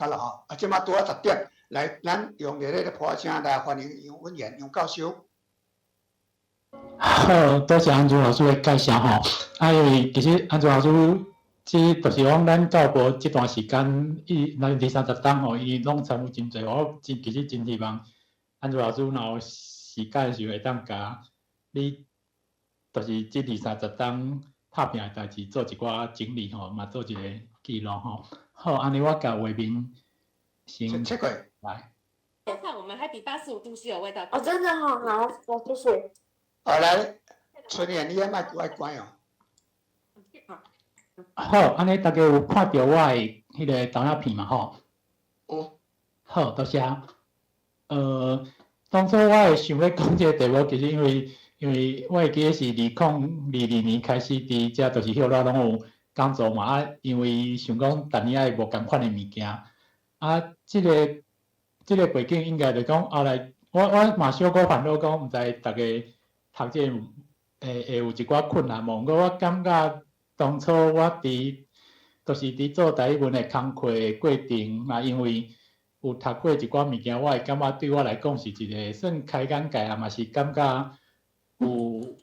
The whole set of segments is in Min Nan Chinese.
好啦吼，啊，這馬拄仔10點，來，咱用熱烈的拍聲來歡迎楊文賢楊教授。好，多謝安祖老師的介紹吼。啊，因為其實安祖老師，這就是講咱教部這段時間，伊那二三十冬吼，伊攏參與真濟。我真其實真希望安祖老師若有時間時會當共你，就是這二三十冬拍拚的代誌做一寡整理吼，嘛做一個記錄吼。好，按呢我共畫面先切過來。看我們還比85度 C 有味道。哦，真的好，好，我謝謝。好，來，春燕，你遐麥閣愛關哦。好，按呢大家有看著我的彼個投影片嘛？吼。有。好，多謝。當初我會想欲講這個題目，其實因為我會記得是2022年開始佇遮，就是歇了攏有講座嘛。啊，因為想講逐年愛無仝款的物件，啊，這個背景應該就講後來，我嘛小可煩惱講，毋知逐家讀這個會有一寡困難無？毋過我感覺當初我佇就是佇做台語文的工課的過程，嘛因為有讀過一寡物件，我會感覺對我來講是一個算開眼界啊，嘛是感覺有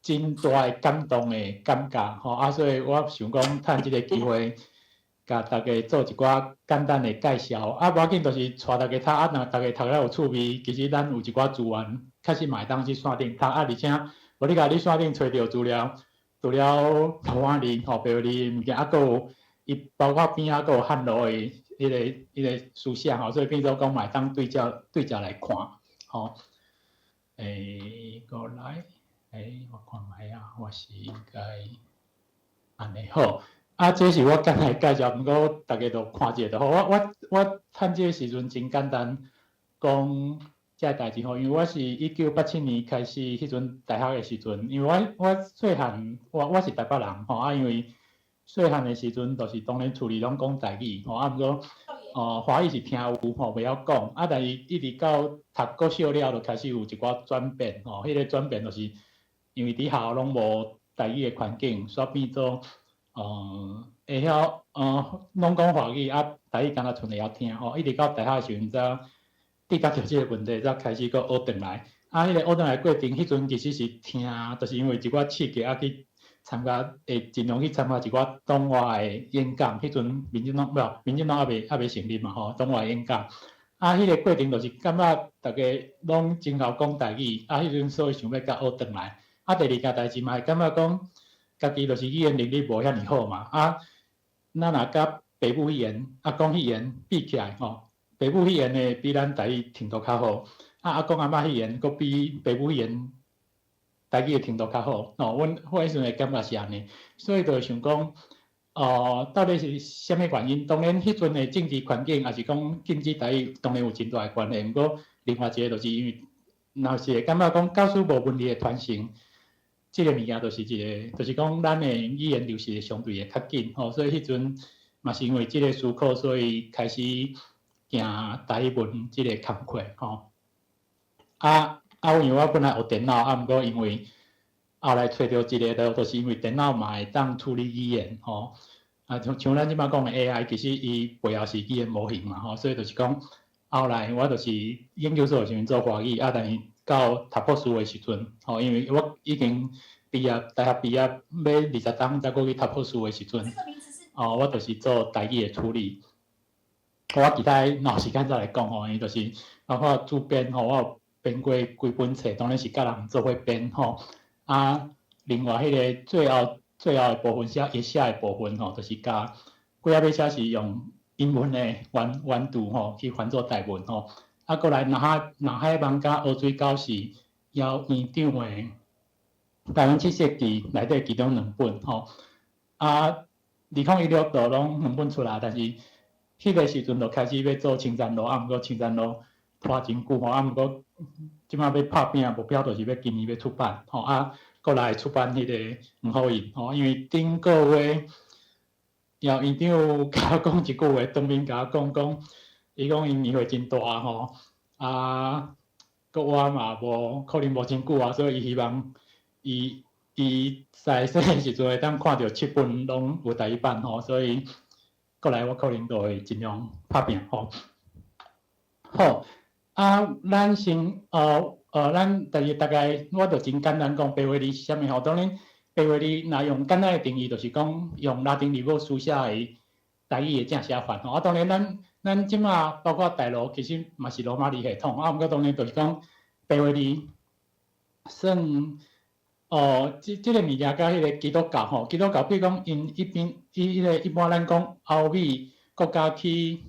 真大的感動的感覺吼。啊，所以我想講趁這個機會，共大家做一寡簡單的介紹。啊，無要緊，就是帶大家讀，啊，若大家讀了有趣味，其實咱有一寡資源，確實嘛會當去線頂讀。啊，而且無你共你線頂揣著資料，除了台灣字吼、白話字物件，啊，閣有伊包括邊仔閣有漢羅的彼個書寫吼，所以變做講嘛會當對照對照來看，吼。過來，我看覓啊，我是應該按呢好。啊，這是我簡單介紹，毋過逐家都看一下就好。我趁這個時陣真簡單講這個代誌吼，因為我是1987年開始，彼陣大學的時陣，因為我細漢，我是台北人吼，啊，因為細漢的時陣，就是當然厝裡攏講台語吼，啊，毋過哦，華語是聽有吼，袂曉講，啊，但是一直到讀國小了，就開始有一寡轉變吼，彼個轉變就是因為佇學校攏無台語的環境，所以變做會曉攏講華語，啊，台語敢若賰會曉聽吼，一直到大學的時陣才遇著這個問題，才開始閣學轉來。啊，彼個學轉來過程，彼陣其實是聽，就是因為一寡刺激啊去參加，會盡量去參加一寡黨外的演講。彼陣民進黨無，民進黨猶未成立嘛吼，黨外演講。啊，彼個過程就是感覺逐家攏真𠢕講台語，啊，彼陣所以想欲共學轉來。啊，第二件代誌嘛會感覺講，家己就是語言能力無遐爾好嘛，啊，咱若佮爸母語言、阿公語言比起來吼，爸母語言的比咱台語程度較好，啊，阿公阿嬤語言閣比爸母語言台語的程度較好，吼，阮我彼時陣的感覺是按呢，所以就想講，哦，到底是啥物原因？當然，彼陣的政治環境，抑是講禁止台語，當然有真大的關係。毋過，另外一個就是因為，若是會感覺講假使無文字的傳承，這個物件就是一個，就是講咱的語言流失會相對會較緊吼。所以彼陣嘛是因為這個思考，所以開始行台語文這個工課吼。啊啊，因為我本來學電腦，啊，毋過因為後來揣著一個，就是因為電腦嘛會當處理語言吼。啊，像咱這擺講的 AI，其實伊背後是語言模型嘛吼，所以就是講後來我就是研究所的時陣做華語，啊，但是到讀博士的時陣，吼，因為我已經畢業，大學畢業欲20冬才閣去讀博士的時陣，哦，我就是做台語的處理。我其他若有時間再來講吼，因為就是包括主編吼，我有編過幾本冊，當然是佮人做伙編吼。啊，另外彼個最後的部分寫伊寫的部分吼，就是共幾仔尾寫是用英文的原著吼去翻做台文吼。啊，閣來南海蠓佮烏水狗是姚院長的台灣七色記內底其中兩本吼。啊，2016就攏兩本出來，但是彼個時陣就開始欲做青山路，啊，毋過青山路拖真久吼，啊，毋過這擺欲拍拚目標就是欲今年欲出版吼，啊，閣來出版彼個黃虎印吼，因為頂個月姚院長共我講一句話，當面共我講講，伊講𪜶年歲真大吼，啊，閣我嘛無可能無真久啊，所以伊希望伊伊在細的時陣會當看著七本攏有台語版吼，所以過來我可能就會盡量拍拚吼。好，啊，咱先，咱就是大概我就真簡單講白話字是啥物吼。當然，白話字若用簡單的定義，就是講用拉丁字母書寫的台語的正寫法吼。啊，當然咱這馬包括大陸其實嘛是羅馬字系統，啊，毋過當然就是講白話字算哦，這個物件佮彼个基督教吼，基督教比如講𪜶一邊伊彼个一般咱講歐美國家去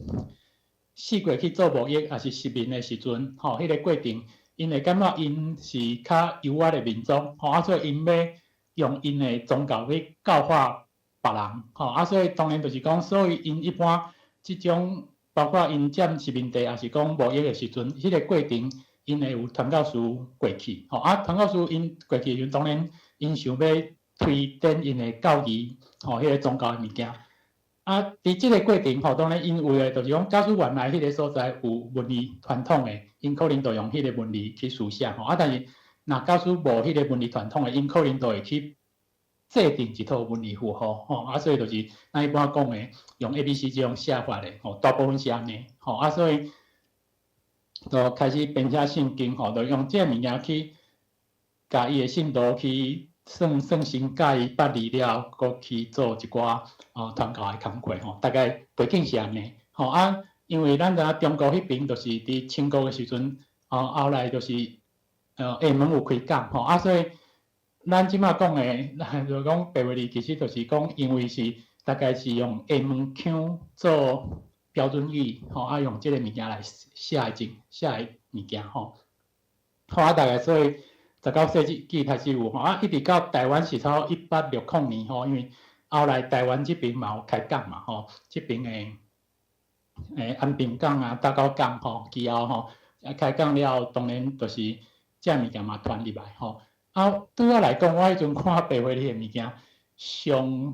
四界去做貿易，抑是殖民的時陣，吼，彼個過程，𪜶會感覺𪜶是較優越的民族，吼，啊，所以𪜶欲用𪜶的宗教去教化別人，吼，啊，所以當然就是講，所以𪜶一般這種包括𪜶佔殖民地，抑是講貿易的時陣，彼個過程，𪜶會有傳教士過去，吼，啊，傳教士𪜶過去的時陣，當然𪜶想欲推展𪜶的教義，吼，彼個宗教的物件。啊，佇這個過程吼，當然𪜶有的就是講，假使原來彼個所在有文字傳統的，𪜶可能就用彼個文字去書寫，吼，啊，但是若假使無彼個文字傳統的，𪜶可能就會去制定一套文字符號，吼，啊，所以就是咱一般講的用 ABC 這種寫法的，吼，大部分是按呢，吼，啊，所以就開始編寫聖經，吼，就用這个物件去共伊的信徒去算算先教伊捌字了，閣去做一寡傳教的工課，吼，大概背景是按呢，吼啊，因為咱知影中國彼爿就是佇清國的時陣，後來就是廈門有開港，吼啊，所以咱這馬講的，就講白話字，其實就是講，因為是大概是用廈門腔做標準語，吼啊，用這个物件來寫的寫的物件，吼，好啊，大概所以19世紀開始有吼，啊，一直到台灣是差不多1860年吼，因為後來台灣這爿嘛有開港嘛，吼，這爿的安平港啊、打狗港吼，其後吼，啊開港了後，當然就是這物件嘛傳入來吼。啊，對我來講，我彼陣看白話字的物件，上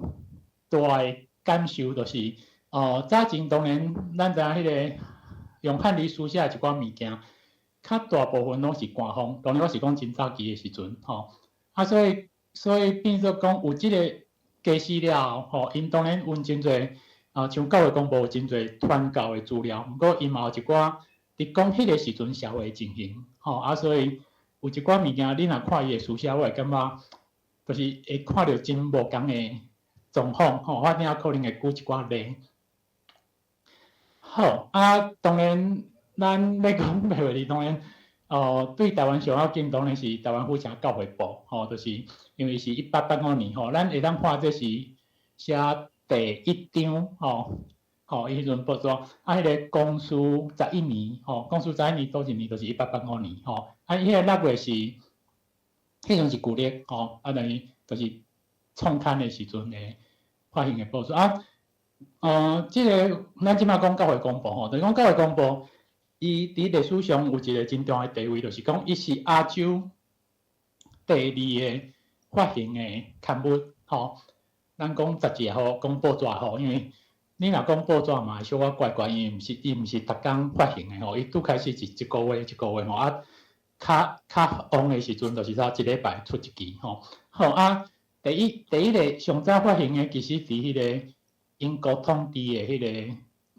大的感受就是，早前當然咱知影彼个用漢字書寫的一寡物件，較大部分攏是官方，當然我是講真早期的時陣，吼。啊，所以變做講有這个家私了後，吼，𪜶當然阮真濟，啊，像教會公報有真濟傳教的資料，毋過𪜶嘛有一寡佇講彼个時陣社會情形，吼，啊，所以有一寡物件，你若看伊的書寫，我會感覺就是會看著真無仝的狀況，吼，我頂可能會舉一寡例。好，啊，當然咱欲講白話字，當然，對台灣上要緊，當然是台灣府城教會報，吼，就是因為是1885年，吼，咱會當看這是寫第一張，吼，吼，伊彼陣報紙，啊，彼个光緒十一年，吼，光緒十一年佗一年就是1885年，吼，啊，彼個6月是，彼陣是舊曆，吼，啊，等於就是創刊的時陣的發行的報紙，啊，這个咱這馬講教會公報，吼，就是講教會公報，伊佇歷史上有一个真重要的地位，就是講伊是亞洲第二个發行的刊物，吼。咱講雜誌也好，講報紙也好，因為你若講報紙嘛，會小可怪怪，因為毋是伊毋是逐工發行的吼，伊拄開始是一個月一個月吼，啊，較較旺的時陣就是說一禮拜出一期吼。好啊，第一個上早發行的其實佇彼個英國統治的彼個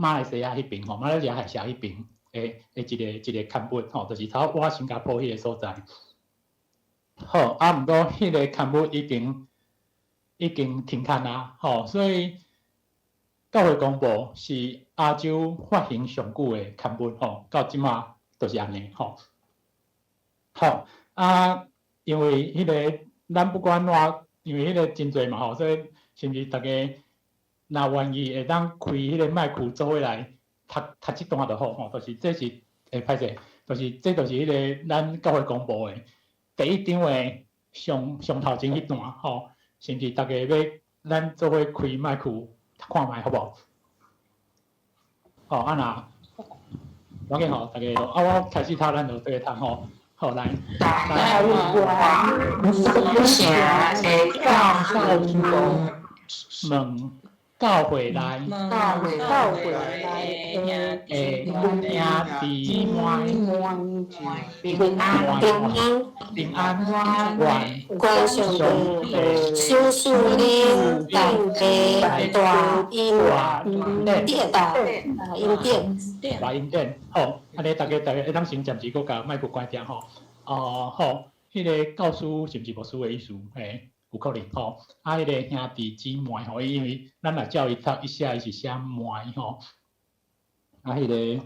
馬來西亞彼爿吼，馬來西亞海峽彼爿的一個刊物吼，就是頭倚新加坡彼個所在。好，啊，毋過彼個刊物已經停刊啊，吼，所以教會公報是亞洲發行上久的刊物，吼，到這馬就是按呢，吼。好，啊，因為彼个咱不管怎，因為彼个真濟嘛，吼，所以是毋是逐家若願意會當開彼个麥克做伙來讀讀這段就好，吼，就是這是會歹勢，就是這就是彼个咱教會公報的第一張的上上頭前彼段，吼，是毋是逐家欲咱做伙開麥克讀看覓好無？好，啊若無要緊吼，逐家啊，我開始讀，咱就做伙讀吼。好，來，台灣府城的教會問教會內教會教會內的兄弟妹平安平安平安願願上帝賞賜恁大家大恩典大恩典。大恩典，好，按呢逐家會當先暫時閣共麥閣關掉吼。哦，好，彼個教師是毋是牧師的意思？嘿，有可能吼。啊，彼個兄弟姊妹吼，因為咱若照伊讀，伊寫伊是寫妹吼。啊，彼個賞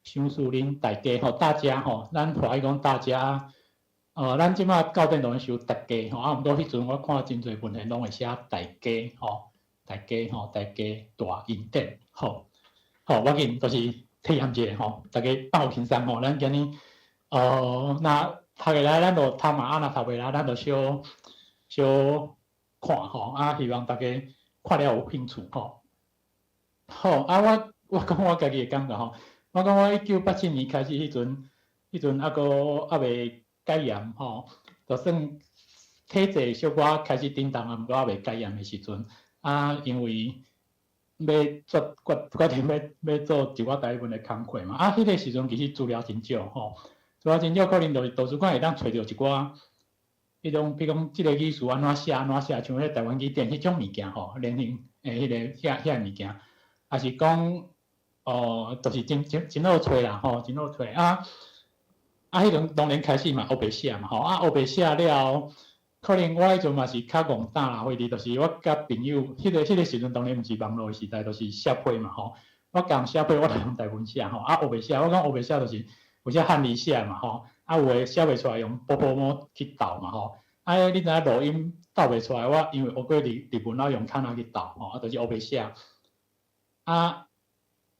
賜恁大家吼，大家吼，咱華語講大家，咱這馬教典攏收大家吼，啊，毋過彼陣我看真濟文獻攏會寫大家吼，大家吼，大家大恩典，好，好，我緊就是體驗一下吼，大家放輕鬆吼，咱今日，若讀會來咱就讀嘛，啊，若讀袂來咱就小小看吼，啊，希望大家看了有興趣吼。好，啊，我講我家己的感覺吼，我講我1987年開始彼陣，彼陣猶閣猶未解嚴吼，就算體制小可開始振動啊，毋過猶未解嚴的時陣，啊，因為欲做決決定欲做一寡台語文的工課嘛，啊，彼個時陣其實資料真少吼，資料真少，可能就是圖書館會當揣著一寡，彼種比如講這個語詞按怎寫按怎寫，像彼個台灣語典彼種物件吼，連形的彼個遐物件，抑是講，哦，就是真真真好揣啦吼，真好揣啊！啊，彼陣當然開始嘛烏白寫嘛吼，啊烏白寫了後，可能我彼陣嘛是較戇膽啦，或者就是我佮朋友，彼個時陣當然毋是網絡的時代，就是寫批嘛吼。我共寫批，我就用台文寫吼，啊烏白寫，我講烏白寫就是有寫漢字寫嘛吼，啊有的寫袂出來用寶寶摸去鬥嘛吼。啊，你知影錄音鬥袂出來，我因為學過日日文，我用卡那去鬥吼，啊就是烏白寫。啊，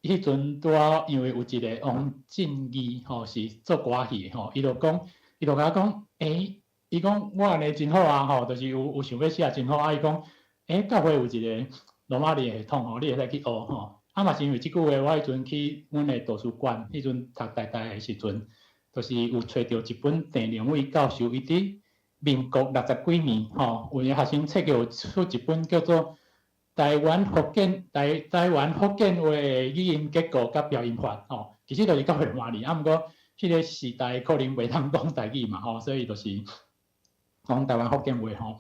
彼陣拄好因為有一個王振義吼，是做歌戲的吼，伊就講，伊就共我講，欸，伊講我按呢真好啊吼，就是有想欲寫真好啊。伊講，欸，教會有一個羅馬字系統吼，你會使去學吼。啊嘛是因為這句話，我彼陣去阮的圖書館，彼陣讀台大的時陣，就是有揣著一本鄭良偉教授伊佇民國六十幾年吼，有的學生冊有出一本叫做《台灣福建話語音結構佮標音法》吼，其實就是教會羅馬字，啊毋過彼個時代可能袂當講台語嘛吼，所以就是講台灣福建話吼。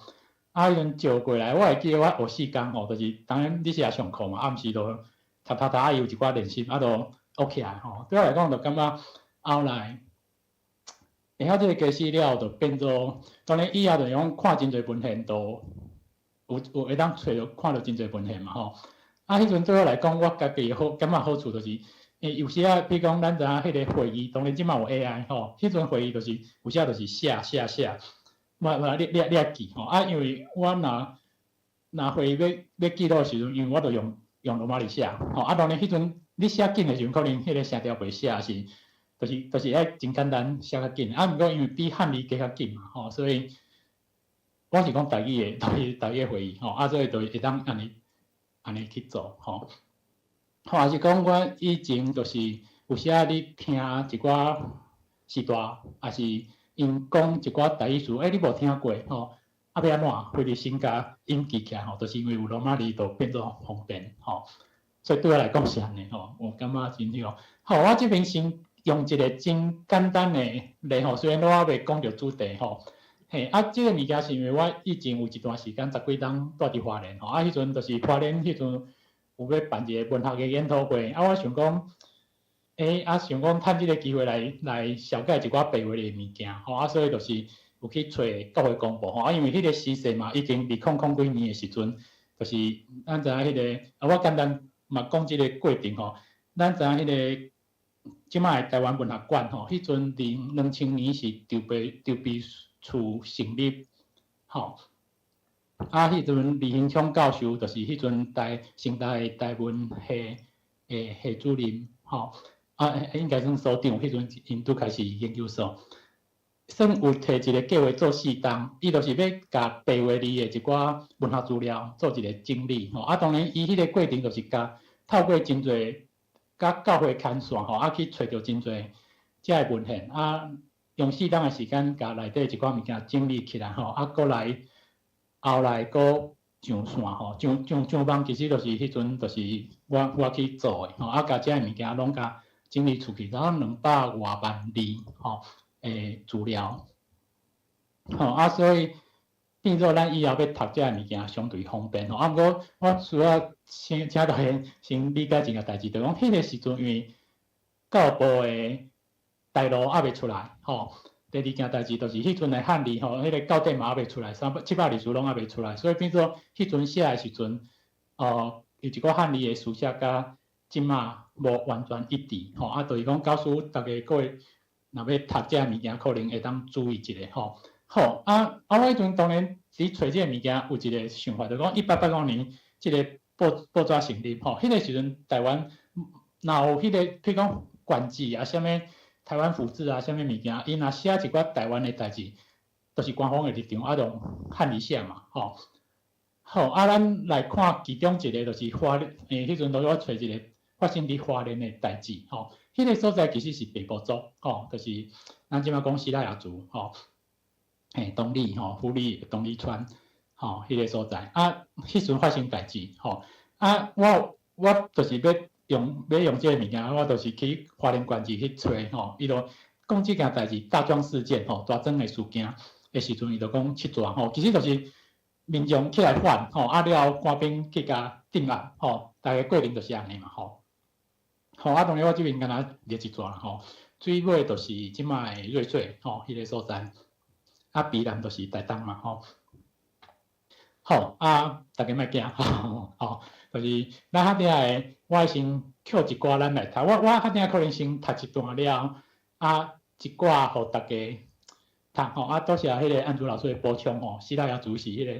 啊，彼陣借過來，我會記得我學四工吼，就是當然你是愛上課嘛，暗時就讀讀讀，啊有一寡練習，啊就學起來吼。對我來講，就感覺後來會曉這個家私了後，就變做當然以後就講看真濟文獻都有會當揣著看著真濟文獻嘛吼。啊，彼陣對我來講，我家己好感覺好處就是，欸，有時啊，比如講咱知影彼個會議，當然這馬有 AI 吼，彼陣會議就是有時就是寫寫寫，無你愛記吼。啊，因為我若會議欲記錄的時陣，因為我就用羅馬字寫吼。啊，當然彼陣你寫緊的時陣，可能彼個聲調袂寫是，就是愛真簡單寫較緊。啊，毋過因為比漢字加較緊嘛吼，所以我是講台語的，台語的會議吼，啊，所以就會當按呢去做吼。或是講我以前就是有時仔你聽一寡時代，抑是𪜶講一寡台語詞，欸，你無聽過吼，啊欲按怎？費力先共音記起來吼，就是因為有羅馬字就變做方便吼。所以對我來講是按呢吼，我感覺真好。好，我這邊先用一個真簡單的例吼，雖然我猶未講著主題吼。嘿，啊，這個物件是因為我以前有一段時間十幾冬蹛佇花蓮吼，啊，彼陣就是花蓮彼陣有欲辦一個文學的研討會，啊，我想講，欸，啊，想講趁這個機會來紹介一寡白話的物件，吼，啊，所以就是有去揣教會公報吼，啊，因為彼個時勢嘛，已經2000幾年的時陣，就是咱知影彼個，啊，我簡單嘛講這個過程吼，咱知影彼個這馬的台灣文學館吼，彼陣佇2000年是籌備處成立，吼，啊，彼陣李興昌教授就是彼陣成大的台文系的系主任，吼，啊，應該算所長，彼陣𪜶拄開始研究所，算有提一個計劃做四冬，伊就是欲共白話字的一寡文學資料做一個整理，吼，啊，當然伊彼個過程就是共透過真濟佮教會牽線，吼，啊，去揣著真濟遮的文獻，啊，用四冬的時間共內底一寡物件整理起來，吼，啊，閣來後來閣上線吼，上網其實就是彼陣就是我去做的吼，啊，共這个物件攏共整理出去，然後200外萬字吼的資料，吼啊，所以變做咱以後欲讀這个物件相對方便吼。啊，毋過我需要先請大家先理解一件代誌，就講彼个時陣因為教育部的題路猶未出來吼。第二件代誌就是彼陣的漢字吼，彼個校典嘛猶未出來，300、720字攏猶未出來，所以變做彼陣寫的時陣，有一寡漢字的書寫佮這馬無完全一致吼，啊，就是講教師逐家各位若欲讀這个物件，可能會當注意一下吼。好，啊啊，我彼陣當然佇揣這个物件有一個想法，就講1885年這个報紙成立吼，彼個時陣台灣若有彼個，譬如講縣志啊，啥物台灣府志啊，啥物物件，伊若寫一寡台灣的代誌，都是官方的立場，啊，用漢字寫嘛，吼。好，啊，咱來看其中一個，就是花蓮，彼陣都我揣一個發生佇花蓮的代誌，吼。彼個所在其實是平埔族，吼，就是咱這馬講西拉雅族，吼，嘿，東里吼，埔里東里村，吼，彼個所在，啊，彼陣發生代誌，吼，啊，我就是欲用這个物件，我就是去花蓮縣志去揣吼，伊就講這件代誌大莊事件吼，大莊的事件的時陣，伊就講七逝吼，其實就是民眾起來反吼，啊了後官兵去共鎮壓吼，大概過程就是按呢嘛吼。吼啊，當然我這邊敢若列一逝啦吼，水尾就是這馬的瑞穗吼，彼個所在，啊，宜蘭就是台東嘛吼。好啊，逐家莫驚吼，吼，就是咱較鼎的，我會先抾一寡咱來讀，我較鼎可能先讀一段了，啊，一寡予逐家讀吼，啊，多謝彼個安祖老師的補充吼，西拉雅族是彼個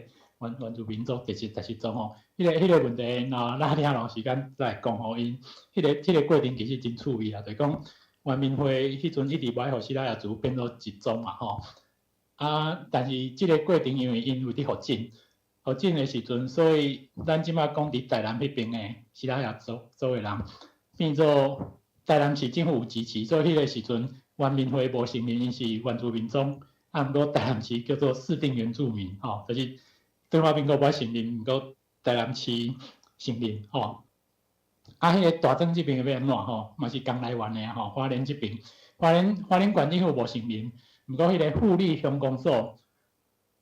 原住民族第七族吼，彼個問題，若咱較鼎有時間再來講吼，𪜶彼個過程其實真趣味啦，就是講原民會彼陣一直無愛予西拉雅族變做一族嘛吼，啊，但是這个過程因為𪜶有佇復振。復振的時陣，所以咱這馬講佇台南彼邊的西拉雅族的人，變做台南市政府有支持，所以彼个時陣原民會無承認𪜶是原住民族，啊，毋過台南市叫做市定原住民，吼，就是中華民國無愛承認，毋過台南市承認，吼。啊，彼個大莊這邊欲按怎吼，嘛是仝來源的吼，花蓮這邊，花蓮縣政府無承認，毋過彼个富里鄉公所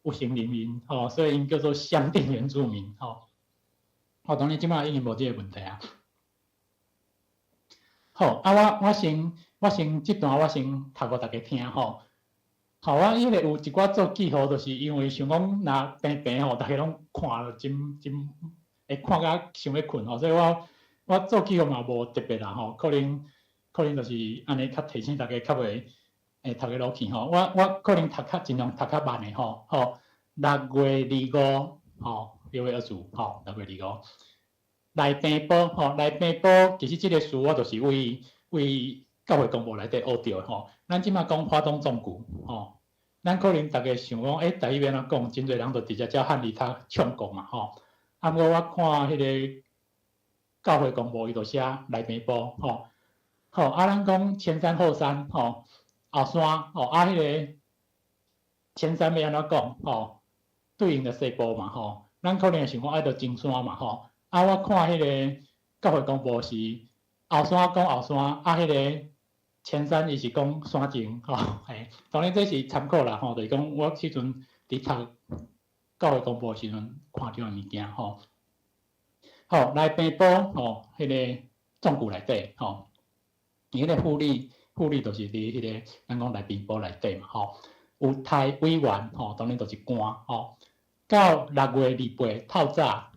有承認𪜶，吼，所以𪜶叫做鄉定原住民，吼。吼，當然這馬已經無這个問題啊。好，啊，我先這段我先讀予逐家聽吼。好，我彼个有一寡做記號，就是因為想講若平平吼，逐家攏看了真真會看甲想欲睏吼，所以我做記號嘛無特別啦吼，可能就是按呢較提醒逐家較袂會讀會落去吼。我可能讀較盡量讀較慢的吼，吼，6月25吼，6月24吼，六月二五。內平埔吼，內平埔其實這个詞我就是為教會公報內底學著的吼。咱這馬講花東縱谷吼，咱可能逐家想講，欸，台語欲按怎講，真濟人就直接照漢字讀唱國嘛吼。啊，毋過我看彼个教會公報，伊就寫內平埔吼。好，啊，咱講前山後山吼，後山吼，啊，彼个前山欲按怎講吼？對應的西部嘛吼。咱可能會想講愛著前山嘛吼。啊，我看彼个教會公報是後山講後山，啊，彼个前山伊是講山前吼，嘿，當然這是參考啦吼，就是講我彼陣佇讀教會公報時陣看著的物件吼。好，內平埔吼，彼个縱谷內底吼，伊彼个富里就是佇彼个咱講內平埔內底嘛吼。有台委員吼，當然就是官吼。到6月28透早，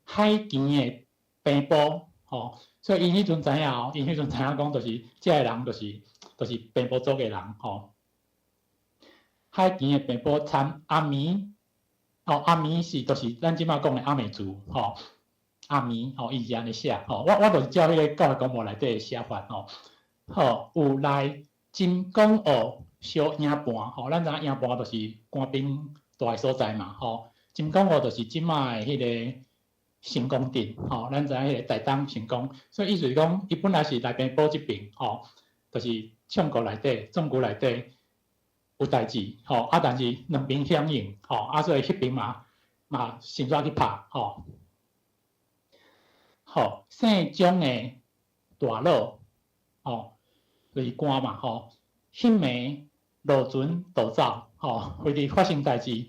海墘的平埔吼，所以𪜶彼陣知影哦，𪜶彼陣知影講就是這个人就是平埔族的人吼。海墘的平埔參阿彌，吼，阿彌是就是咱這馬講的阿美族吼，阿彌吼，伊是按呢寫吼，我就是照彼个教會公報內底的寫法吼。好，有來金剛澳相營盤吼，咱知影營盤就是官兵蹛的所在嘛吼。金剛澳就是這馬的彼个成功鎮吼，咱知影彼个台東成功，所以意思是講，伊本來是內平埔這邊吼，就是唱國內底、縱谷內底有代誌吼，啊，但是兩邊響應吼，啊，所以彼邊嘛嘛先煞去拍吼。吼，姓張的大佬，吼，就是官嘛，吼，彼暝落船逃走，吼，非佇發生代誌，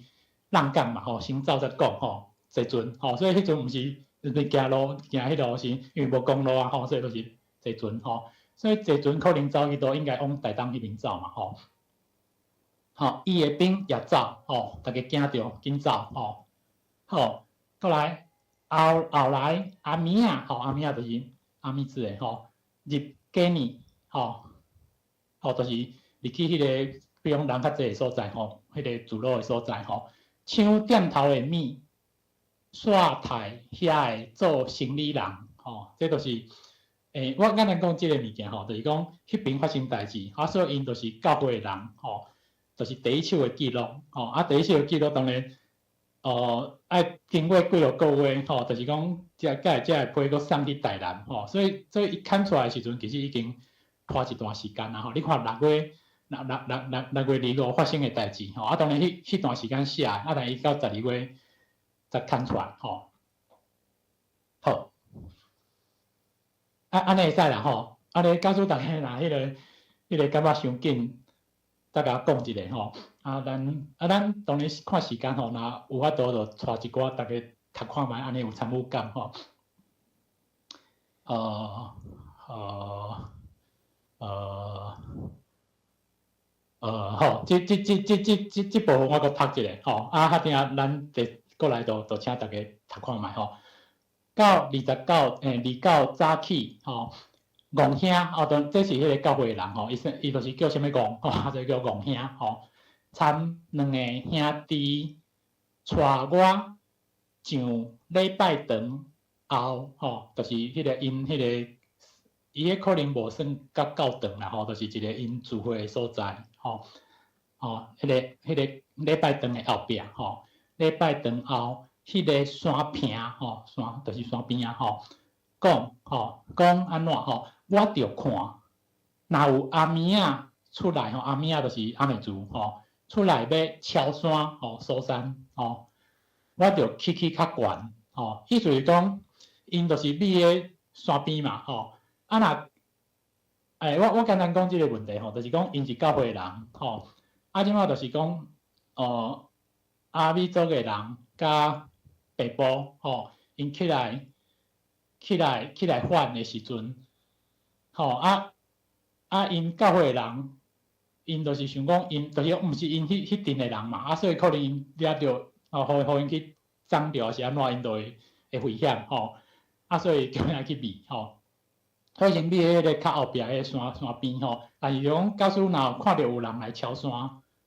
浪講嘛，吼，先走才講，吼，坐船，吼，所以彼陣毋是是行路行彼路是，因為無公路啊，吼，所以就是坐船，吼，所以坐船可能走去都應該往台東彼邊走嘛，吼，吼，伊的兵也走，吼，逐家驚著緊走，吼，好，過來。後後來阿米仔，吼，阿米仔就是阿米子的吼，入嘉義，吼，吼，就是入去彼個，比如講人較濟的所在，吼，彼個聚落的所在，吼，搶店頭的物，煞刣遐的做生理人，吼，這就是，我簡單講這个物件，吼，就是講彼邊發生代誌，啊，所以𪜶就是教會的人，吼，就是第一手的記錄，吼，啊，第一手的記錄當然。愛經過幾落個月，吼，就是講，才才會才會批閣送去台南，吼，所以伊砍出來的時陣，其實已經拖一段時間啦，吼。你看六月六六六六6月25發生的代誌，吼，啊，當然彼彼段時間寫的，啊，但伊到12月才砍出來，吼。好，啊，按呢會使啦，吼，按呢假使逐家若彼個感覺傷緊，再共我講一下，吼。啊，咱啊，咱當然看時間吼，若有法度就帶一寡，逐家讀看覓，按呢有參與感吼。好，這部分我閣讀一下吼。啊，較定咱再過來就請逐家讀看覓吼。到29，29早起吼，戇兄哦，當這是彼個教會的人吼，伊說伊就是叫啥物戇吼，就叫戇兄吼。參兩個兄弟帶我上禮拜堂後，吼，就是彼個𪜶彼個，伊彼可能無算甲教堂啦，吼，就是一個𪜶聚會的所在，吼，吼，彼個禮拜堂的後壁，吼，禮拜堂後，彼個山坪，吼，山就是山邊仔，吼，講，吼，講按怎，吼，我著看，若有阿米仔出來，吼，阿米仔就是阿美族，吼。出來欲敲山，吼，搜山，吼，我就起起較懸，吼，意思是講，𪜶就是覕咧山邊嘛，吼，啊若，我簡單講這个問題，吼，就是講𪜶是教會的人，吼，啊，這馬就是講，哦，阿美族的人佮白埔，吼，𪜶起來，起來，起來反的時陣，吼，啊，啊，𪜶教會的人。𪜶就是想講，𪜶就是毋是𪜶彼彼陣的人嘛，啊，所以可能𪜶掠著，哦，予𪜶去摠著，抑是按怎，𪜶就會危險吼，啊，所以叫𪜶去避吼。所以先覕彼个較後壁彼山邊吼，但是講假使若有看著有人來敲山，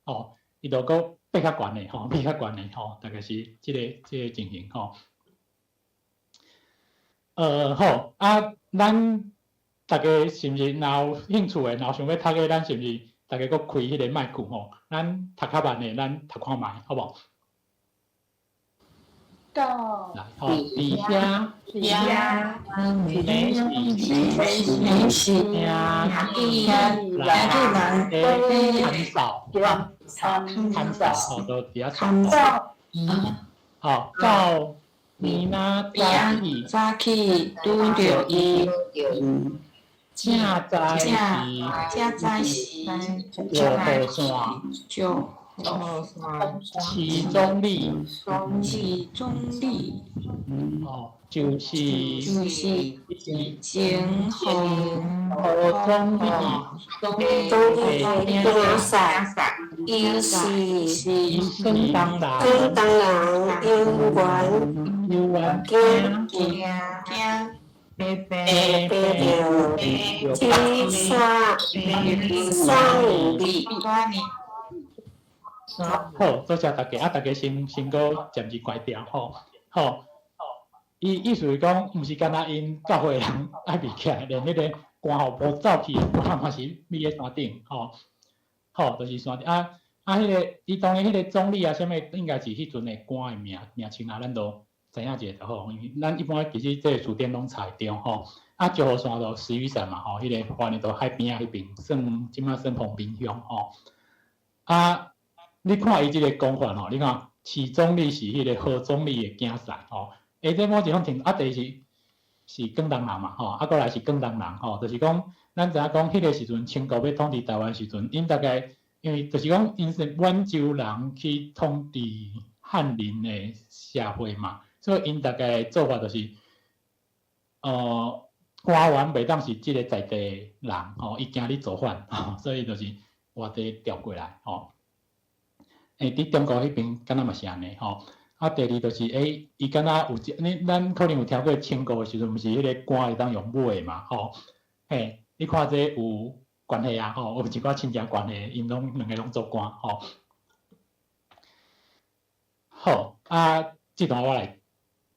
吼，伊就閣爬較懸的吼，爬較懸的吼，大概是這个情形吼。好，啊，咱逐家是毋是若有興趣的，若有想欲讀的，咱是毋是？逐家閣開彼个麥克吼，咱讀較慢的，咱讀看覓，好無？到來，吼，佇遐，佇遐，是是兄弟人人的看守，看守，吼，都佇遐看守。好，到明仔早起，早起拄著伊，正知是才知是石河線市總理，市總理，哦，就是就是前何何總理總理的伊是伊廣東人，廣東人，猶原猶原驚驚白白著天山山里。好，多謝大家，啊，大家先閣暫時關掉吼，好。伊意思是講，毋是干焦𪜶教會人愛避起來，連彼个官吼無走去，官嘛是覕咧山頂，吼，好，就是山頂啊啊，彼个伊當然彼个總理啊，啥物應該是彼陣的官的名名稱啊，咱都知影一下就好，因為咱一般其實這个詞典攏查會著吼。啊，石河線就石雨傘嘛，吼，彼个翻譯到海邊仔彼邊，算這馬算豐濱鄉吼。啊，你看伊這个講法吼，你看。徐总理是彼个何总理的囝婿吼。欸，這某一種程度，啊，第二是廣東人嘛，吼，啊，閣來是廣東人，吼，就是講，咱知影講，彼個時陣清國欲統治台灣時陣，𪜶大概因為就是講，𪜶是滿洲人去統治漢人的社會嘛，所以𪜶大概做法就是，官員袂當是這个在地人，吼，伊驚你造反，吼，所以就是外地調過來，吼。欸，佇中國彼邊敢若嘛是按呢，吼。啊，第二就是，欸，伊敢若有一，你咱可能有聽過清國的時陣，毋是彼个官會當用買的嘛，吼。嘿，你看這有關係啊，吼，有一寡親情關係，𪜶攏兩个攏做官，吼。好，啊，這段我來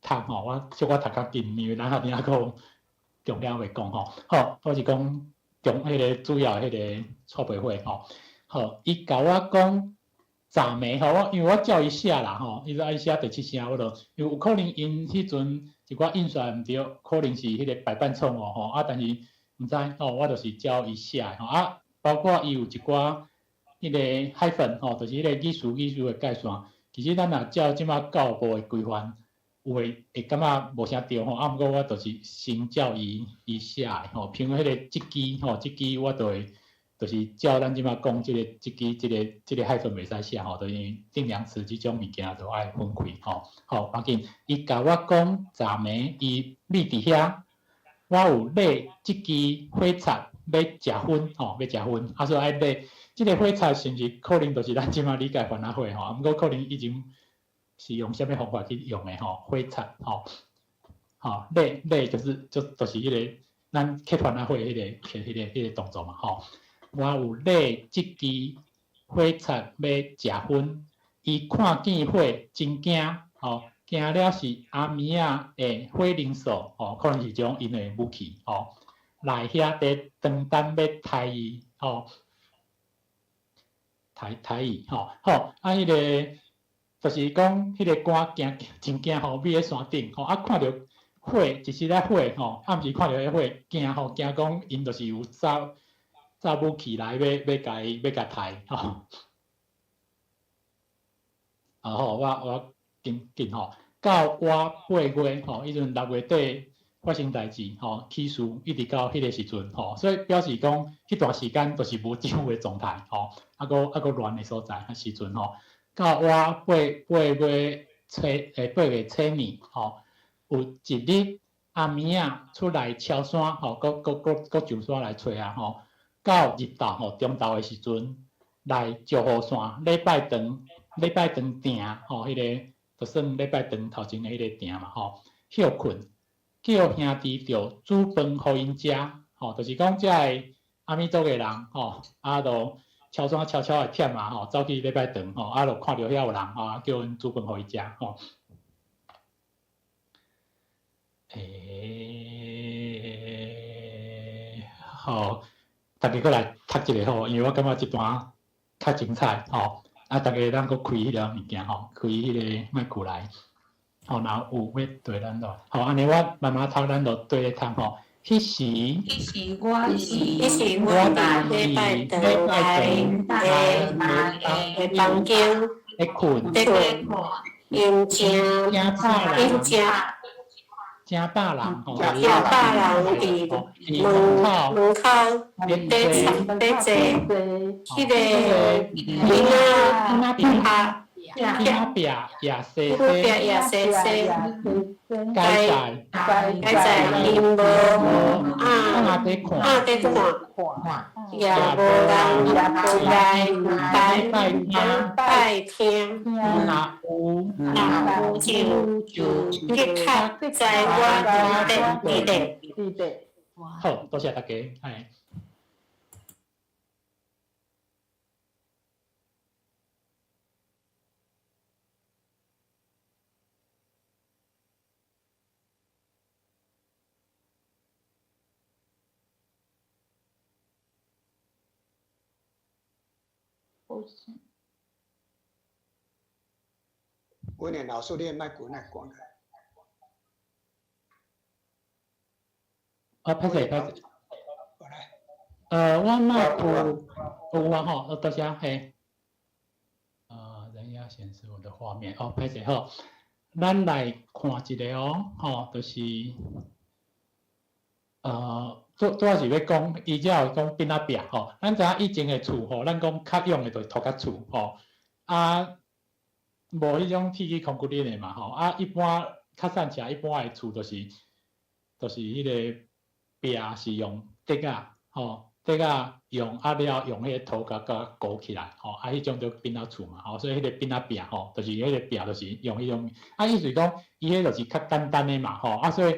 讀吼，我小可讀較緊，因為咱後邊猶閣有重點欲講吼。好，我是講中彼个主要彼个錯背會吼。好，伊共我講。昨暝吼，我因為我照伊寫啦吼，伊說愛寫第七聲，我就因為有可能𪜶彼陣一寡印刷毋對，可能是彼个排版錯誤吼，啊，但是毋知吼，我就是照伊寫的吼，啊，包括伊有一寡彼个 hyphen 吼，就是彼个語詞語詞的界線，其實咱若照這馬教育部的規範，有會會感覺無啥對吼，啊，毋過我就是先照伊伊寫的吼，譬如彼个這支吼，這支我就會。就是照咱這馬講，這个、這支、這个、這个 hyphen 袂使寫吼，就是定量詞這種物件都愛分開吼。好，無要緊，伊共我講，昨暝伊覕佇遐，我有買這支火柴欲食薰吼，欲食薰，啊，所以愛買這个火柴，是毋是可能就是咱這馬理解番仔火吼？毋過可能以前是用啥物方法去用的吼？火柴吼，吼買買就是就就是彼个咱刻番仔火彼个刻彼个彼个動作嘛吼。我有買這支火柴欲食薰，伊看見火真驚，吼，驚了是阿明仔的火靈索，吼，可能是種𪜶的武器，吼，來遐佇床單欲刣伊，吼，刣刣伊，吼，好，啊，彼个就是講彼个官驚真驚吼，覕佇山頂，吼，啊，看著火，一時咧火，吼，暗時看著彼火驚吼，驚講𪜶就是有走。走武器來，欲欲共伊欲共刣吼。啊好，我我緊緊吼，到我八月吼，彼陣六月底發生代誌吼，起事一直到彼个時陣吼，所以表示講彼段時間都是無政府的狀態吼，啊閣啊閣亂的所在彼時陣吼，到我八八月初八月初二吼，有一日暗暝仔出來敲山吼，閣閣閣閣上山來揣啊吼。到日晝吼，中晝的時陣來石虎山禮拜堂，禮拜堂埕吼，彼个就算禮拜堂頭前的彼个埕嘛吼，歇睏，叫兄弟著煮飯予𪜶食，吼，就是講遮个阿美族的人吼，啊，就悄悄悄悄的忝啊吼，走去禮拜堂吼，啊，就看著遐有人吼，叫𪜶煮飯予伊食吼。欸，好。逐家閣來讀一下好，因為我感覺這段較精彩吼。啊，逐家咱閣開彼个物件吼，開彼个麥克來，吼，若有欲對咱就，好，按呢我慢慢讀，咱就對咧讀吼。彼時，彼時我彼時我佇禮拜堂內的房間咧睏，咧睏，𪜶正𪜶正。正飽人吼，正飽人佇門門口佇佇坐，彼个囡仔拍囝仔壁也細囝仔壁也細細，該在該在𪜶無啊啊佇看，啊佇看，也無人來拜拜聽，若有若有就就即刻知我佇咧佇咧。好，多謝大家，哎。阮的老師，你的麥克哪關開？啊，歹勢歹勢。我麥克有啊吼，多謝嘿。人家顯示我的畫。畫面，哦，歹勢好，咱來看一个哦，吼，就是，拄拄仔是欲講，伊遮有講扁仔壁吼，咱知影以前的厝吼，咱講較用的就是塗角厝吼，啊，無彼種鐵起 concrete 的嘛吼，啊，一般較散起來，一般的厝就是彼个壁是用竹仔吼，竹仔用啊了用彼个塗角共糊起來吼，啊，彼種叫扁仔厝嘛吼，所以彼个扁仔壁吼，就是彼个壁就是用彼種，啊，意思是講伊彼就是較簡單的嘛吼，啊，所以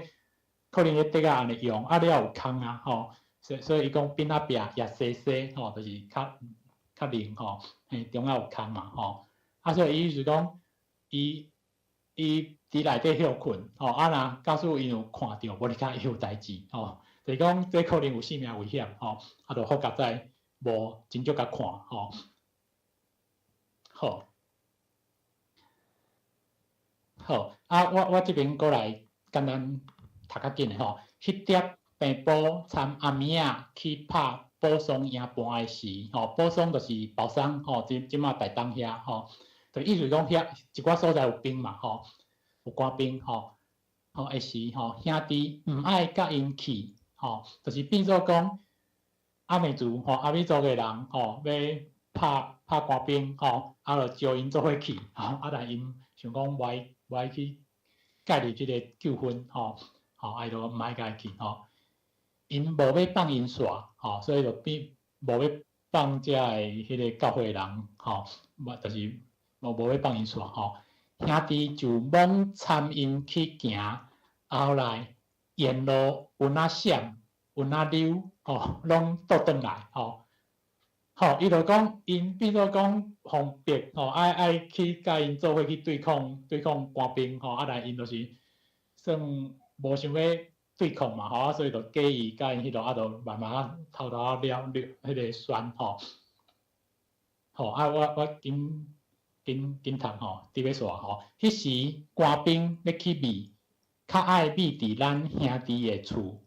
可能彼竹仔按呢用，啊了有空啊吼，所以伊講扁仔壁也細細吼，就是較較靈吼，嘿，中間有空嘛吼，啊，所以伊意思講，伊伊佇內底歇睏吼，啊若假使𪜶有看著，無你較會有代誌吼，就是講這可能有性命危險吼，啊，就好佳哉無真少共看吼。好，好，啊，我這邊閣來簡單讀較緊的吼，彼碟病埔參阿明仔去拍寶松營盤的時，吼，寶松就是寶山吼，這這馬台東遐吼，就意思講遐一寡所在有兵嘛吼，有官兵吼，吼的時吼，兄弟毋愛佮𪜶去吼，就是變做講阿美族吼，阿美族的人吼，欲拍拍官兵吼，啊，就招𪜶做伙去吼，啊，但𪜶想講無愛無愛去介入這个糾紛吼，吼，啊，伊就毋愛共伊去吼。𪜶無欲放𪜶煞吼，所以就變無欲放遮个彼个教會人吼，無就是無無欲放𪜶煞吼。兄弟就罔參𪜶去行，後來沿路有哪閃，有哪溜吼，攏倒轉來吼。吼，伊就講，𪜶變做講予逼吼，愛愛去共𪜶做伙去對抗對抗官兵吼，啊，但𪜶就是算無想欲對抗嘛吼，啊，所以就假意共𪜶彼落，啊，就慢慢仔偷偷仔了了彼个旋吼。吼，啊，我我緊緊緊讀吼，佇欲煞吼。彼時官兵欲去覓，較愛覓佇咱兄弟的厝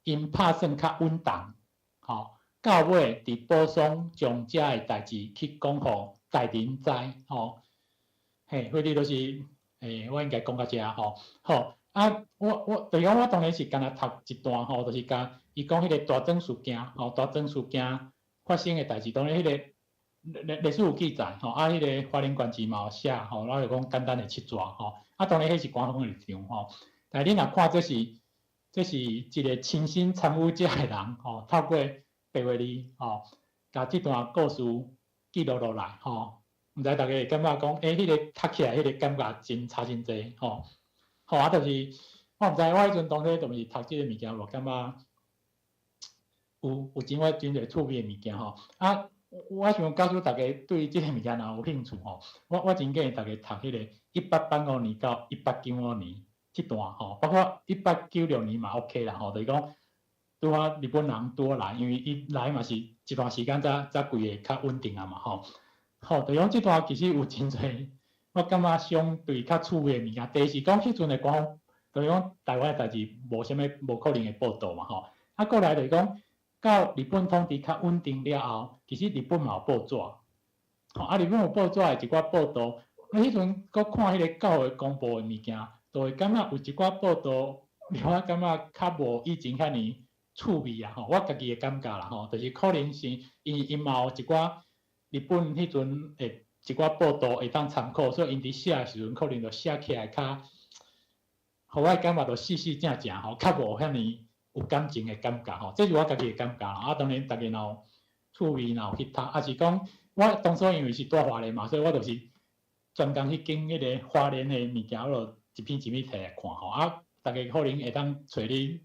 ，𪜶拍算較穩當，吼。到尾佇寶松將遮的代誌去講予大人知，吼。嘿，彼日就是，我應該講到遮吼。好，啊，我我就是講我當然是干焦讀一段吼，就是共伊講彼個大庄事件，吼，大莊事件發生的代誌，當然彼個歷歷史有記載，吼，啊，彼個花蓮縣志嘛有寫，吼，咱就講簡單的七逝，吼，啊，當然彼是官方的立場，吼，但是你若看這是這是一個親身參與者的人，吼，透過白話字，吼，共這段故事記錄落來，吼，毋知大家會感覺講，欸，彼個讀起來彼個感覺真差真濟，吼，吼啊，就是我毋知我彼陣當初就是讀這个物件，有感覺有有真我真濟趣味的物件，吼，啊，我想假使逐家對這个物件若有興趣吼，我我真建議逐家讀彼个1885年到1895年這段吼，包括1896年嘛 OK 啦，吼，就是講拄仔日本人拄仔來，因為伊來嘛是一段時間才才規个較穩定啊嘛，吼，吼，就是講這段其實有真濟，我感覺相對較趣味的物件。第一是講彼陣的官方，就是講台灣的代誌無啥物無可能會報導嘛，吼，啊，過來就是講到日本統治較穩定了後，其實日本嘛有報紙，吼，啊，日本有報紙的一寡報導，彼陣閣看彼個教會公報的物件，就會感覺有一寡報導，讓我感覺較無以前遐爾趣味啊，吼，我家己的感覺啦，吼，就是可能是因為𪜶嘛有一寡日本彼陣的一寡報導會當參考，所以𪜶佇寫的時陣可能就寫起來較，予我的感覺就四四正正吼，較無遐爾有感情的感覺吼，這是我家己的感覺啦。啊，當然逐家若有趣味，若有去讀，抑是講我當初因為是蹛花蓮嘛，所以我就是專工去揀彼个花蓮的物件，我就一篇一篇摕來看吼。啊，逐家可能會當揣你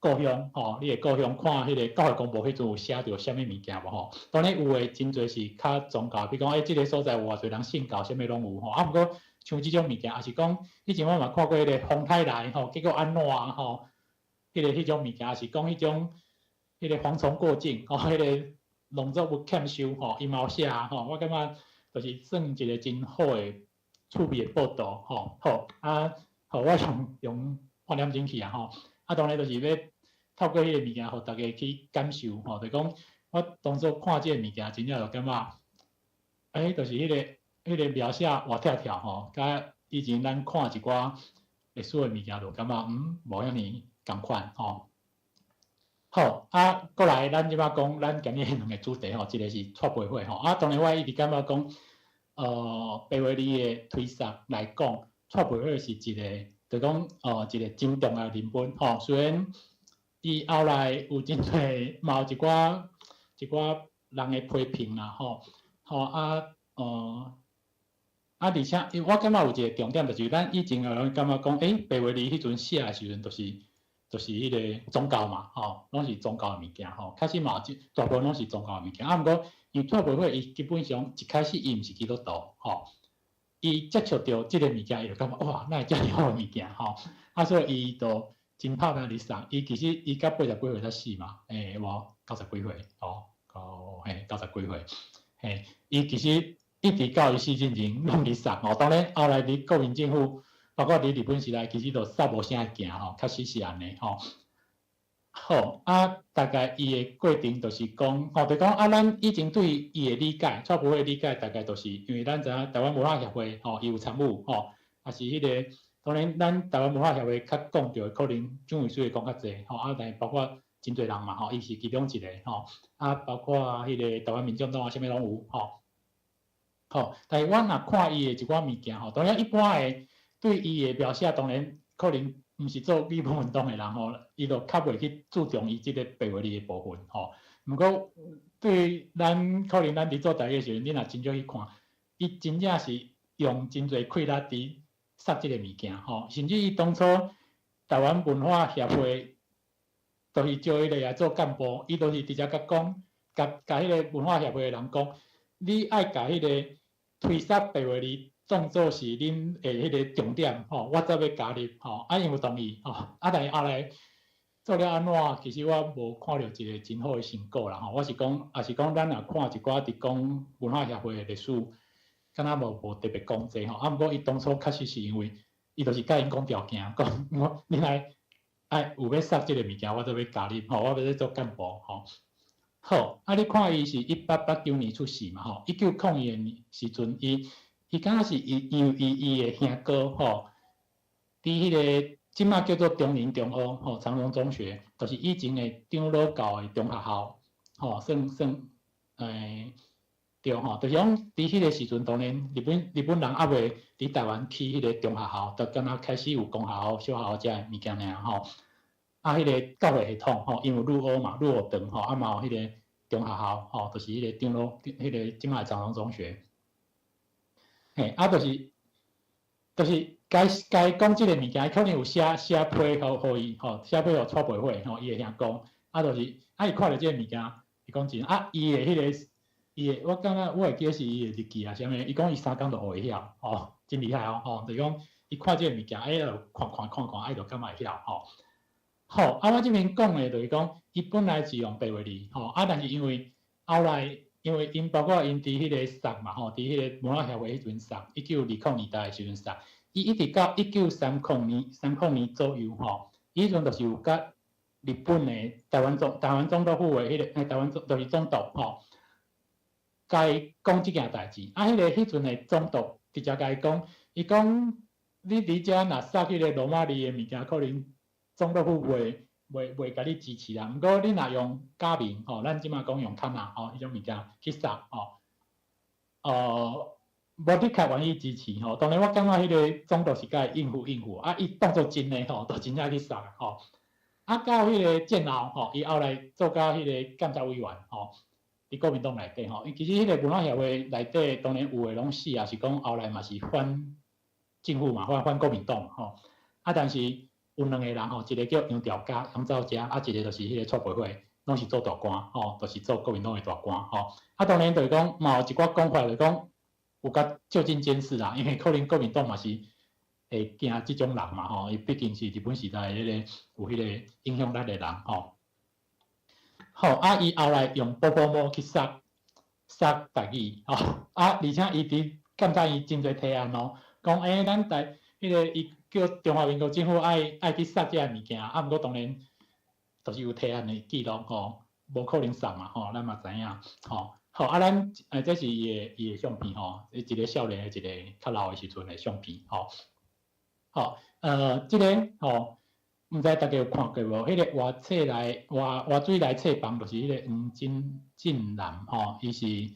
故鄉吼，你的故鄉看彼個教會公報彼陣有寫著啥物物件無吼？當然有的真濟是較宗教，比如講欸，這个所在有偌濟人信教，啥物攏有吼。啊，毋過像這種物件，抑是講以前我嘛看過彼个風颱來吼，結果按怎吼？彼个彼種物件，抑是講彼種彼个蝗蟲過境吼，彼个農作物欠收吼，伊嘛有寫吼。我感覺就是算一個真好的趣味的報導吼。好啊，好，我用用半點鐘去啊吼。啊，當然就是欲透過彼个物件，予逐家去感受吼，就講我當初看這个物件，真正就感覺，欸，就是彼个彼个描寫活跳跳吼，佮以前咱看一寡歷史的物件，就感覺無遐爾仝款吼。好，啊，過來咱這擺講咱今日彼兩个主題吼，一个是蔡培火吼，啊，當然我一直感覺講，白話字的推捒來講，蔡培火是一个，就講一个真重要的人物吼。雖然伊後來有真濟嘛有一寡一寡人的批評啦吼，吼啊，啊，而且我感覺有一个重點，就是咱以前有人感覺講，白話字彼陣寫的時陣，就是彼个宗教嘛，吼，攏是宗教的物件吼，確實嘛有大部分攏是宗教的物件。啊，毋過因為蔡培火伊基本上一開始伊毋是基督徒，吼，伊接觸著這个物件，伊就感覺哇，哪會遮爾好的物件吼，啊，所以伊就真拍拼咧送。伊其實伊到80幾歲才死嘛，無90幾歲，吼，哦，嘿，90幾歲，嘿，伊其實一直到伊死進前攏佇送吼。當然後來佇國民政府，包括佇日本時代，其實都捒無啥行吼，確實是按呢吼。好，啊，大概伊的過程就是講，吼，就講啊，咱以前對伊的理解，蔡培火的理解，大概就是因為咱知影台灣文化協會吼，伊有參與吼，啊是彼个，當然咱台灣文化協會較講著的可能蔣渭水會講較濟吼，啊，但是包括真濟人嘛吼，伊是其中一个吼，啊，包括彼个台灣民眾黨啊，啥物攏有吼。吼，但是我若看伊的一寡物件吼，當然一般的對伊的描寫，當然可能毋是做語文運動的人吼，伊就較袂去注重伊這个白話字的部分吼。毋過對咱可能咱佇做台語的時陣，你若真少去看，伊真正是用真濟氣力佇殺這个物件吼，甚至伊當初台灣文化協會，就是招伊來做幹部，伊都是直接共講，共共彼个文化協會的人講，你愛共彼个推捒白話字當做是恁的彼个重點吼，我才欲加入吼，啊，𪜶有同意吼，啊，但是後來做了按怎，其實我無看著一个真好的成果啦吼。我是講，也是講咱若看一寡佇講文化協會的歷史，敢若無特別講這吼。啊，毋過伊當初確實是因為，伊就是共𪜶講條件，講我恁來愛有欲捒這个物件，我才欲加入吼，我欲咧做幹部吼。好，啊，你看伊是1889年出世嘛吼，1901年時陣，伊敢若是伊因為伊的兄哥吼，佇彼个這馬叫做中林中學吼，長榮中學，就是以前的長老教的中學校，吼，算算對吼，就是講佇彼个時陣，當然日本人猶未佇台灣起彼個中學校，就敢若開始有公學校、小學校遮的物件爾吼。啊，彼个教會系統吼，因為女學嘛，女學堂吼，啊嘛有彼个中學校吼，就是彼個長老，彼个這馬的長榮中學。嘿，啊，就是共共講這个物件，可能有寫寫批予伊吼，寫批予蔡培火吼，伊的兄公，啊，就是啊，伊看著這个物件，伊講真，啊，伊的彼个，伊的，我感覺我會記得是伊的日記啊，啥物，伊講伊3工就學會曉，吼，真厲害哦，吼，就是講伊看這个物件，哎，就看看看看，啊，伊就感覺會曉，吼。好，啊，我這邊講的就是講，伊本來是用白話字，吼，啊，但是因為後來，因為𪜶包括𪜶佇彼个捒嘛，吼，佇彼个文化協會彼陣捒，1920年代的時陣捒，伊一直到1930年30年左右，吼，伊彼陣就是有佮日本的台灣總督府的彼个，台灣總就是總督，吼，共伊講這件代誌，啊，彼个彼陣的總督直接共伊講，伊講你佇遮若捒彼个羅馬字的物件，可能總督府袂共你支持啦。毋過你若用假名吼，咱這馬講用卡納吼，彼種物件去捒吼，無的確願意支持吼。當然我感覺彼个總督是共伊應付應付，啊，伊當作真的吼，就真正去捒吼。啊，到彼个戰後吼，伊後來做到彼个監察委員吼，佇國民黨內底吼。伊其實彼个文化協會內底，當然有的攏死啊，是講後來嘛是反政府嘛，反國民黨吼。啊，但是有兩個人吼，一個叫楊肇嘉、楊肇嘉，啊，一個就是彼个蔡培火，攏是做大官吼，就是做國民黨的大官吼。啊，當然就是講嘛有一寡講法，就是講有較就近監視啦，因為可能國民黨嘛是會驚這種人嘛吼，伊畢竟是日本時代彼個有彼個影響力的人吼。好，啊，伊後來用波波摩去捒捒台語吼，啊，而且伊佇監察院真濟提案哦，講咱台彼个伊叫中華民國政府愛去捒這个物件，啊，毋過當然就是有提案的記錄吼，無可能捒嘛吼，咱嘛知影吼。好，好，啊，咱這是伊的相片吼，一個少年的，一個較老的時陣的相片吼。好，這個吼，毋知大家有看過無？彼個活冊來活活水來冊房，就是彼個黃金進南吼，伊是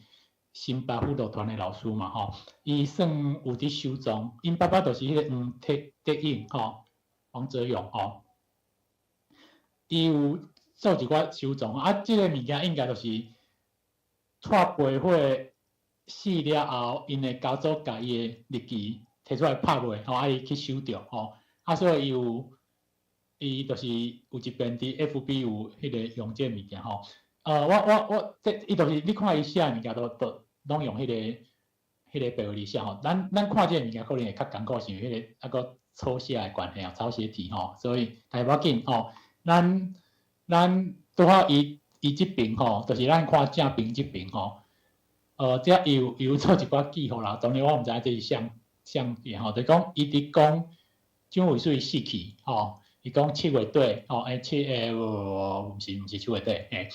新北輔導團的老師嘛吼，伊算有佇收藏，𪜶爸爸就是彼個黃德德勇吼，黃哲勇吼，伊有做一寡收藏，啊，這個物件應該就是蔡培火死了後，𪜶的家族共伊的日記提出來拍賣吼，啊，伊去收著吼，啊，所以伊有。伊就是有一遍佇 FB 有彼個用這個物件吼，我這伊就是你看伊寫的物件都攏用彼個白話字寫吼，咱看這個物件可能會較艱苦，是因為彼個猶閣草寫的關係哦，草寫體吼，所以但是無要緊吼，咱拄好伊這邊吼，就是咱看正邊這邊吼，這伊有做一寡記號啦，當然我毋知影這是啥啥物吼，就是講伊佇講蔣渭水死去吼。伊講7月底，吼，毋是7月底，嘿，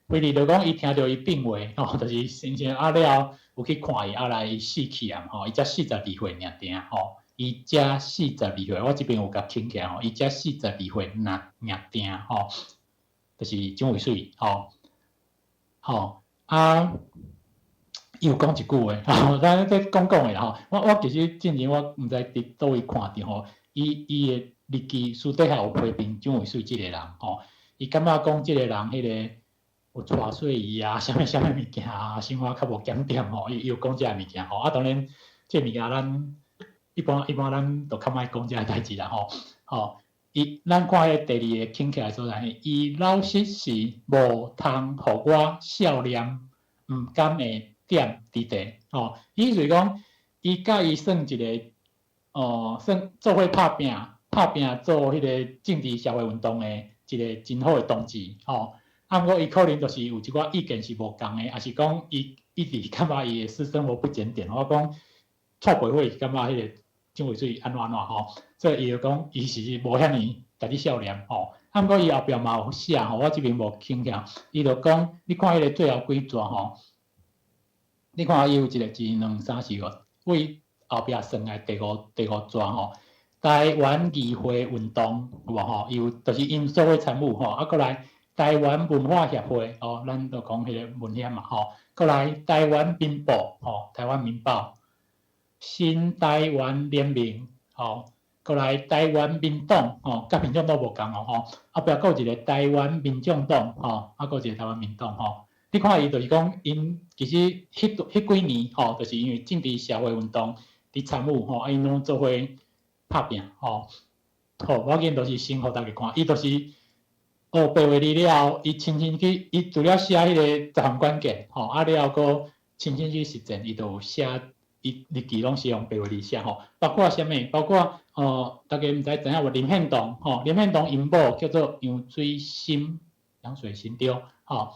規日就講伊聽著伊變話，吼，就是先先啊了有去看伊，啊來伊死去啊，吼，伊才42歲爾定，吼，伊才四十二歲，我這邊有共圈起來吼，伊才四十二歲爾爾定，吼，就是蔣渭水，吼，吼，啊，伊有講一句話，吼，咱這講講的啦，吼，我其實進前我毋知佇佗位看著吼，伊的日記私底下有批評蔣渭水這個人吼，伊感覺講這個人彼個有娶細姨啊，啥物啥物物件啊，生活較無檢點吼，伊有講這个物件吼，啊當然這個物件咱一般咱就較莫講這个代誌啦吼，吼，伊咱看彼個第二个圈起來所在，伊老實是無通予我笑臉毋甘的點佇地吼，意思是講伊佮伊算一個哦，算做伙拍拚。拍拚做彼個政治社會運動的一個真好的同志吼，啊，毋過伊可能就是有一寡意見是無仝的，抑是講伊一直感覺伊的私生活不檢點，我講蔡培火是感覺彼個蔣渭水按怎按怎吼，所以伊就講伊是無遐爾家己少年吼，啊，毋過伊後壁嘛有寫吼，我這邊無圈起來，伊就講你看彼個最後幾逝吼，你看伊有一個一兩三四五，為後壁算來第五逝吼。台灣議會運動有無吼？伊有，就是𪜶做伙參與吼，啊，閣來台灣文化協會哦，咱就講彼個文協嘛吼，閣來台灣民報吼，台灣民報，新台灣聯盟吼，閣來台灣民黨吼，佮民眾黨無仝哦吼，後壁閣有一個台灣民眾黨吼，啊，閣有一個台灣民黨吼。你看伊就是講，𪜶其實彼幾年吼，就是因為政治社會運動佇參與吼，啊，𪜶攏做伙拍拚吼，好，無要緊，就是先予大家看，伊就是學白話字了後，伊親身去，伊除了寫彼個十項關鍵吼，啊了後閣親身去實踐，伊就有寫，伊日記攏是用白話字寫吼，包括啥物？包括哦，大家毋知知影無？林獻堂吼，林獻堂𪜶某叫做楊水心，楊水心對，吼，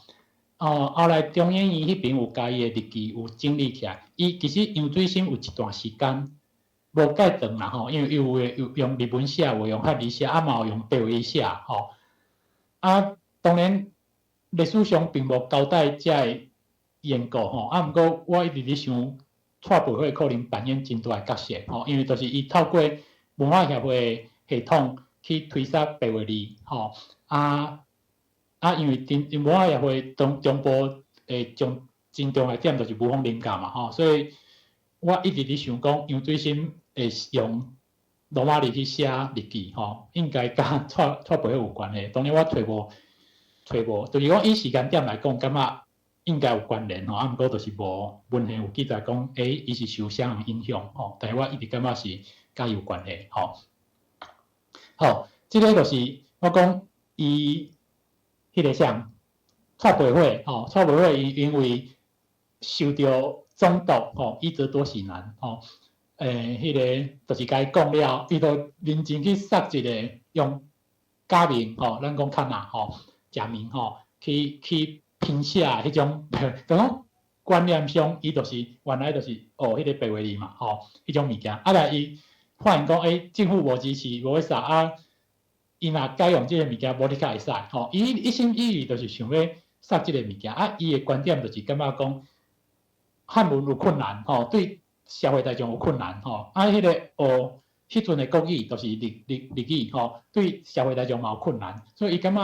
哦，後來中研院彼邊有共伊的日記有整理起來，伊其實楊水心有一段時間無蓋長啦吼，因為伊有的有用日文寫，有用漢字寫，啊嘛有用白話字寫吼。啊，當然歷史上並無交代這个緣故吼。啊，毋過我一直佇想，蔡培火可能扮演真大的角色吼，因為就是伊透過文化協會系統去推捒白話字吼。啊，因為𪜶文化協會中部的中真重要點就是吳鳳林教嘛吼，所以我一直佇想講楊水心會用羅馬字去寫日記吼，應該佮蔡培火有關係。當然我揣無，就是講以時間點來講，感覺應該有關聯吼。啊，毋過就是無文獻有記載講，欸，伊是受啥人影響吼？但是我一直感覺是佮伊有關係吼。好，這個就是我講伊彼個啥蔡培火吼，蔡培火因為受著總督吼伊澤多喜男吼。彼個就是共伊講了，伊就認真去殺一個用假名吼，咱講較難吼，假名吼，去拼寫彼種，就講觀念上，伊就是原來就是學彼個白話字嘛，吼，彼種物件。啊來伊發現講，欸，政府無支持，無欲殺啊，伊若改用這個物件，無的確會使吼。伊一心一意就是想欲殺這個物件，啊，伊的觀點就是感覺講，漢文有困難吼，對社會大眾有困難吼。啊，彼个學彼陣的國語，就是日語吼，對社會大眾嘛有困難，所以伊感覺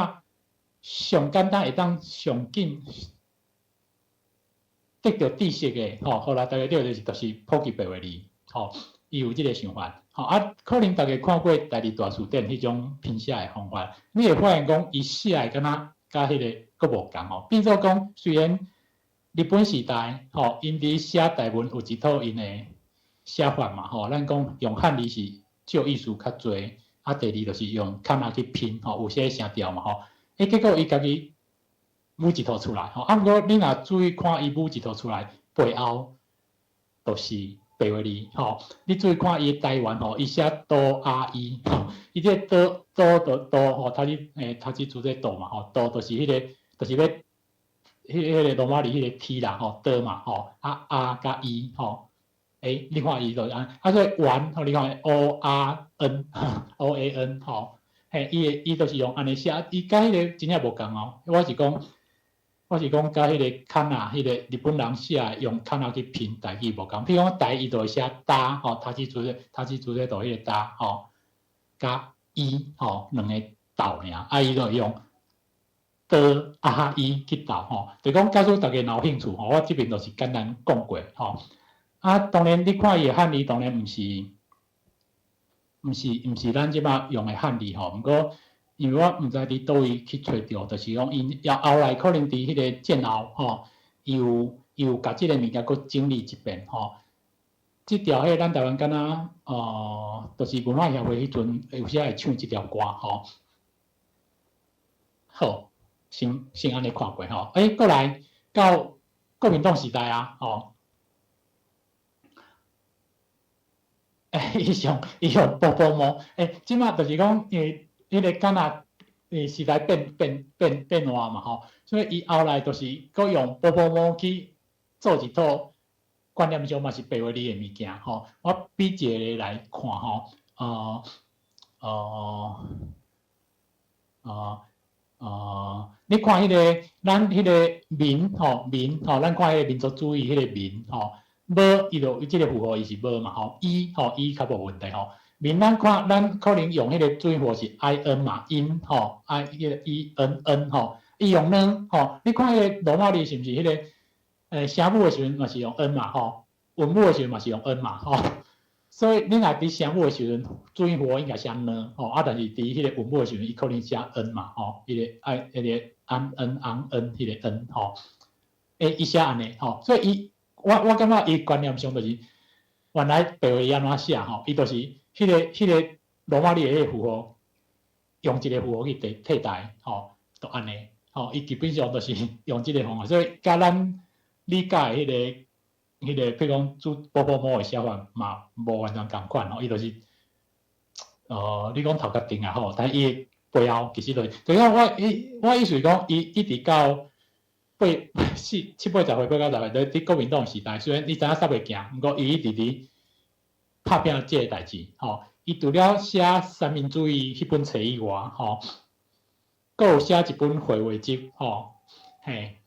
上簡單會當上緊得著知識的吼，予來逐家著就是普及白話字吼，伊有這个想法吼。啊，可能逐家看過台字大辭典彼種拼寫的方法，你會發現講伊寫的敢若佮彼个閣無仝吼。變做講，雖然日本時代吼，𪜶佇寫台文有一套𪜶的寫法嘛吼，咱講用漢字是借意思較濟，啊，第二就是用卡納去拼吼，有些聲調嘛吼。欸，結果伊家己舞一套出來吼，啊，毋過你若注意看伊舞一套出來背後，就是白話字吼。你注意看伊台灣吼，伊寫多阿伊吼，伊這個多多多吼，頭一欸頭一字這多嘛吼，多就是彼個，就是欲彼個羅馬字彼個 T 啦吼，多嘛吼，啊 R 佮 E 吼，欸，你看伊就按，啊所以丸吼，你看 O R N O A N 吼，嘿，伊的伊就是用按呢寫，伊佮彼個真正無仝哦。我是講，佮彼個卡納，彼個日本人寫的用卡納去拼台語無仝。譬如講台伊就會寫搭吼，頭一字頭一字咧就彼個搭吼，佮伊吼兩個鬥爾，啊伊就用的啊伊去鬥吼。就講假使逐家若有興趣吼，我這邊就是簡單講過吼。啊，當然你看伊的漢字，當然毋是咱這擺用的漢字吼。毋過因為我毋知佇佗位去揣著，就是講𪜶後後來可能佇彼個戰後吼，伊有共這個物件閣整理一遍吼。這條彼咱台灣敢若哦，就是文化協會彼陣有時會唱這條歌吼。好，先按呢看過吼。欸，過來到國民黨時代啊，吼。欸，伊用波波毛，欸，這擺就是講，因為彼個敢若時代變化嘛吼，所以伊後來就是閣用波波毛去做一套觀念上嘛是白話字的物件吼。我比一个來看吼，你看彼個咱彼個民吼民吼，咱看彼個民族主義彼個民吼，無伊就這个符號伊是無嘛吼，伊吼伊較無問題吼。民咱看咱可能用彼個注音符號是 I N 嘛，音吼，I 彼個 E N N 吼，伊用呢吼，你看彼個羅馬字是毋是彼個聲母的時陣嘛是用 N 嘛吼，韻母的時陣嘛是用 N 嘛吼，所以你若佇聲母的時陣，注音符號應該寫呢吼，啊，但是佇彼個韻母的時陣，伊可能寫 N 嘛吼，彼個愛彼個安 N 昂 N 彼個 N 吼，欸，伊寫按呢吼，所以伊我感覺伊觀念上就是原來白話按怎寫吼，伊就是彼個羅馬字的彼個符號，用一個符號去替代吼，就按呢吼，伊基本上就是用這個方法，所以佮咱理解彼個，譬如講做波波毛的寫法嘛，無完全仝款吼，伊就是，你講頭殼定也好，但伊的背後其實就是，就是講我意思是講，伊一直到八四七八十歲八九十歲，佇國民黨時代，雖然伊知影煞袂行，毋過伊一直佇拍拚這個代誌吼。伊除了寫三民主義彼本冊以外，吼，閣有寫一本繪畫集，吼，嘿，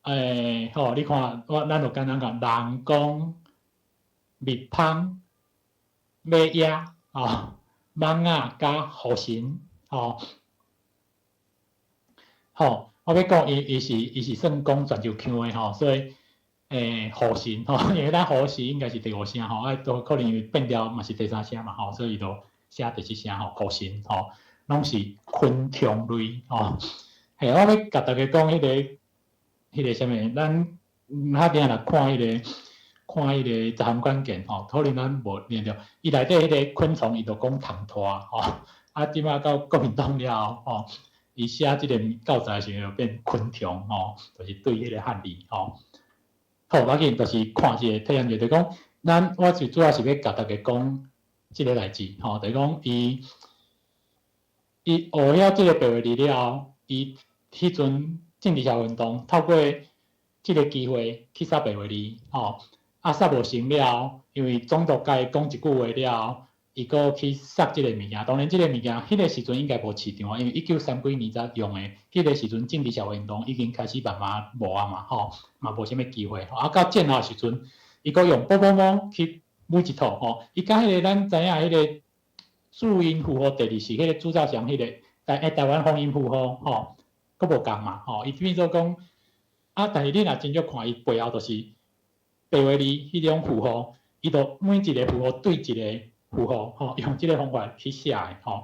欸，吼，你看，咱就簡單講，人講蜜蜂、馬驛，吼，蠓仔佮雨神，吼，吼，我欲講伊是算講泉州腔的吼，所以，欸，雨神吼，因為咱雨神應該是第五聲吼，啊，都可能因為變調嘛是第三聲嘛吼，所以伊就寫第七聲吼，雨神吼，攏是昆蟲類吼。嘿，我欲共大家講彼個啥物，咱較定若看彼個雜項關鍵吼，可能咱無念著，伊內底彼個昆蟲伊就講蟲拖吼，啊，這擺到國民黨了後吼，伊寫這個教材時陣就變昆蟲吼，就是對彼個漢字吼。好，無要緊，就是看這個體驗者，就講咱我最主要是欲共大家講這個代誌吼，就是講伊學曉這個白話字了後，伊彼陣政治社會運動透過這個機會去殺白話字吼，啊殺無成了後，因為總督共伊講一句話了後，伊閣去殺這個物件。當然，這個物件彼個時陣應該無市場啊，因為一九三幾年才用的，彼個時陣政治社會運動已經開始慢慢無啊嘛，吼，嘛無啥物機會。啊，到戰後時陣，伊閣用寶寶毛去每一套吼，伊佮彼個咱知影彼個注音符號第二是彼個朱兆祥彼個台灣方音符號吼，閣無仝嘛吼，伊變做講啊，但是你若真正看伊背後就是白話字彼種符號，伊就每一個符號對一個符號吼，用這個方法去寫的吼。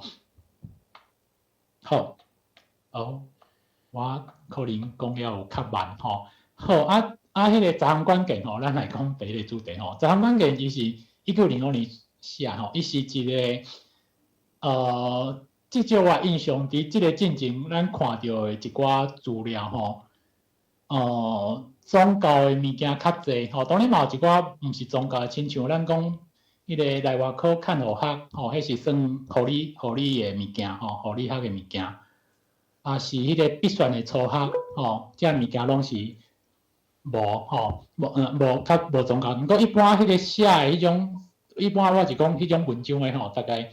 好，好，我可能講了有較慢吼。好啊啊，彼個雜項管見吼，咱來講第一個主題吼。雜項管見伊是1905年寫吼，伊是一個至少我印象佇這個進前，咱看著的一寡資料吼，宗教的物件較濟吼，當然嘛有一寡毋是宗教的，親像咱講彼個內外科看護學吼，彼是算護理的物件吼，護理學的物件，啊是彼個筆算的初學吼，這物件攏是無吼，無較無宗教。毋過一般彼個寫的彼種，一般我是講彼種文章的吼，大概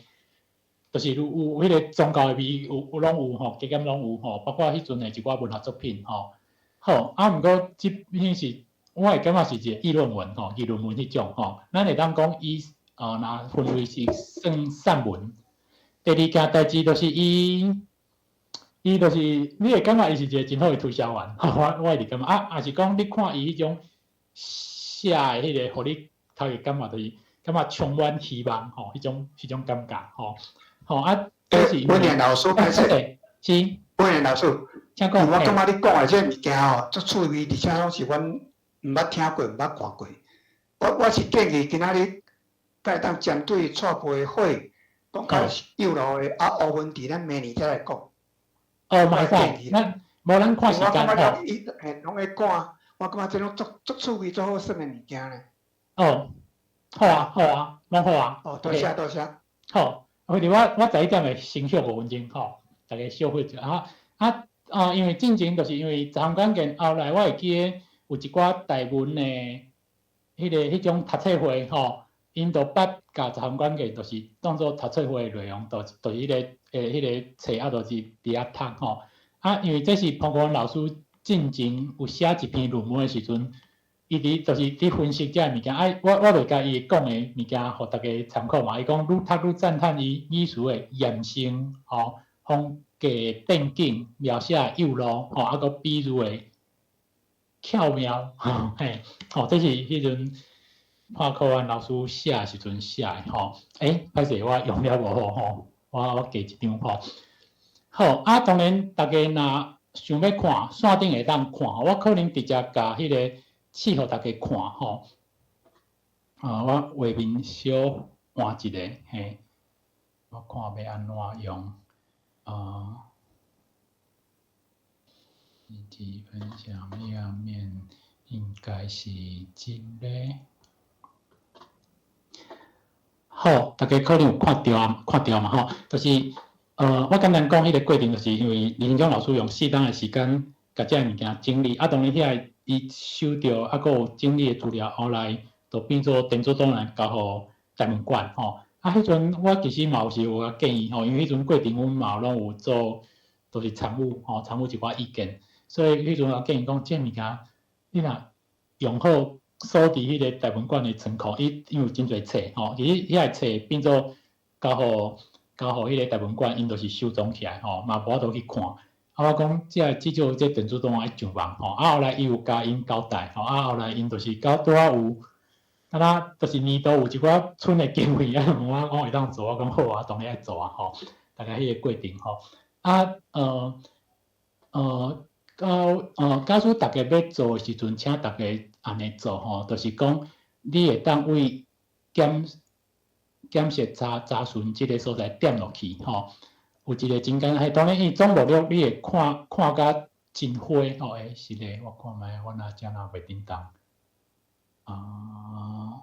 就是有彼個宗教的味，有攏有吼，加減攏有吼，包括彼陣的一寡文學作品吼。好，啊，毋過這篇是我會感覺是一個議論文吼，議論文彼種吼。咱會當講伊若分類是算散文。第二件代誌就是伊，伊就是你會感覺伊是一個真好的推銷員，我會感覺啊，也是講你看伊彼種寫的彼個，予你頭一感覺就是感覺充滿希望吼，彼種感覺吼。吼啊，欸，溫年老師歹勢，是，溫年老師，請講。我感覺你講的這個物件吼，足趣味，而且攏是阮毋捌聽過、毋捌看過。我是建議今仔日會當針對蔡培火講較幼路的啊，烏問題，咱明年再來講。哦，嘛會使，咱無咱看時間吼。伊嘿，攏會趕，我感覺這攏足趣味、足好耍的物件咧。哦，好啊，好啊，攏好啊。哦，多謝多謝。好。或者我11點會先歇5分鐘吼，大家小歇一下啊啊啊！因為進前就是因為雜項管見，後來我會記得有一寡台文的彼個彼種讀冊會吼，𪜶都捌共雜項管見，就是當做讀冊會的內容，就是彼個冊啊，就是佇遐讀吼。啊，因為這是彭國文老師進前有寫一篇論文的時陣，伊佇就是佇分析這个物件，啊，我就共伊講的物件，予大家參考嘛。伊講愈讀愈讚嘆伊語詞的驗性，吼，風格變景，描寫幼路，吼，啊，閣比喻的巧妙，吼嘿，吼，這是彼陣潘可安老師寫的時陣寫的，吼。欸，歹勢，我用了無好吼，我加一張吼。好，啊，當然，大家若想欲看，線頂會當看，我可能直接共彼個試予大家看吼。啊，我畫面小換一個，嘿，我看欲按怎用，啊，以及分享頁面應該是這個。好，大家可能有看著啊，看著嘛吼，就是我簡單講彼個過程，就是因為林榮老師用適當的時間，共這个物件整理，啊，當然遐個伊收著啊，閣有整理的資料，後來就變做電子檔案交予台文館吼。啊，彼陣我其實嘛有是有共建議吼，因為彼陣過程阮嘛攏有做，都是參與吼，參與一寡意見，所以彼陣我建議講，這个物件你若用好鎖佇彼個台文館的倉庫，伊因為有真濟冊吼，其實遐個冊變做交予彼個台文館，𪜶就是收藏起來吼，嘛無法度去看。啊，我講這個至少這電子檔案愛上網吼，啊後來伊有共𪜶交代吼，啊後來𪜶就是到拄仔有，敢若就是年度有一寡剩的經費啊，問我講會當做，我講好啊，當然愛做啊吼，大概彼個過程吼。啊，到假使大家欲做的時陣，請大家按呢做吼，就是講你會當為檢索查詢這個所在點落去吼。有一個真簡單，當然伊總目錄你會看甲真花吼，欸，是咧，我看覓，我若遮若袂叮當。啊，哦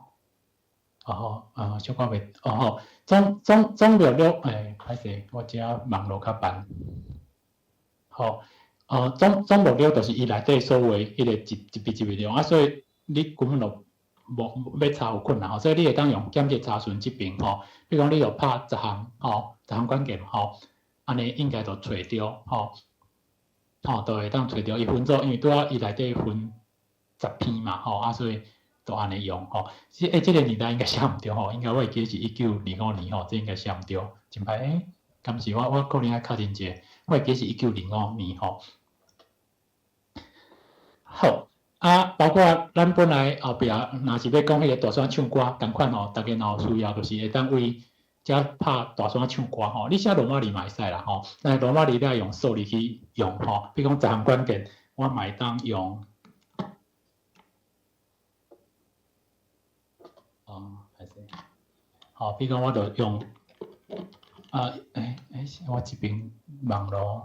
好，啊，小可袂，哦好，總目錄，欸，歹勢，我遮網路較慢。好，總目錄就是伊內底所有的彼個一筆一筆內容，啊，所以你根本就無欲查有困難吼，所以你會當用檢測查詢這爿吼，比如講你著拍十項吼，十項關鍵吼，按呢應該就揣著吼，吼，就會當揣著伊分做，因為拄仔伊內底分10篇嘛吼，啊所以就按呢用吼。這個年代應該寫毋著吼，應該我會記得是1925年吼，這應該寫毋著，真歹欸，敢是我可能愛確認一下，我會記得是一九二五年吼。好。啊，包括咱本來後壁若是欲講彼個大山唱歌仝款吼，逐家若有需要，就是會當為遮拍大山唱歌吼。你寫羅馬字嘛會使啦吼，但是羅馬字你愛用數字去用吼。比如講十項關鍵，我嘛會當用，哦，歹勢，吼，比如講我就用，啊，欸欸，我這邊網路。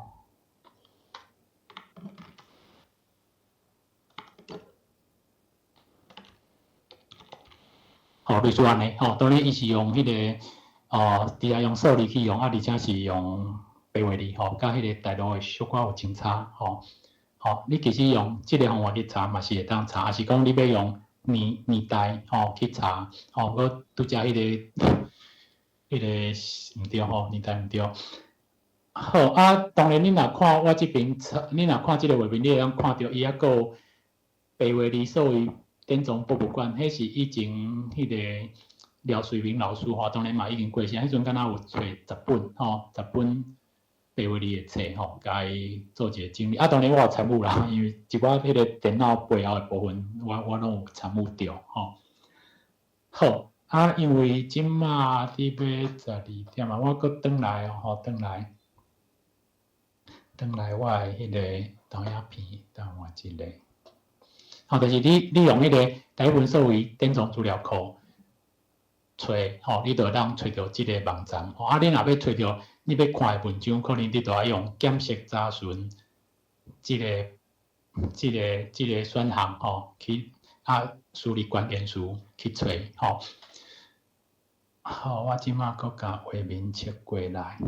吼，類似按呢，吼，當然伊是用彼個，哦，佇遐用數字去用，啊，而且是用白話字，吼，佮彼個大陸的小可有穿插，吼，吼，你其實用這個方法去查嘛是會當查，抑是講你欲用年代，吼，去查，吼，閣拄才彼個，彼個毋對吼，年代毋對。好，啊，當然你若看我這爿查，你若看這個畫面，你會當看著伊猶閣有白話字所謂典藏博物館，彼是以前彼個廖瑞明老師吼，當然嘛已經過身，彼陣敢若有揣十本吼，十本白話字的冊吼，共伊做一個整理。啊，當然我有參與啦，因為一寡彼個電腦背後的部分，我攏有參與著吼。好，啊，因為這馬佇欲12點啊，我閣轉來吼，轉來，轉來我的彼個投影片，等我一下。吼，就是你用彼個台灣所謂典藏資料庫揣吼，你就會當揣著這個網站。吼，啊，你若欲揣著你欲看的文章，可能你就愛用檢測查詢這個、這個、這個選項吼，去啊輸入關鍵詞去揣吼。好，我這馬閣共畫面切過來。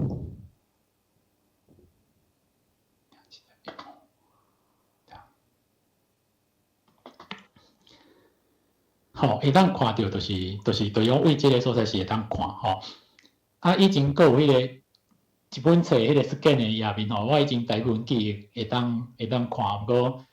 吼，會當看著就是，就用為這個所在是會當看吼。啊，以前閣有彼個一本冊，彼個 scan 的頁面吼，我以前台文記會當看，毋過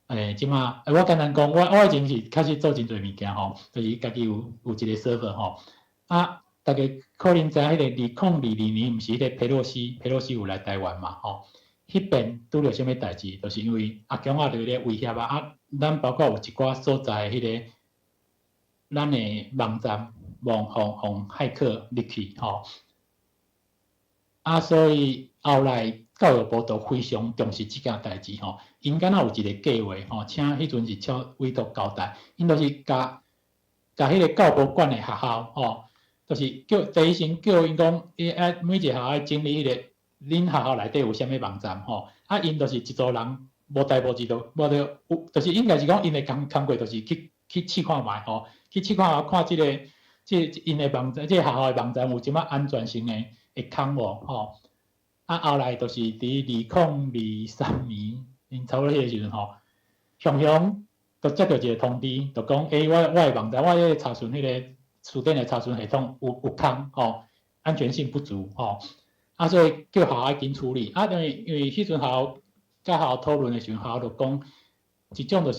這馬，我簡單講，我以前是確實做真濟物件吼，就是家己有一個 server 吼。啊，逐家可能知影彼個2022年，毋是彼個佩洛西有來台灣嘛吼。彼邊拄著啥物代誌，就是因為阿共仔佇咧威脅啊，啊，咱包括有一寡所在彼個。咱的網站予予駭客入去吼，啊，所以後來教育部就非常重視這件代誌吼，𪜶敢若有一個計劃吼，請彼陣是請委託交代，𪜶就是共彼個教育部管的學校吼，就是叫第一先叫𪜶講，伊愛每一個學校愛整理彼個恁學校內底有啥物網站吼，啊，𪜶就是一組人無代無誌就無著有，就是應該是講𪜶的工課就是去試看覓吼。去試看看這個，這𪜶的網站，這個學校的網站有啥物安全性的空無吼？啊，後來就是佇2023年，𪜶差不多彼個時陣吼，雄雄就接著一個通知，就講，欸，我的網站，我彼個查詢彼個辭典的查詢系統有空吼，安全性不足吼，啊，所以叫學校愛緊處理。啊，因為彼陣學校佮學校討論的時陣，學校就講，一種就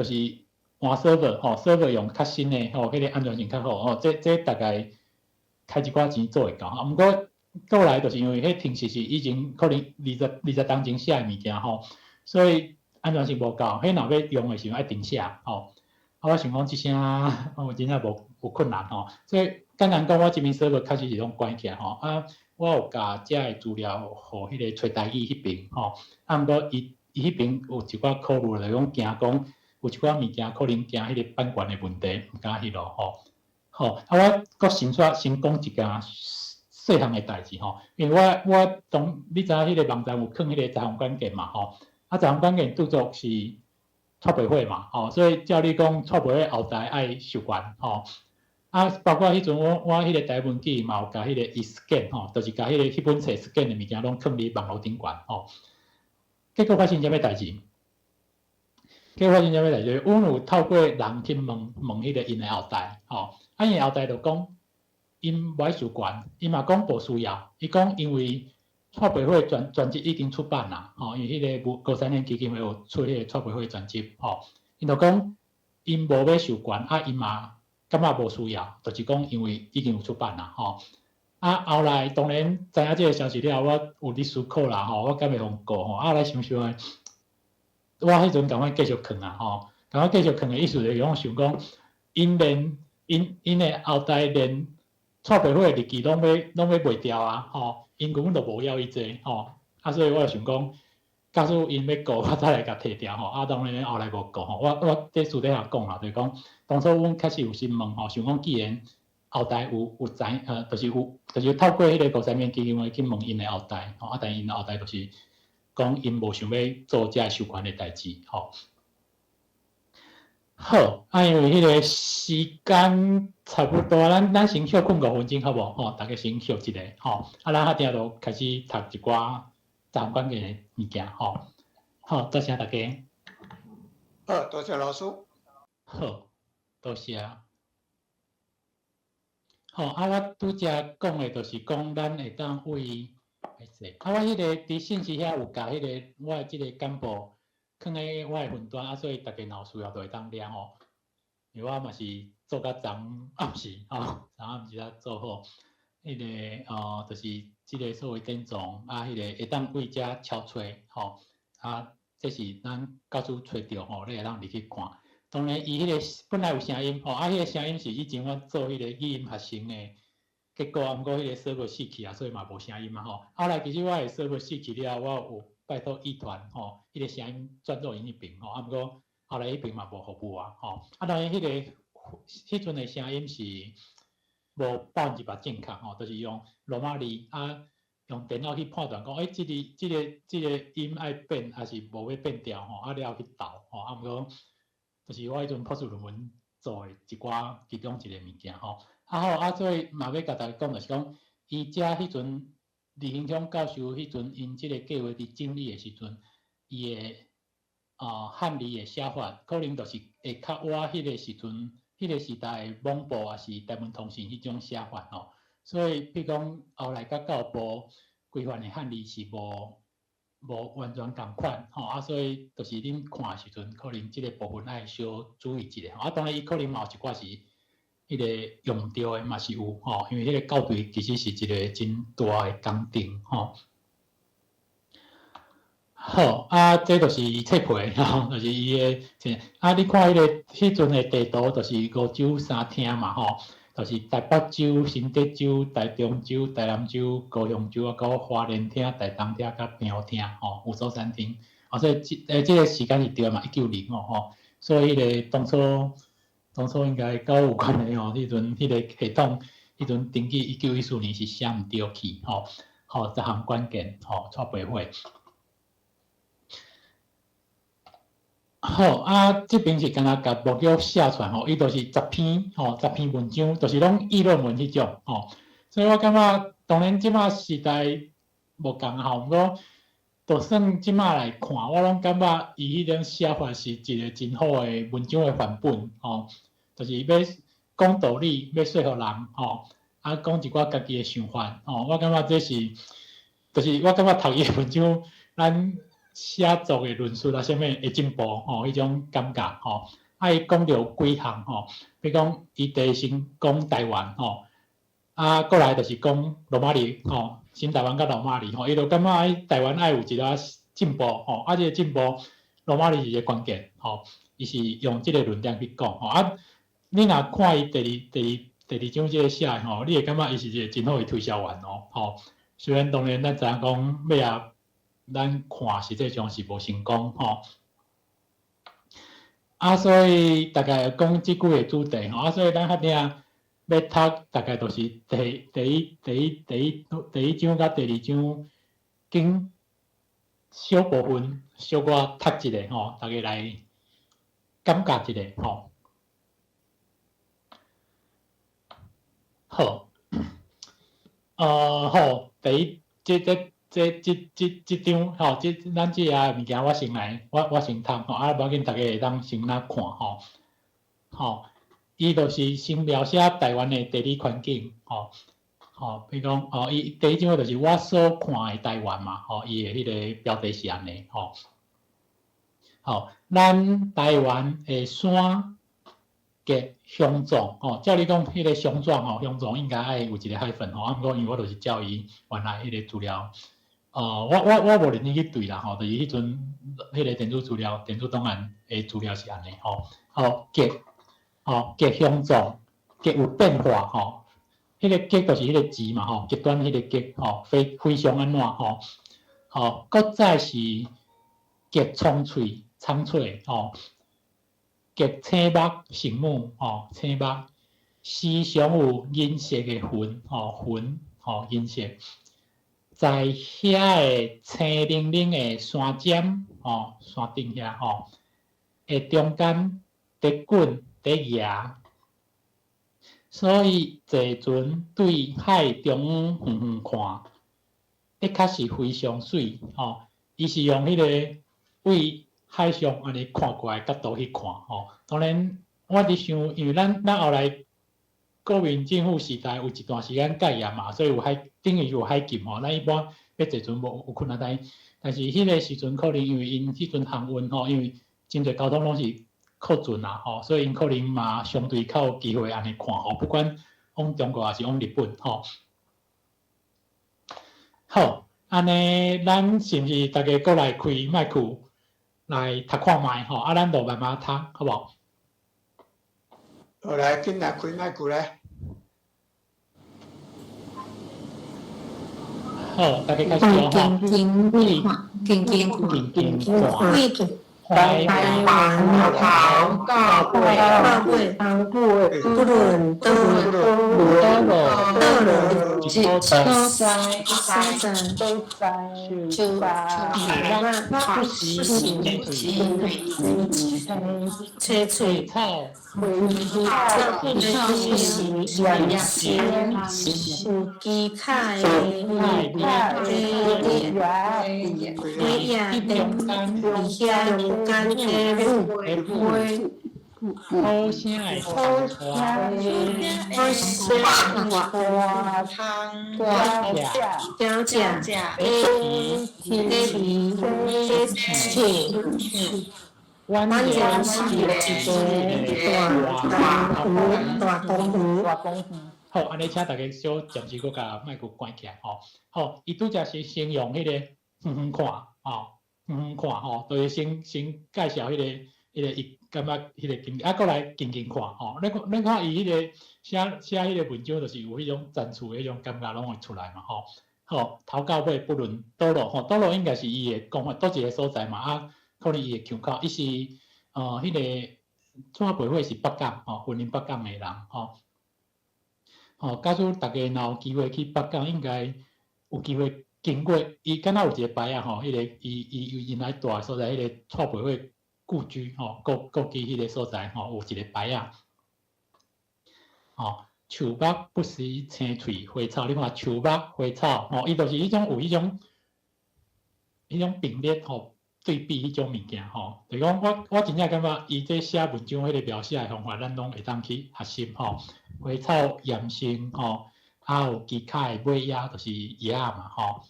是換 server 吼，server 用較新的吼，彼個安全性較好吼，這大概開一寡錢做會到。啊，毋過過來就是因為彼停實是以前可能二十當前寫的物件吼，所以安全性無夠，彼若欲用的時陣愛重寫吼。啊，我想講這聲我真正無有困難吼，所以簡單講，我這邊 server 確實是攏關起來吼。啊，我有共遮的資料予彼個揣台語彼爿吼，啊，毋過伊彼爿有一寡考慮，就講驚講。有一寡物件可能驚彼個版權的問題，毋敢彼落吼。吼，啊，我閣先煞先講一件細項的代誌吼，因為我當你知影彼個網站有囥彼個十項關鍵嘛吼，啊，十項關鍵拄著是蔡培慧嘛吼，所以照理講蔡培慧後台愛授權吼。啊，包括彼陣我彼個台文記嘛有共彼個伊 scan 吼，就是共彼個彼本冊 scan 的物件攏囥佇網路頂懸吼。結果發生啥物代誌？結果發生啥物代誌？阮有透過人去問問彼個𪜶的後代，吼，啊，𪜶後代就講，𪜶無愛授權，伊嘛講無需要，伊講因為蔡培慧全集已經出版啦，吼，因為彼個高山縣基金會有出彼個蔡培慧全集，吼，𪜶就講𪜶無欲授權，啊，𪜶嘛感覺無需要，就是講因為已經有出版啦，吼。啊，後來當然知影這個消息了後，我有咧思考啦，吼，我敢會予告吼，啊，後來想想的，我彼陣共款繼續囥啊，吼，共款繼續囥的意思就是講想講，𪜶連𪜶的後代連蔡培慧的日記攏欲賣掉啊，吼，𪜶根本就無要伊這個，吼，啊，所以我就想講，假使𪜶欲告，我再來共提掉吼，啊，當然後來無告吼，我佇私底下講啦，就是講當初阮確實有先問吼，想講既然後代有知，就是有，就是透過彼個高山縣基金會去問𪜶的後代，吼，啊，但𪜶的後代就是講𪜶無想欲做這个授權的代誌，吼。好，啊，因為彼個時間差不多，咱先歇睏5分鐘好無？吼，逐家先歇一下，吼，啊，咱下定就開始讀一寡雜關鍵的物件，吼。好，多謝大家。好，多謝老師。好，多謝。吼，啊，我拄才講的，就是講咱會當為，歹勢，啊，我彼個佇信息遐有共彼個我的這個簡報，囥佇我的雲端，啊，所以逐家若有需要就會當領吼。因為我嘛是做甲昨暗時，吼，昨暗時才做好，彼個哦，就是這個所謂典藏，啊，彼個會當為遮敲揣，吼，啊，這是咱教授揣著吼，你會當入去看。當然，伊彼個本來有聲音吼，啊，彼個聲音是以前我做彼個語音合成的結果，毋過彼個 server 死去啊，所以嘛無聲音啊吼。後來其實我的 server 死去了後，我有拜託藝團吼，彼個聲音轉做𪜶彼爿吼，啊，毋過後來彼爿嘛無服務啊吼。啊，當然彼個彼陣的聲音是無100%正確吼，就是用羅馬字啊，用電腦去判斷講，欸，這個音愛變，抑是無欲變調吼，啊了後去鬥吼，啊，毋過就是我彼陣博士論文做的一寡其中一個物件吼。啊好，啊所以嘛欲共大家講，就是講，伊遮彼陣李興昌教授彼陣𪜶這個計劃佇整理的時陣，伊的漢字的寫法，可能就是會較倚彼個時陣、彼個時代的網報抑是台文通訊彼種寫法吼。所以，比如講後來佮教育部規範的漢字是無完全仝款吼，啊，所以就是恁看的時陣，可能這個部分愛小注意一下。啊，當然伊可能嘛有一寡是彼個用毋著的嘛是有吼，因為彼個校對其實是一個真大的工程吼。好，啊，這就是伊冊皮吼，就是伊的這啊，你看彼個彼陣的地圖，就是五州三廳嘛吼，就是台北州、新竹州、台中州、台南州、高雄州，啊，閣花蓮廳、台東廳佮平湖廳吼，五州三廳。啊，所以這個時間是對的嘛，1905吼，所以彼個當初應該佮有關係吼，彼陣彼個系統，彼陣登記1914年是寫毋著去吼，吼，十項關鍵吼，蔡培慧。好，啊，這邊是敢若共目錄寫出來吼，伊就是十篇吼，十篇文章，就是攏議論文彼種吼。所以我感覺，當然這馬時代無仝吼，毋過就算這馬來看，我攏感覺伊彼種寫法是一個真好的文章的範本吼，就是欲講道理，欲說服人吼，啊，講一寡家己的想法吼。我感覺這是，就是我感覺讀伊的文章，咱寫作的論述啊，啥物會進步吼，彼種感覺吼。啊，伊講著幾項吼，比如講，伊第一先講台灣吼，啊，過來就是講羅馬字吼，新台灣佮羅馬字吼，伊就感覺台灣愛有一寡進步吼，啊，這個進步羅馬字是一個關鍵吼，伊是用這個論點去講吼。啊，你若看伊第二章這個寫的吼，你會感覺伊是一個真好的推銷員哦，吼。雖然當然咱知影講尾仔。咱看實際上是無成功吼，啊，所以大概講這幾個主題吼，啊，所以咱較定欲讀大概就是第一章佮第二章，經小部分小可讀一下吼，大家來感覺一下吼。好，好，第一，這。這這這這張吼，這咱這个物件我先來，我先讀吼，啊，無要緊，逐家會當先來看吼，吼，伊就是先描寫台灣的地理環境，吼，吼，比如講，吼，伊第一張就是我所看的台灣嘛，吼，伊的彼个標題是按呢，吼，吼，咱台灣的山極雄壯，吼，照理講，彼个雄壯吼，雄壯應該愛有一個 hyphen 吼，啊，毋過因為我就是照伊原來彼個資料。我無認真去對啦吼，就是彼陣彼個電子資料、電子檔案的資料是按呢吼，吼極吼極雄壯，極有變化吼，彼個極就是彼個字嘛吼，極端彼個極吼，非非常按怎吼，吼，閣再是極蒼翠蒼翠吼，極醒目醒目吼，醒目，時常有銀色的雲吼，雲吼銀色。在遐个青冷冷的山尖吼，山頂遐吼，的中間佇滾佇搖，所以坐船對海中央遠遠看，的確是非常媠吼。伊是用彼個對海上按呢看過來角度去看吼。當然，我佇想，因為咱後來國民政府時代有一段時間戒嚴嘛，所以有海等於有海禁吼。咱一般欲坐船無有困難，但是彼個時陣可能因為𪜶彼陣航運吼，因為真濟交通攏是靠船啊吼，所以𪜶可能嘛相對較有機會按呢看吼，不管往中國抑是往日本吼。好，按呢，咱是毋是逐家閣來開麥克來讀看覓吼？啊，咱就慢慢讀，好無？好來，緊來開麥克來。好，逐家開始囉吼。近近看，近近看，近近看，台灣頭到尾，到尾，不論佗佗落，佗落一所所在，在，所在，就不時青翠，草，是有其他的伫遐中間的舞，好聲的好聲歌，小姐，唱，蜿阮蜒是一个大公園，大公園。好，按呢請逐家小暫時閣共麥克關起來吼。好，伊拄才是先用彼個遠遠看吼，遠遠看吼，就是先先介紹彼個伊感覺彼個景，啊，閣來近近看吼。你看伊彼個寫寫彼個文章，就是有彼種層次的彼種感覺攏會出來嘛吼。好，頭到尾不論佗落吼，佗落應該是伊的講法，佗一個所在嘛啊，可能伊的腔口，伊是彼個蔡培火是北港吼，雲林北港的人吼。吼，假使逐家若有機會去北港，應該有機會經過伊，敢若有一個牌仔吼，彼個伊伊𪜶來住的所在，彼個蔡培火故居吼，故居彼個所在吼，有一個牌仔。吼，樹木不時青翠花草，你看樹木花草吼，伊就是彼種有彼種並列吼，對比彼種物件吼，就是講我真正感覺伊這寫文章彼個描寫的方法，咱攏會當去學習吼。花草艷生吼，啊有其他的尾仔，就是葉仔嘛吼。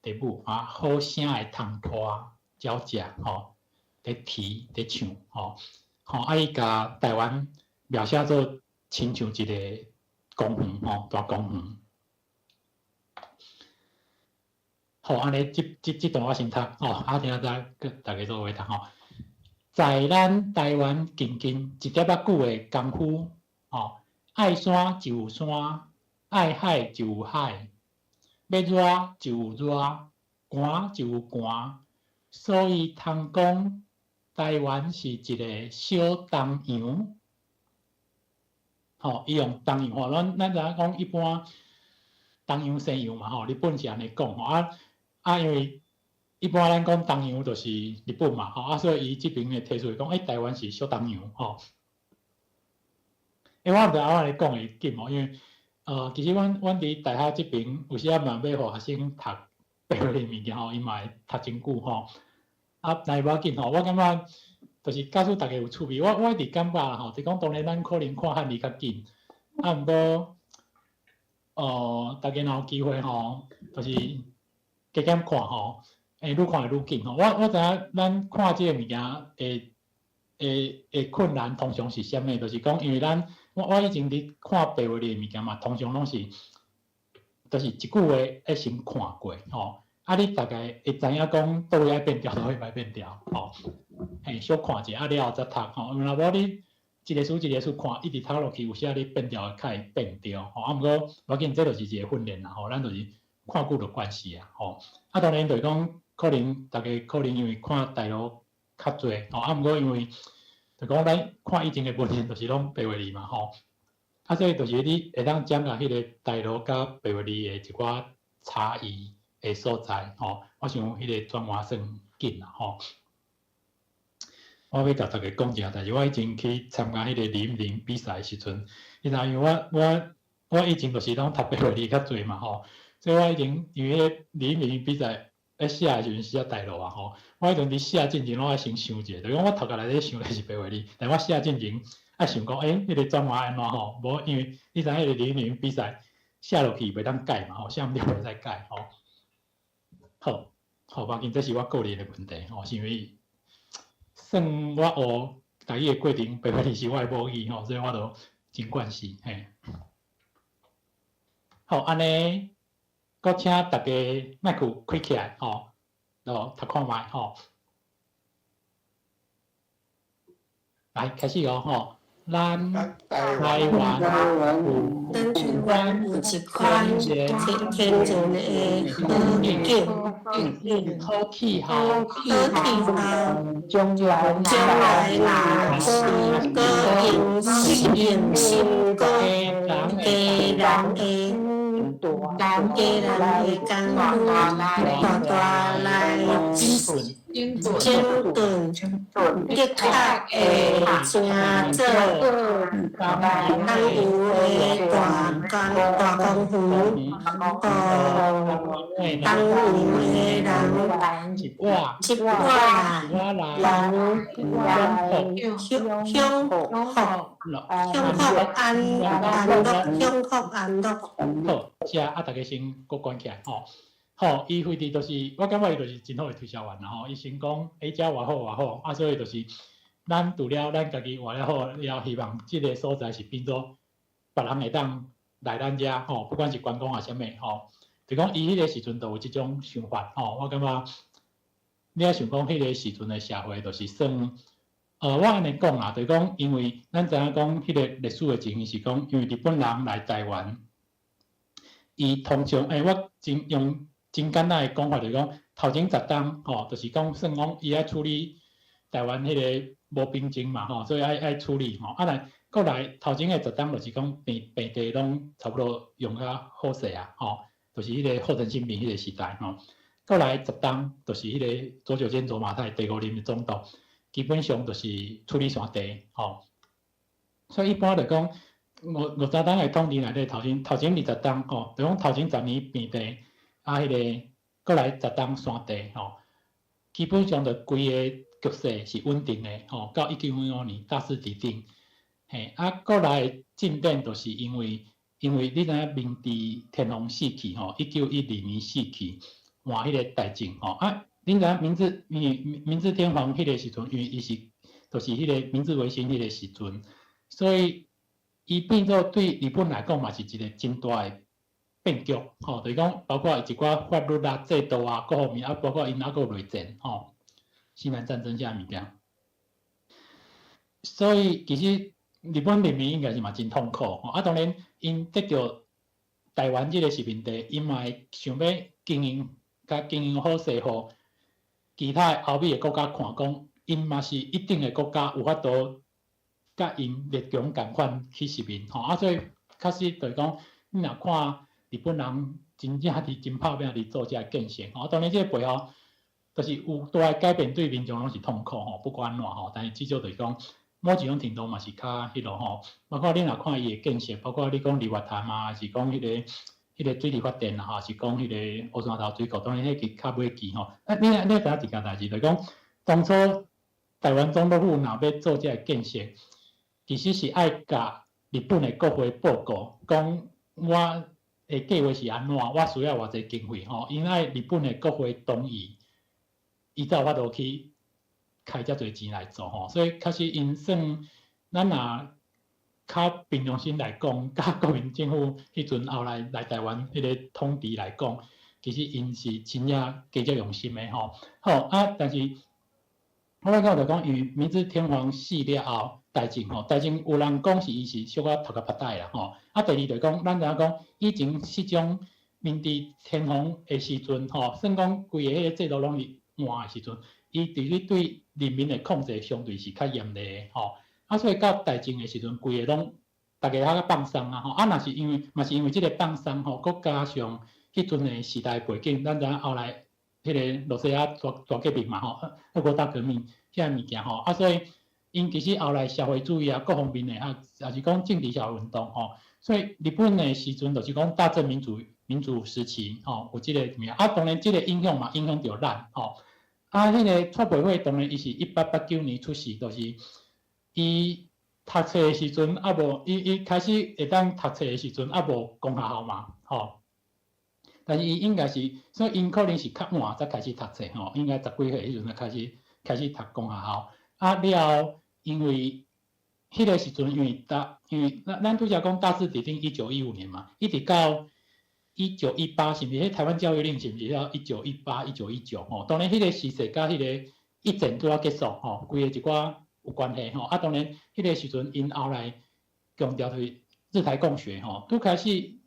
佇舞啊，好聲的窗拖鳥食吼，佇啼佇唱吼，吼啊伊共台灣描寫做親像一個公園吼，大公園。好，按呢，這段我先讀吼，啊，聽下逐家做伙讀吼。在咱台灣近近一點仔久的功夫，吼，愛山就有山，愛海就有海，欲熱就有熱，寒就有寒，所以通講台灣是一個小東洋。吼，伊用東洋話，咱知影講一般東洋西洋嘛吼，日本是按呢講吼，啊啊，因為一般咱講東洋就是日本嘛吼，啊，所以伊這爿會提出來講，欸，台灣是小東洋吼。欸，我毋知影我按呢講會緊無，因為其實阮阮佇大學這爿有時仔嘛欲予學生讀八白話字物件吼，伊嘛會讀真久吼。啊，但是無要緊吼，我感覺就是假使逐家有趣味，我一直感覺吼，就講當然咱可能看漢字較緊，啊，毋過，逐家若有機會吼，就是加減看吼，會愈看會愈緊吼。我知影咱看這个物件會困難，通常是啥物？就是講，因為咱我以前佇看白話字的物件嘛，通常攏是，就是一句話愛先看過吼，啊，你大概會知影講佗位愛變調，佗位袂變調吼。嘿，小看者，啊了後才讀吼。若無你一个詞一个詞看，一直讀落去，有時仔你變調會較會變著吼。啊，毋過無要緊，這就是一個訓練啦吼。咱就是看久就慣勢啊吼。啊，當然就是講，可能逐家可能因為看台語較濟吼，啊，毋過因為就講咱看以前的文獻，就是攏白話字嘛吼。啊，所以就是你會當掌握彼個台語佮白話字的一寡差異的所在吼。我想彼個轉換算緊啦吼。我欲共逐家講一件代誌，我以前去參加彼個零零比賽的時陣，伊若因為我以前就是攏讀白話字較濟嘛吼，所以我以前因為彼個零零比賽咧寫的時陣寫台語啊吼，我彼陣佇寫進前，我愛先想者，就是講我頭殼內底想的是白話字，但我寫進前愛想講，欸，彼個轉換按怎吼？無因為你知影彼個零零比賽寫落去袂當改嘛吼，寫毋著袂使改吼。好，好，無要緊，這是我個人的問題吼，是因為算我學台語的過程，白話字是我的母語吼，所以我就真慣勢嘿。好，按呢，閣請逐家麥克開起來吼，就讀看覓吼。來，開始哦吼。咱台灣咱台灣有一款天天然的好景，好氣候，好氣候，將來將來若是閣用用心閣加人的大加人的工夫，大大來整頓，的確會成做東有的大公大公園，予東有的人一碗一碗人享享福享福安安樂，享福安樂。好，遮啊，逐家先閣關起來吼。好，伊非佇就是，我感覺伊就是真好的推銷員啦吼。伊先講，欸，遮偌好偌好，啊，所以就是咱除了咱家己活了好了，希望這个所在是變做別人會當來咱遮吼，不管是觀光抑啥物吼，就講伊彼个時陣就有這種想法吼。我感覺你愛想講彼个時陣的社會，就是算，我按呢講啦，就是講，因為咱知影講彼個歷史的情形是講，因為日本人來台灣，伊通常，欸，我真用真簡單的講法，就是講頭前十冬吼，就是講算講伊愛處理台灣彼个無平靜嘛吼，所以愛處理吼。啊來，過來頭前的十冬就是講平地攏差不多用較好勢啊吼，就是彼個後藤新平彼個時代吼。過來十冬就是彼個佐久間左馬太第五任的總督，基本上就是處理山地吼。所以一般來講，五十冬的統治內底，頭前20冬吼，就講頭前10年平地，啊，彼个過來十冬山地吼，基本上就規个局勢是穩定的吼，到1915年大勢底定。嘿，啊，過來進展就是因為你知影明治天皇死去吼，1912年死去，換彼個大政吼，啊，你知影明治天皇彼個時陣，因為伊是就是彼個明治維新彼個時陣，所以伊變做對日本來講嘛是一個真大的變局，吼，就是講包括一寡法律啊、制度啊各方面啊，包括𪜶猶閣有內戰，吼，西南戰爭啥物件，所以其實日本人民應該是嘛真痛苦，吼，啊，當然𪜶得著台灣這個殖民地，𪜶嘛會想欲經營，共經營好勢，予其他的歐美的國家看講，𪜶嘛是一等的國家，有法度佮𪜶列強仝款去殖民，吼，啊，所以確實就是講，你若看日本人真正佇真拍拼佇做這个建設，吼，當然這個背後就是有大的改變，對民眾攏是痛苦吼，不管按怎吼，但是至少就是講，某一種程度嘛是較彼落吼，包括你若看伊的建設，包括你講日月潭啊，還是講彼個彼个水力發電啦吼，是講彼個烏山頭水庫，當然彼個較尾期吼。啊，你知影一件代誌，就是講當初台灣總督府若欲做這个建設，其實是愛共日本的國會報告，講我的計劃是按怎，我需要偌濟經費吼，𪜶愛日本的國會同意，伊才有法度去開遮濟錢來做吼。所以確實𪜶算咱若較平常心來講，佮國民政府彼陣後來來台灣彼個統治來講，其實𪜶是真正加足用心的吼。好啊，但是我欲講就講，因為明治天皇死了後，大正吼，大正有人講是伊是小可讀較歹代啦吼。啊，第二就講，咱知影講以前這種明治天皇的時陣吼，算講規個彼個制度攏是換的時陣，伊佇咧對人民的控制相對是較嚴厲的吼。啊，所以到大正的時陣，規个攏逐家較放鬆啊吼。啊，若是因為嘛是因為這个放鬆吼，閣加上彼陣的時代背景，咱知影後來彼個羅西亞大大革命嘛吼，俄國大革命遐物件吼，啊，所以𪜶其實後來社會主義啊，各方面的啊，也是講政治社會運動吼，所以日本的時陣就是講大正民主時期吼，有這個物啊，當然這个影響嘛影響著咱吼。啊，彼个蔡培慧當然伊是1889年出世，就是伊讀冊的時陣猶無，伊開始會當讀冊的時陣猶無公學校嘛，吼。但是伊應該是，所以𪜶可能是較晚才開始讀冊吼，應該十幾歲彼陣才開始讀公學校。啊了後，因為彼个時陣，因為咱拄才講大治底定1915年嘛，一直到1918，是毋是？彼台灣教育令是毋是到1918、1919吼？當然，彼個時勢佮彼個一戰拄仔結束吼，規个一寡有關係吼。啊，當然，彼個時陣𪜶後來強調就是日台共學吼，拄開始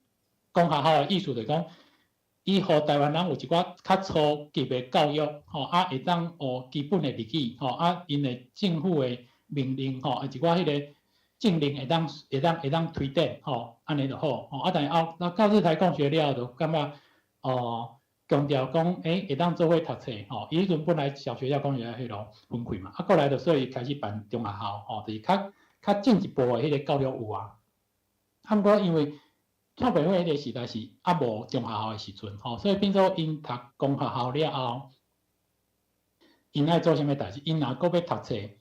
公學校的意思就是講，伊予台灣人有一寡較初級的教育吼，啊，會當學基本的日語吼，啊，𪜶的政府的命令吼，一寡彼個政令會當推展吼，按呢就好吼。啊，但是後到日台共學了後，就感覺哦，強調講，會當做伙讀冊吼。伊彼陣本來小學校公學彼落分開嘛，啊，過來就所以開始辦中學校吼，就是較較進一步的彼個教育有啊。啊，毋過因為蔡培慧彼個時代是猶無中學校的時陣吼，所以變做𪜶讀公學校了後，𪜶愛做啥物代誌？𪜶若閣欲讀冊，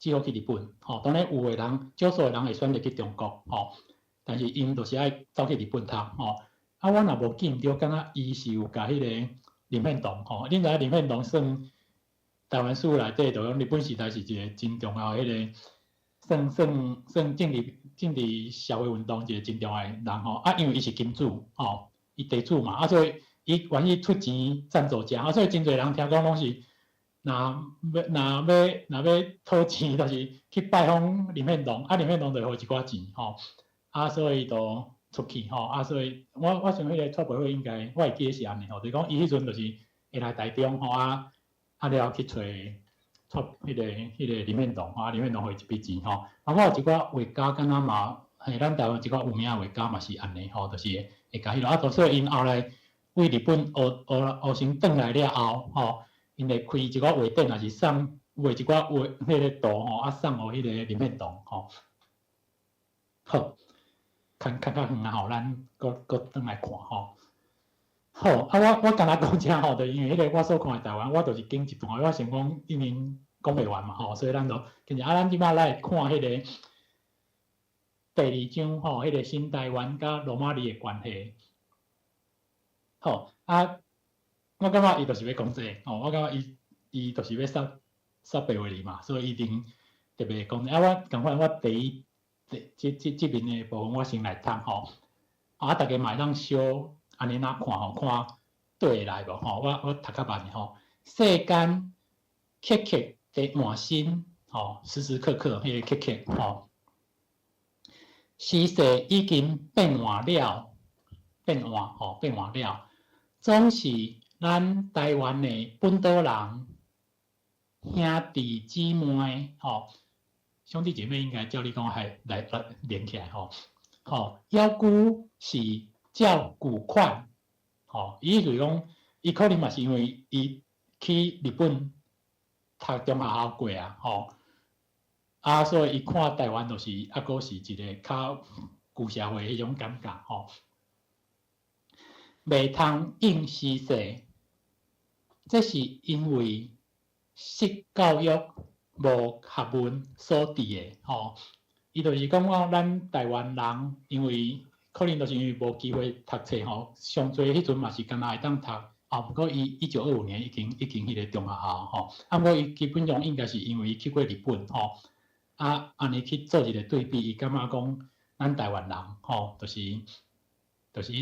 只好去日本吼。當然有的人，少數的人會選擇去中國吼，但是𪜶就是愛走去日本讀吼。啊，我若無記毋著，敢若伊是有共彼個林獻堂吼。恁知影林獻堂算台灣史內底，就講日本時代是一個真重要的彼個算政治社會運動一個真重要的人吼。啊，因為伊是金主吼，伊地主嘛，啊，所以伊願意出錢贊助遮，啊，所以真濟人聽講攏是若欲討錢，就是去拜訪林獻堂，啊，林獻堂就會予一寡錢吼，啊，所以就出去吼，啊，所以我想彼個蔡培慧應該，我會記得是按呢吼，就是講伊彼陣就是會來台中吼，啊啊了後去揣揣彼個林獻堂，啊，林獻堂予伊一筆錢吼，啊，我有一寡畫家敢若嘛，嘿，咱台灣一寡有名的畫家嘛是按呢吼，就是會共彼落，啊，所以𪜶後來對日本學成轉來了後吼，𪜶會開一寡畫展，也是送畫一寡畫彼個圖吼，啊，送予彼個林獻堂吼。好，較較遠啊吼，咱閣閣轉來看吼。好，啊，我敢若講遮吼，就因為彼個我所看的台灣，我就是揀一段，我想講已經講袂完嘛吼，所以咱就跟住啊，咱這擺來看彼個第二章吼，彼個新台灣佮羅馬字的關係。好，啊，我感覺伊就是欲講這个吼，我感覺伊就是欲殺殺白話字嘛，所以一定特別講。啊，我仝款我第一這這這面的部分我先來讀吼，啊，逐家嘛會當小按呢若看吼，看對會來無吼？我讀較慢吼。世間刻刻佇換新吼，時時刻刻彼个刻刻吼，時勢已經變換了，變換吼，變換了，總是咱台灣的本島人兄弟姊妹吼，兄弟姐妹應該照你講還來連起來吼，吼，猶舊是照舊款，吼，伊意思講，伊可能嘛是因為伊去日本讀中學校過啊，吼，啊，所以伊看台灣就是猶閣是一個較舊社會彼種感覺，吼。袂通應時勢，這是因為失教育無學問所致的吼。伊就是講講咱台灣人，因為可能就是因為無機會讀冊吼，上濟彼陣嘛是敢若會當讀，啊，毋過伊1925年已經彼個中學校吼，啊，毋過伊基本上應該是因為伊去過日本吼，啊，按呢去做一個對比，伊感覺講咱台灣人吼，就是伊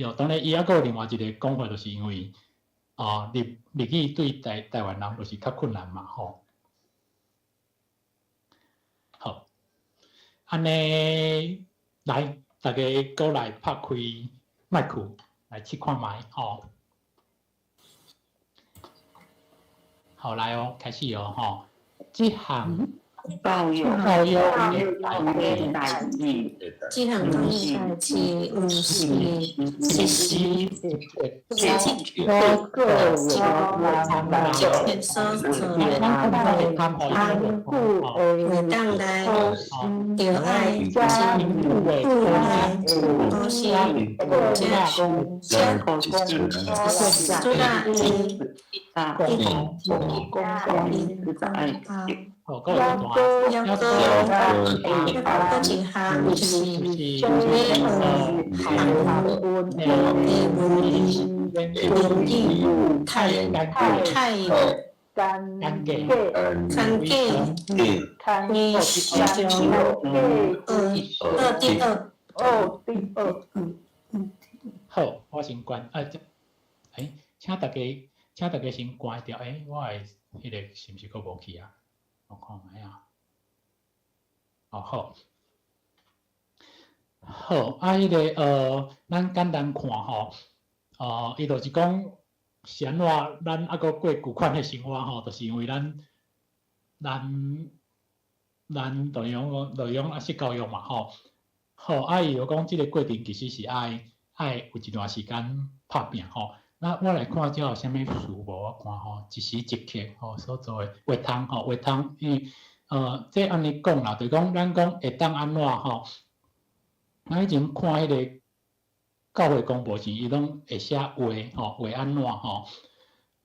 就當然伊猶閣有另外一個講法，就是因為啊日語對台灣人就是較困難嘛吼。好，按呢來，大家閣來拍開麥克來試看覓吼。好來哦，開始哦吼。這項教育教育的代誌，這項教育代誌毋是實施所做這個所做的，會當來，著愛真久來，都是這這出來的。好，閣有一段，猶閣閣一項就是欲學漢文的文字，文字太太艱過，你上二第二，好，我先關，啊，這，欸，請大家先關掉，欸，我的彼個是毋是閣無去啊？我看覓啊。哦好，好，啊，彼個咱簡單看吼，伊就是講是按怎，咱猶閣過舊款的生活吼，就是因為咱就是講啊，失教育嘛吼。好，啊，伊就講這個過程其實是愛有一段時間拍拚吼。那我來看這有啥物詞無？我看吼，一時一刻吼所做的會通吼，會通，因為這按呢講啦，就是講咱講會當按怎吼？咱以前看彼個教會公報時，伊攏會寫話吼，話按怎吼？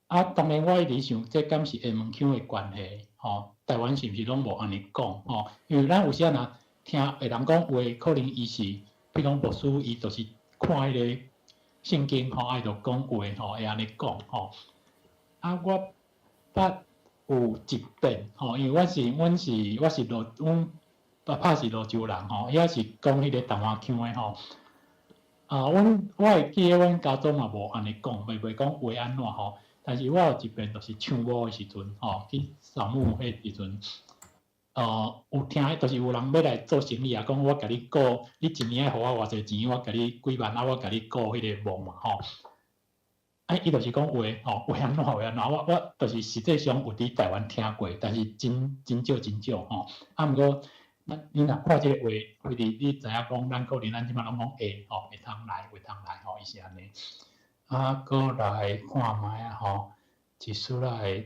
啊，當然我一直想，這敢是下門腔的關係吼？台灣是毋是攏無按呢講吼？因為咱有時仔若聽會人講話，可能伊是，比如講牧師，伊就是看彼個聖經吼，啊，伊就講話吼，會按呢講吼。啊，我捌有一遍吼，因為我是蘆，阮爸爸是蘆洲人吼，遐是講彼個台灣腔的吼。啊，我會記得阮家族嘛無按呢講，袂講話按怎吼。但是我有一遍就是唱歌的時陣吼，去掃墓彼時陣，有聽，就是有人欲來做生意啊，講我共你顧，你一年愛予我偌濟錢，我共你幾萬啊，我共你顧彼個墓嘛吼。啊，伊就是講話吼，話按怎話按怎，我就是實際上有佇台灣聽過，但是真真少真少吼。啊，毋過咱你若看這個話，非佇你知影講，咱可能咱這擺攏講會吼，會通來，會通來吼，伊是按呢。啊，閣來看覓啊吼，一絲來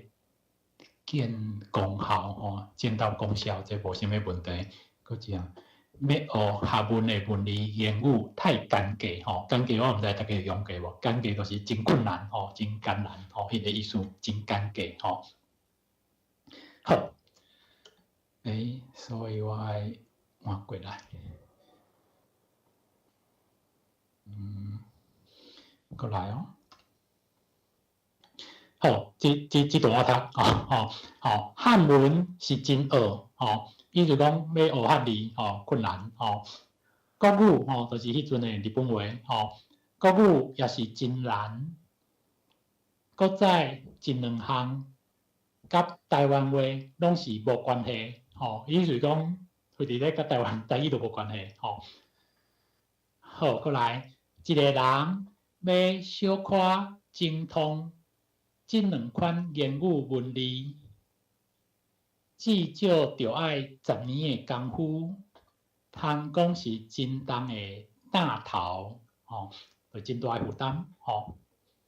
見功效吼，見到功效，這無啥物問題。閣一項，欲學學問的文字言語太艱過吼，艱過我毋知大家有用過無？艱過就是真困難吼，真艱難吼，彼個意思真艱過吼。好，欸，所以我愛換過來，閣來哦。好，這段我讀，吼吼吼，漢文是真學，吼，意思講欲學漢字，吼困難，吼。國語，吼，就是彼陣的日本話，吼。國語也是真難，閣再一兩項，佮台灣話攏是無關係，吼。意思講，非佇咧佮台灣台語都無關係，吼。好，閣來，一個人欲小可精通這兩款言語文字，至少著愛10年的功夫，通講是真重的擔頭，吼，就真大的負擔，吼，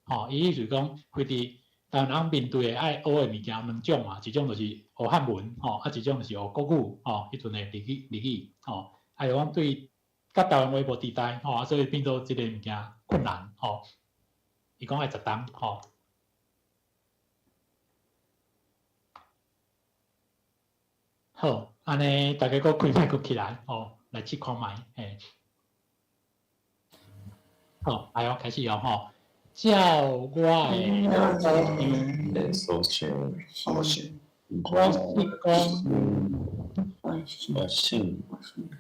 吼，伊意思講，非佇台灣人面對的愛學的物件有兩種嘛，一種就是學漢文，吼，啊，一種就是學國語，吼，彼陣的日語，吼，啊，就講對佮台灣話無佇代，吼，啊，所以變做這个物件困難，吼。伊講愛10冬吼。好，按呢逐家閣開麥閣起來吼，來試看覓嘿。好，來哦，開始哦吼。照我的所想，所想，我是講，我是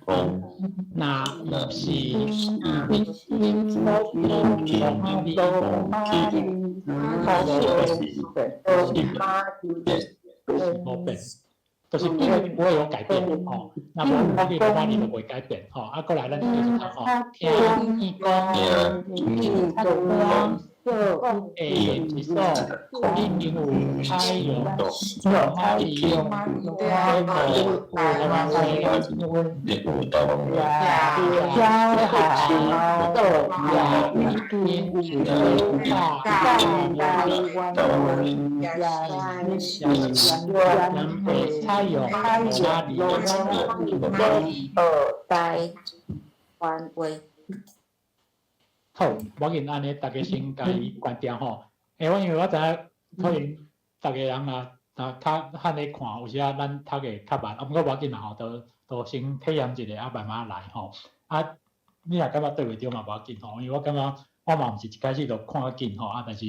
講，若毋是是無變，就是不會有改變吼。若無你的話，你就袂改變吼。啊，過來咱繼續讀吼。聽伊講，會一所已經有採用羅馬字用台灣話，採用羅馬字。台灣話。好，無要緊，按呢，逐家先共伊關掉吼。欸，我因為我知影可能逐家人若較罕咧看，有時仔咱讀會較慢，啊，毋過無要緊啦吼，都先體驗一下，啊，慢慢來吼。啊，你若感覺對袂著嘛無要緊吼，因為我感覺我嘛毋是一開始就看較緊吼，啊，但是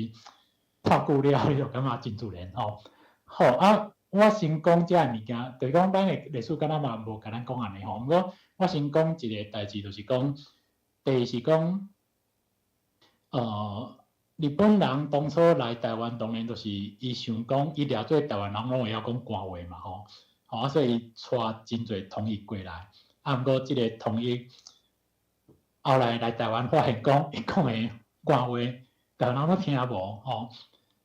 看久了你就感覺真自然吼。好啊，我先講這个物件，就是講咱的歷史敢若嘛無共咱講按呢吼。毋過我先講一個代誌，就是講，第一是講。日本人當初來台灣，當然就是伊想講，伊掠做台灣人攏會曉講官話嘛吼，吼啊，所以伊帶真濟統一過來。啊，毋過這个統一後來來台灣發現講，伊講的官話，台灣人攏聽無吼，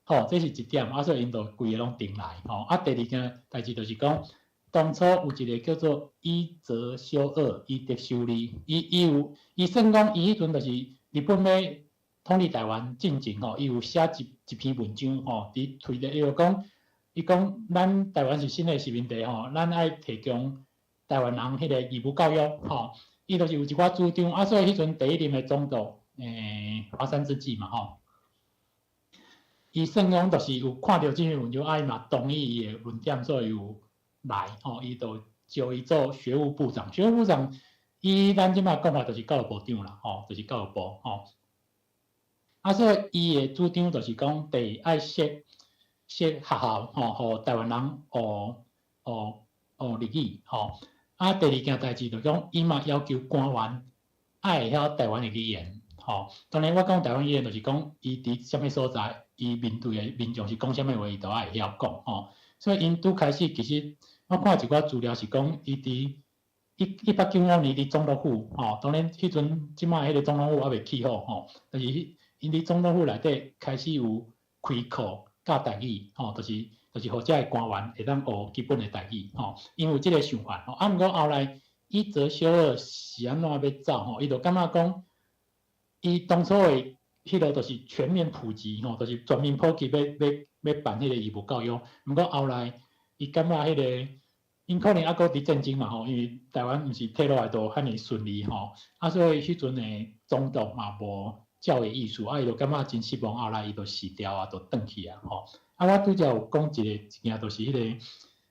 吼，這是一點。啊，所以𪜶就規个攏轉來吼。啊，第二件代誌就是講，當初有一個叫做伊澤修二，伊澤修二，伊有，伊算講伊彼陣就是日本欲統治台灣進前吼，伊有寫一篇文章吼，佇推咧，伊就講，伊講咱台灣是新的殖民地吼，咱愛提供台灣人彼个義務教育吼，伊就是有一寡主張啊，所以彼陣第一任的總督，華山資紀嘛吼，伊算講就是有看著這篇文章，啊伊嘛同意伊的論點，所以有來吼，伊就招伊做學務部長。學務部長，伊咱這擺講法就是教育部長啦，吼，就是教育部吼。啊，所以伊的主張就是講，第一愛設設學校吼，予台灣人學學學日語吼。啊，第二件代誌就講，伊嘛要求官員愛會曉台灣的語言吼。當然，我講台灣語言就是講，伊佇啥物所在，伊面對的民眾是講啥物話，伊都愛會曉講吼。所以𪜶拄開始，其實我看一寡資料是講，伊佇1895年佇總督府吼，當然彼陣這擺彼个總統府猶未起好吼，就是𪜶佇總統府內底開始有開課教台語吼，就是予這个官員會當學基本的台語吼，𪜶有這个想法吼。啊，毋過後來伊澤修二是按怎欲走吼？伊就感覺講，伊當初的彼落就是全面普及吼，就是全面普及欲欲欲辦彼个義務教育。毋過後來伊感覺彼个，𪜶可能猶閣佇戰爭嘛吼，因為台灣毋是退落來都遐爾順利吼，啊，所以彼陣的總督嘛無照伊意思，啊，伊就感覺真失望，後來伊就辭掉啊，就轉去啊吼。啊，我拄則有講一個一件，就是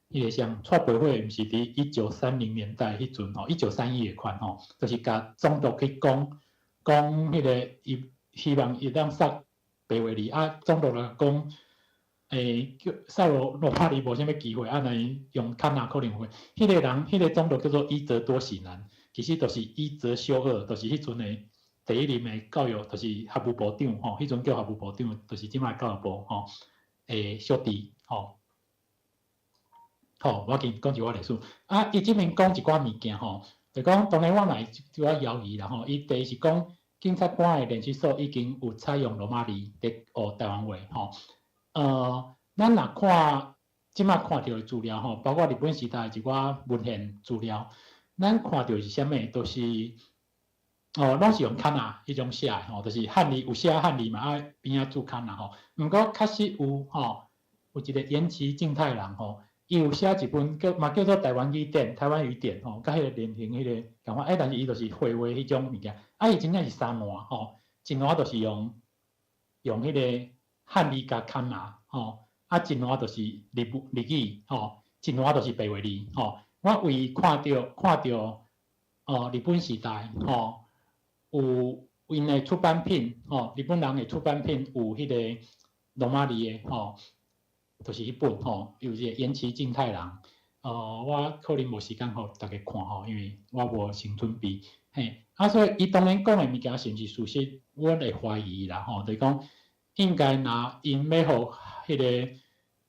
彼個啥，蔡培慧毋是佇1930年代彼陣吼，1931的款吼，就是共總督去講講彼个伊希望伊當殺白話字，啊，總督就講，叫殺羅馬字無啥物機會，啊，若用較難可能會。彼個人，彼個總督叫做伊澤多喜男，其實就是伊澤修二，就是彼陣的第一任的教育，就是學務部長吼，彼陣叫學務部長，就是這擺教育部吼，小弟吼。好，我緊講一寡歷史。啊，伊這邊講一寡物件吼，就講當然我嘛會一寡猶疑啦吼。伊第一是講警察官的練習所已經有採用羅馬字佇學台灣話吼。咱若看這擺看著的資料吼，包括日本時代一寡文獻資料，咱看著是啥物？就是哦，攏是用卡納彼種寫的吼，就是漢字有寫漢字嘛，啊邊仔注卡納吼。毋過確實有吼，有一個岩崎靜太郎吼，伊有寫一本叫嘛叫做《台灣語典》、《台灣語典》吼，佮彼個連成彼個仝款，但是伊就是繪畫彼種物件，啊，伊真正是三段吼，一段就是用。用彼个漢字共カナ，吼，啊，一段就是日文日語，吼，一段就是白話字，吼。我唯看著哦，日本時代，吼，有𪜶的出版品，吼，日本人的出版品有彼个羅馬字的，吼，就是彼本，吼，有這個岩崎進太郎。我可能無時間予逐家看吼，因為我無先準備，嘿，啊，所以伊當然講的物件是毋是事實，我會懷疑啦，吼，就是講應該若𪜶欲予彼個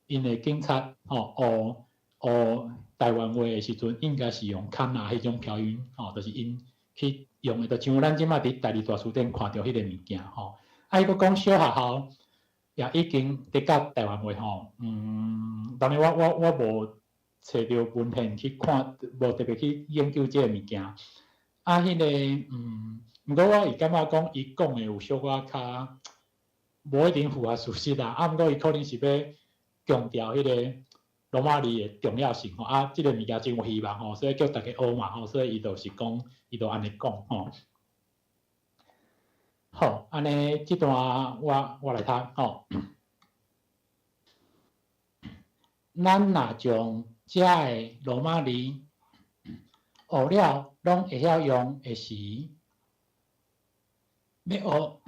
𪜶的警察，吼，學學台灣話的時陣，應該是用カナ彼種拼音，吼，就是𪜶去用的，就像咱這馬佇台字大辭典看著彼個物件，吼。啊，伊閣講小學校也已經佇教台灣話，吼，當然我無揣著文獻去看，無特別去研究這個物件。啊，彼個，毋過我會感覺講，伊講的有小可較無一定符合事實啦。啊，毋過伊可能是欲強調彼個羅馬字的重要性吼。啊，這個物件真有希望吼，所以叫逐家學嘛吼。所以伊就是講，伊就按呢講吼。好，按呢這段我來讀吼。咱若將遮的羅馬字學了，攏會曉用的時，欲學，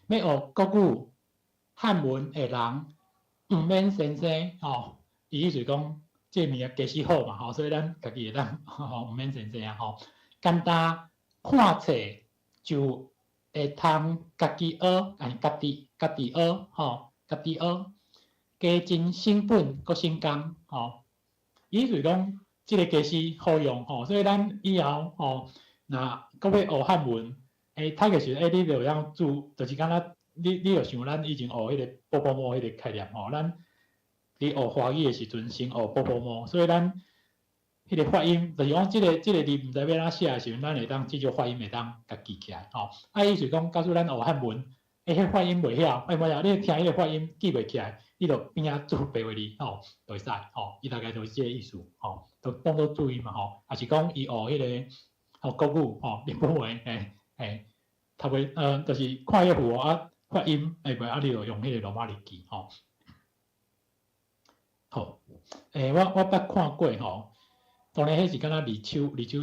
欲學國語、漢文的人，毋免先生吼。伊意思講，這個物件其實好嘛吼，所以咱家己會當吼，毋免先生啊吼。簡單看冊就會通家己學，哎，家己學吼，家己學，加真成本閣省工吼。意思講，這個其實好用吼，所以咱以後吼，若閣欲學漢文，讀的時陣，你就會曉注，就是敢若你就像咱以前學彼個寶寶貓彼個概念吼，咱佇學華語的時陣先學寶寶貓，所以咱彼個發音，就是講這個字毋知欲按怎寫的時陣，咱會當至少發音會當共記起來吼。啊，意思講，假使咱學漢文，彼發音袂曉，無你聽彼個發音記袂起來，你就邊仔注白話字吼，就會使吼。伊大概就是這個意思吼，就當做注音嘛吼。抑是講伊學彼個學國語吼，日本話，嘿，讀袂，就是看彼個符號啊，發音會袂啊，你就用彼個羅馬字記吼。好，我捌看過吼，當然彼是敢若二手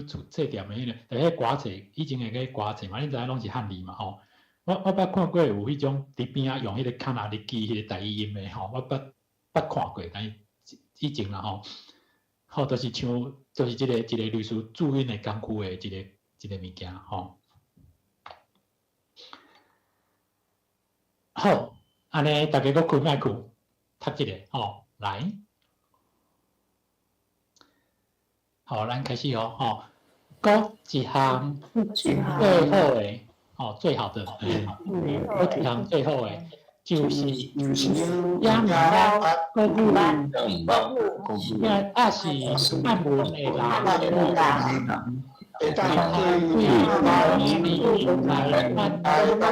出冊店的彼個，但彼歌冊以前的彼歌冊嘛，恁知影攏是漢字嘛吼。我捌看過有彼種佇邊仔用彼個カナ咧記彼個台語音的吼，我捌看過，但是以前啦吼，吼就是像就是這個類似注音的工具的一個物件吼。好，按呢逐家閣睏莫睏，讀這個吼，來。好，咱開始哦，吼，閣一項最好的，吼，最好的，閣一項最好的，就是也毋捌國語，也抑是漢文的人，會當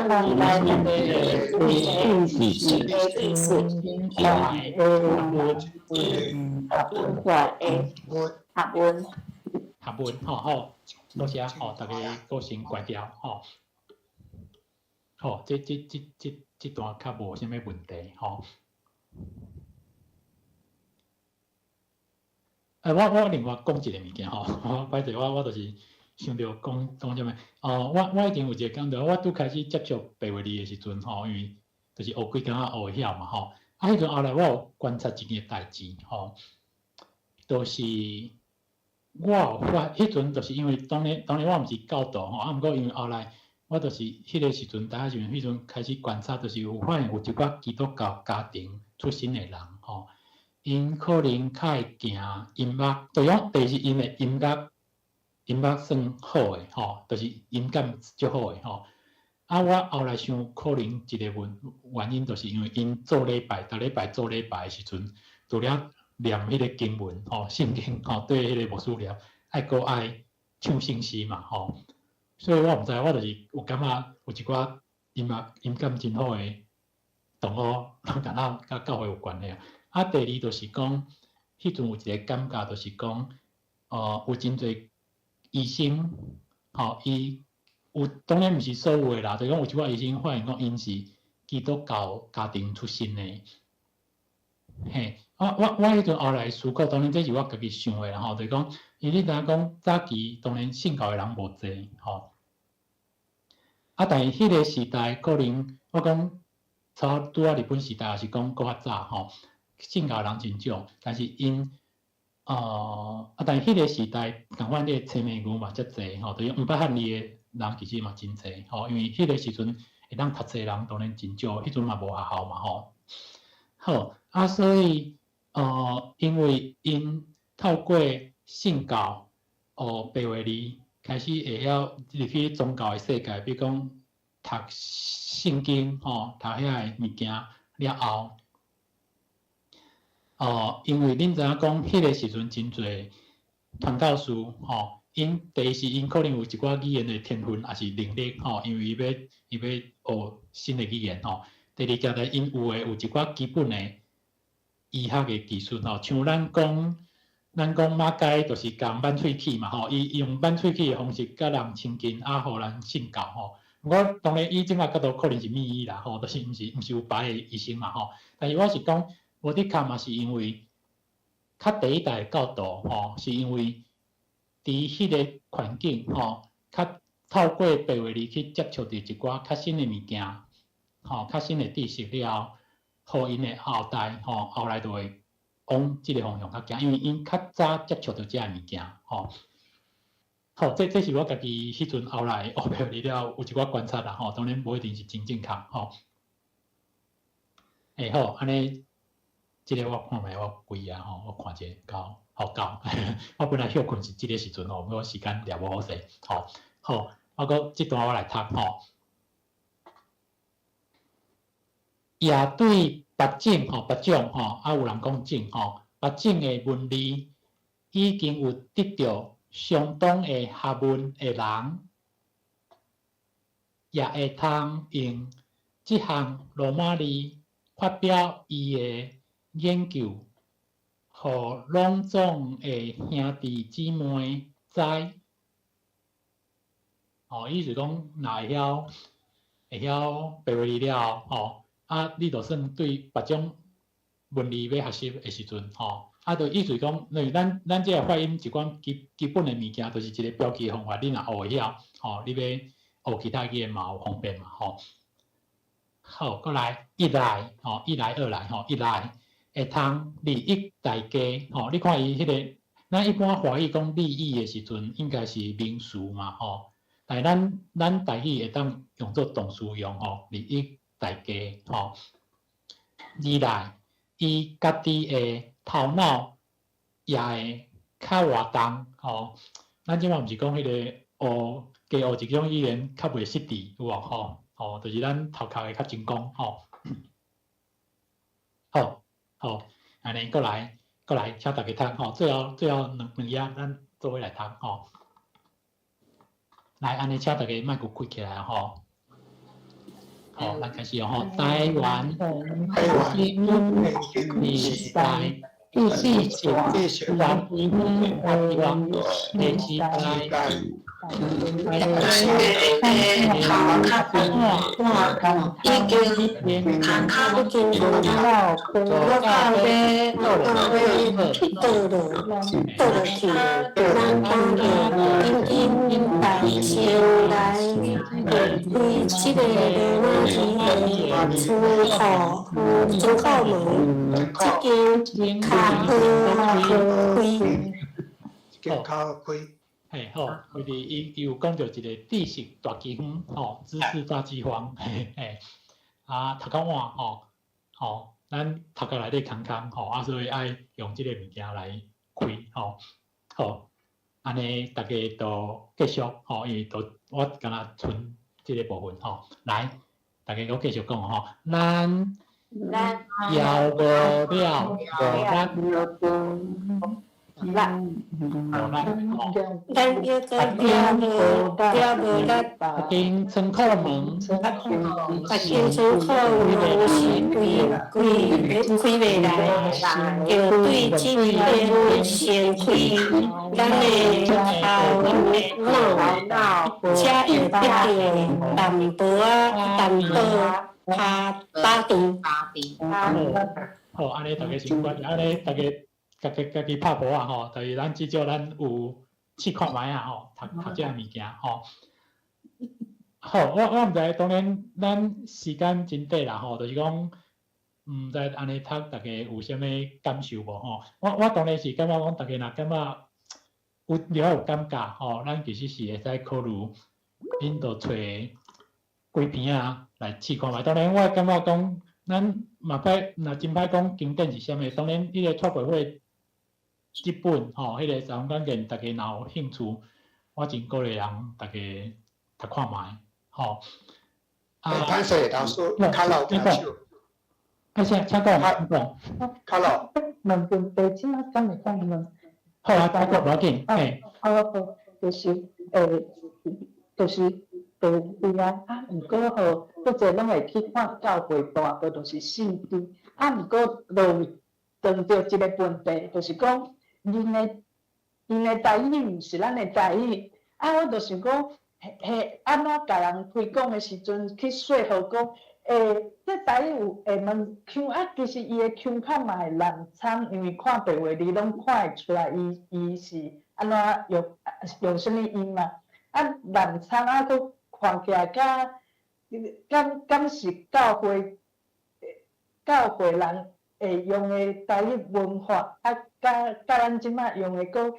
對來的意思，合文，合文，吼好，多謝吼，逐家閣先關掉吼。好，這段較無啥物問題吼。我另外講一個物件吼，歹勢我就是想著講講啥物，哦，我以前有一個感覺，我拄開始接觸白話字的時陣吼，因為就是學幾工仔學會曉嘛吼。啊，彼陣後來我有觀察一件代誌吼，就是我有發，彼陣就是因為當然我毋是教徒吼，啊，毋過因為後來我就是彼個時陣，大概時陣彼陣開始觀察，就是有發現有一寡基督教家庭出身的人吼，𪜶可能較會行音樂，就講第一是𪜶的音樂算好的吼，就是音感足好的吼。啊，我後來想，可能一個原因，就是因為𪜶做禮拜，逐禮拜做禮拜的時陣，除了念彼個經文吼、聖經吼，對彼個牧師念，愛閣愛唱聖詩嘛吼。所以我毋知，我就是有感覺有一寡音樂音感真好的同學，攏敢若佮教會有關係啊。啊，第二就是講，彼陣有一個感覺，就是講，有真濟醫生，吼，伊有當然毋是所有的啦，就是講有一寡醫生發現講，𪜶是基督教家庭出身的。嘿，我彼陣後來思考，當然這是我家己想的啦吼，就是講，因為你知影講早期當然信教的人無濟吼，啊，但是彼個時代可能我講差拄仔日本時代，抑是講閣較早吼，信教的人真少，但是𪜶啊，但是彼個時代仝款你的青盲牛嘛遮濟吼，就是毋捌漢字的人其實嘛真濟吼，因為彼個時陣會當讀冊的人當然真少，彼陣嘛無學校嘛吼。好，啊，所以，因為𪜶透過信教，學白話字，開始會曉入去宗教的世界，比如講讀聖經吼，讀遐个物件了後，因為恁知影講，彼個時陣真濟傳教士吼，𪜶第一是𪜶可能有一寡語言的天分，抑是能力吼，因為伊欲學新的語言吼。第二件代，𪜶有的有一寡基本的醫學的技術吼，像咱講馬偕就是共挽喙齒嘛吼，伊用挽喙齒的方式佮人親近，啊，予人信教吼。毋過當然以這個角度可能是秘醫啦吼，就是毋是有牌的醫生嘛吼。但是我是講，無的確嘛是因為較第一代的教徒吼，是因為佇彼個環境吼，較透過白話字去接觸著一寡較新的物件。吼，較新的知識了後，予𪜶的後代吼，後來就會往這個方向較行，因為𪜶較早接觸著這个物件吼。好，這是我家己彼陣後來學白話字了，有一寡觀察啦吼，當然無一定是真正確吼。欸好，按呢，這个我看覓我幾啊吼，我看一下夠，好夠。我本來歇睏是這个時陣吼，毋過時間掠無好勢，吼。好，我閣這段我來讀吼。也對別種吼，別種吼，啊有人講種吼，別種的文字已經有得著相當的學問的人，也會通用這項羅馬字發表伊的研究，予攏總的兄弟姊妹知。吼，意思講，若會曉白話字了吼。啊，你就算對別種文字欲學習的時陣，吼，啊，就意思講，因為咱這个發音一寡基本的物件，就是一個標記的方法，你若學會曉，吼，你欲學其他語言嘛有方便嘛，吼。好，閣來一來，吼，一來二來，吼，一來會通利益大家，吼，你看伊彼个，咱一般華語講利益的時陣，應該是名詞嘛，吼，但咱台語會當用做動詞用，吼，利益大家，吼。二來，伊家己的頭腦也會較活動，吼。咱這擺毋是講彼个學加學一種語言較袂失智，有無吼？吼，就是咱頭殼會較精光，吼。好，好，按呢閣來，閣來，請大家讀吼。最後兩頁，咱做伙來讀吼。來，按呢請大家麥閣開起來吼。好，咱開始哦吼。台灣日治時代，日治時代，頭殼已經頭殼已經無力，無夠欲去倒落倒落去，咱當作𪜶𪜶大先來開這个羅馬字的倉庫門，這間較好開。這間較好開。嘿，好，伊佇伊有講著一个知識大饑荒，吼，知識大饑荒，嘿，嘿，啊，頭殼碗吼，吼，咱頭殼內底空空，吼，啊，所以愛用這个物件來開，吼，好，按呢逐家都繼續，吼，因為都我敢若賰這个部分，吼，來，逐家閣繼續講吼，咱枵餓了無力。力，咱猶閣枵無枵無力。一間倉庫門，一間倉庫門是開開開袂來，就對這邊先開，咱的頭腦才會得著淡薄仔淡薄。拍打盹。打盹。好，按呢逐家先關，按呢逐家家己家己拍簿仔吼，就是咱至少咱有試看覓仔吼，讀讀這个物件吼。好，我毋知，當然咱時間真短啦吼，就是講毋知按呢讀，逐家有啥物感受無吼？我當然是感覺講，逐家若感覺有了有感覺吼，咱其實是會使考慮，恁就揣幾篇仔來試看覓。當然，我感覺講，咱嘛歹，若真歹講經典是啥物。當然，彼個蔡培慧這本吼，彼個查訪關鍵，逐家若有興趣，我真鼓勵人逐家讀看覓吼。啊，歹勢，老師，較老舉手。啊，請請講，請講。較老。問問題，這馬敢會當問？好啊，大哥，無要緊，嘿。好，好，就是第對啊，啊，毋過吼，足濟攏會去看教會大部就是聖經，啊，毋過就有碰著一個問題，就是講𪜶的台語毋是咱的台語，啊，我就想講，彼按怎共人推廣的時陣去說服講，這台語有廈門腔，啊，其實伊的腔口嘛會難參，因為看白話字攏看會出來，伊是按怎用啥物音嘛，啊，難參啊，閣看起來敢敢是教會人會用的台語文化，啊，佮咱這馬用的閣，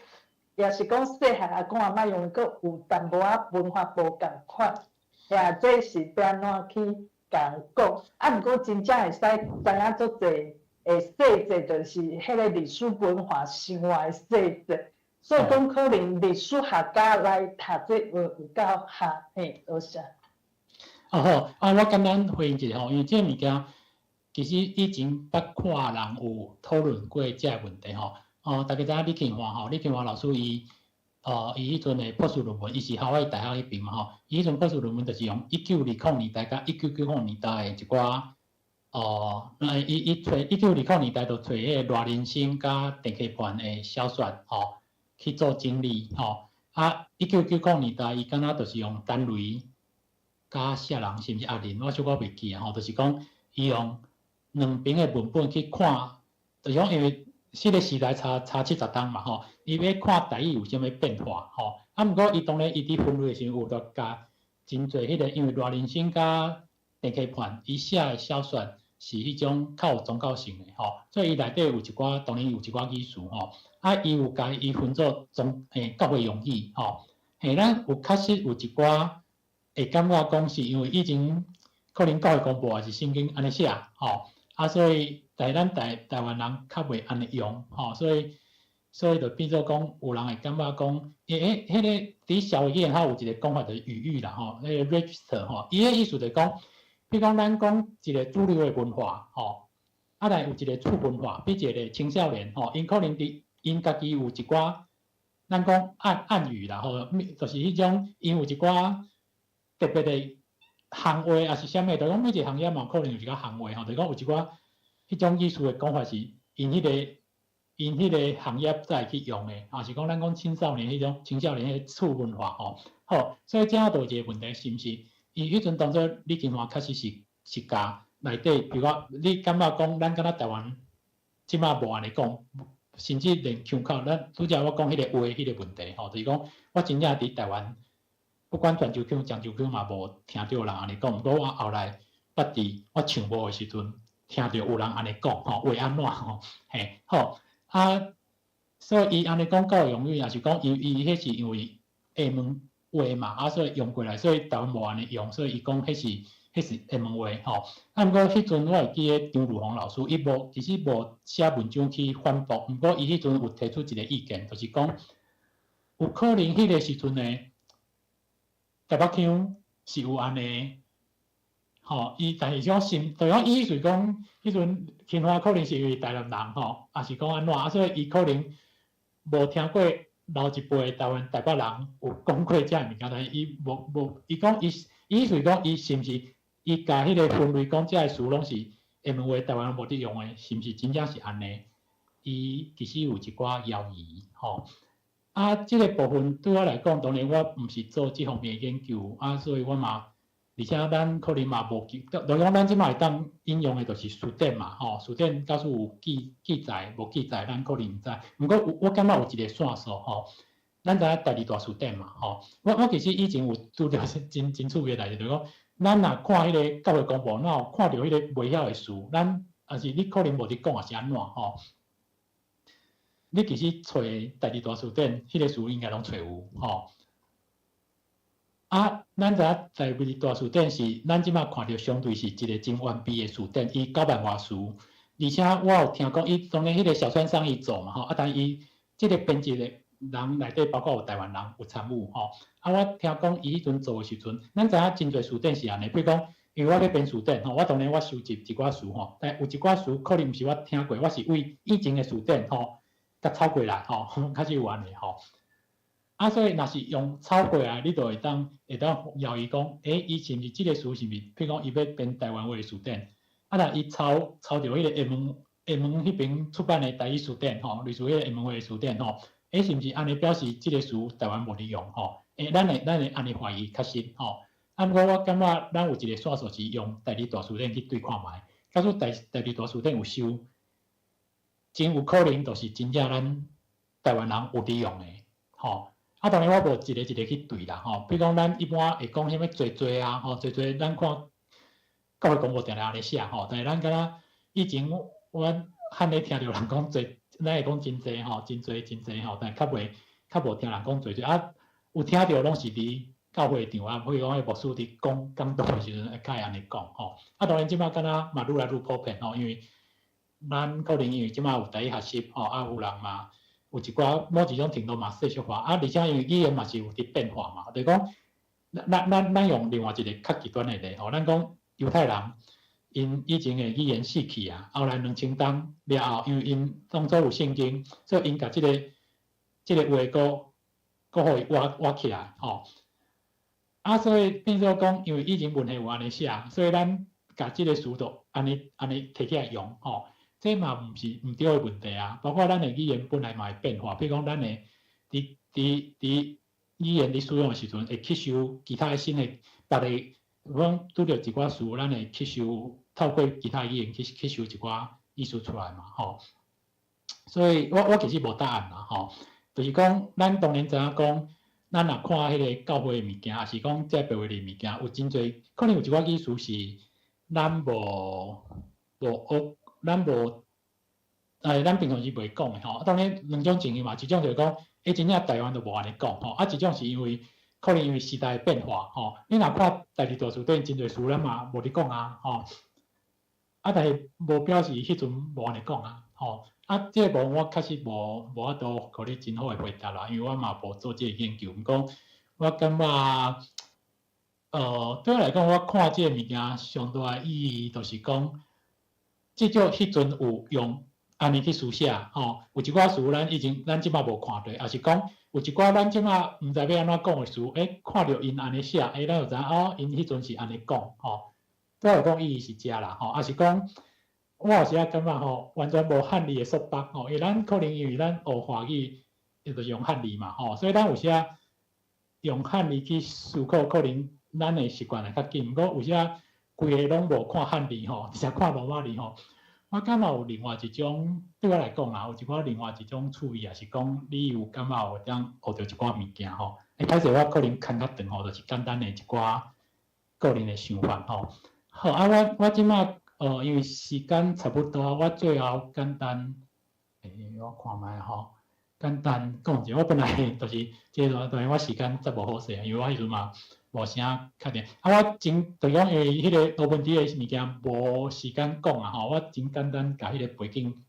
也是講細漢阿公阿嬤用的閣有淡薄仔文化無仝款，遐這是欲按怎去共人講？啊，毋過真正會使知影足濟的細節，就是彼個歷史文化生活的細節。所以講，可能歷史學家來讀這有夠合，嘿，多謝。哦好，啊，我簡單回應一下吼，因為這个物件其實以前捌看人有討論過這个問題吼。哦，逐家知影李慶華吼，李慶華老師伊彼陣的博士論文，伊是夏威夷大學彼邊嘛吼，伊彼陣博士論文就是用1920年代佮1990年代的一寡，哦，那伊揣1920年代就揣彼個賴林生佮鄭溪畔的小說吼去做整理吼。啊，1990年代伊敢若就是用陳雷佮謝人，是毋是阿林？我小可袂記啊吼，就是講伊用兩邊的文本去看，就是講因為彼個時代差70冬嘛吼，伊欲看台語有啥物變化吼。啊，毋過伊當然伊佇分類的時陣有著共真濟彼個，因為賴林生佮鄭溪畔伊寫的小說是彼種較有宗教性的吼，所以伊內底有一寡當然有一寡語詞吼。啊，伊有共伊分做教會用語吼。嘿，咱有確實有一寡會感覺講是因為以前可能教會公報抑是聖經按呢寫吼，啊，所以但是咱台灣人較袂按呢用吼，所以就變做講有人會感覺講，彼個佇社會語言學有一個講法就是語域啦吼，彼個 register 吼，伊个意思就是講，比如講咱講一個主流的文化吼，啊，來有一個次文化，比一個青少年吼，𪜶可能佇𪜶家己有一寡，咱講暗語啦吼，就是彼種𪜶有一寡特別的行話，抑是啥物，就講每一個行業嘛可能有一寡行話吼，就講有一寡彼種意思的講法是𪜶彼個行業才會去用的，抑是講咱講青少年彼種青少年彼個次文化吼，好，所以這就有一個問題，是毋是？伊彼陣當初李金華確實是共內底，比如講你感覺講咱敢若台灣這馬無按呢講，甚至連腔口，咱拄才我講彼個話彼個問題吼，就是講我真正佇台灣，不管泉州腔、漳州腔嘛無聽著人按呢講，毋過我後來捌佇我唱舞的時陣，聽著有人按呢講吼，話按怎吼，嘿，好啊，所以伊按呢講教會用語，抑是講伊彼是因為廈門話嘛，啊，所以用過來，所以台灣無按呢用，所以伊講彼是廈門話吼。啊，毋過彼陣我會記得張如芳老師，伊無其實無寫文章去反駁，毋過伊彼陣有提出一個意見，就是講有可能彼個時陣的台北腔是有按呢，吼，伊但是講是，就講伊意思講，彼陣金華可能是因為台南人吼，抑是講按怎，啊，所以伊可能無聽過老一輩台灣台北人有講過這个物件，但是伊無，伊講伊意思講伊是毋是伊共彼個分類講這个詞攏是廈門話台灣無佇用的，是毋是真正是按呢？伊其實有一寡猶疑吼。啊，這個部分對我來講，當然我毋是做這方面的研究，啊，所以我嘛而且咱可能嘛無記，就講咱這馬會當引用的就是辭典嘛，吼，辭典假使有記載，無記載，咱可能毋知。毋過有，我感覺有一個線索吼，咱知影台字大辭典嘛，吼，我其實以前有拄著真真趣味的代誌，就是講，咱若看彼个教會公報，若有看著彼個袂曉的詞，咱抑是你可能無佇講，抑是按怎吼？你其實揣台字大辭典，彼個詞應該攏揣有吼。啊，咱知影台字大辭典是咱這馬看著相對是一個真完備的辭典，伊9萬外詞，而且我有聽講，伊當然彼個小川桑伊做嘛吼，啊，但伊這个編輯的人內底包括有台灣人有參與吼。啊，我聽講伊彼陣做的時陣，咱知影真濟辭典是按呢，比如講，因為我欲編辭典吼，我當然我收集一寡詞吼，但有一寡詞可能毋是我聽過，我是為以前的辭典吼，共抄過來吼，較少有按呢吼。啊，所以若是用抄過來，你就會當懷疑講，欸，伊是毋是這个詞是毋是？譬如講，伊欲編台灣話的辭典，啊，若伊抄著彼个廈門彼爿出版的台語辭典吼，類似彼个廈門話的辭典吼，欸，是毋是按呢表示這个詞台灣無佇用吼？欸，咱會按呢懷疑確實吼。啊，毋過我感覺咱有一個線索是用台字大辭典去對看覓，假使台字大辭典有收，真有可能就是真正咱台灣人有佇用的吼。啊，當然我無一个一个去對啦吼。比如講，咱一般會講啥物濟濟啊，吼，濟濟，咱看教會公報定定按呢寫吼，但是咱敢若以前阮漢咧聽著人講濟，咱會講真濟吼，真濟真濟吼，但較袂較無聽人講濟濟啊，有聽著攏是佇教會場合，比如講彼牧師佇講講道的時陣，會較會按呢講吼。啊，當然這馬敢若嘛愈來愈普遍吼，因為咱可能因為這馬有台語學習吼，啊有人嘛有一寡某一種程度嘛世俗化，啊，而且因為語言嘛是有佇變化嘛，就是講，咱用另外一個較極端的例吼，咱講猶太人，𪜶以前的語言死去啊，後來2000冬了後，因為𪜶當初有聖經，所以𪜶共這個話閣予伊活起來吼。啊，所以變做講，因為以前文獻有按呢寫，所以咱共這个詞就按呢提起來用吼。這嘛毋是毋對的問題啊。包括咱的語言本來嘛會變化，比如講咱的佇語言佇使用的時陣，會吸收其他的新的別个，講拄著一寡詞，咱會吸收透過其他語言去吸收一寡意思出來嘛吼。所以我其實無答案啦吼，就是講咱當然知影講，咱若看彼个教會的物件，抑是講這白話的物件，有真濟可能有一寡意思是咱無學，咱無，咱平常時袂講的吼。當然兩種情形嘛，一種就是講，欸，真正台灣就無按呢講吼，啊，一種是因為可能因為時代的變化吼。你若看台字大辭典，真濟詞咱嘛無佇講啊吼。啊，但是無表示彼陣無按呢講啊吼。啊，這个部分我確實無法度予你真好的回答啦，因為我嘛無做這个研究。毋過我感覺，對我來講，我看這个物件上大的意義，就是講，至少彼陣有用按呢去書寫吼，有一寡詞咱以前咱這馬無看著，抑是講有一寡咱這馬毋知欲按怎講的詞，欸，看著𪜶按呢寫，欸，咱就知影哦，𪜶彼陣是按呢講吼。對我來講意義是這啦吼，抑是講，我有時仔感覺吼，完全無漢字的束縛吼，因為咱可能因為咱學華語，伊就是用漢字嘛吼，所以咱有時仔用漢字去思考，可能咱會習慣會較緊。毋過有時仔規个攏無看漢字吼，直接看羅馬字吼，我感覺有另外一種，對我來講啦，有一寡另外一種趣味，也是講你有感覺有會當學著一寡物件吼。欸，歹勢我可能牽較長吼，就是簡單的一寡個人的想法吼。好，啊，我這馬因為時間差不多，我最後簡單，欸，我看覓吼，簡單講一下。我本來就是這个，當然我時間則無好勢，因為我彼陣嘛無啥確定。啊，我真就是講因為彼个羅文迪的物件無時間講啊吼，我真簡單共彼个背景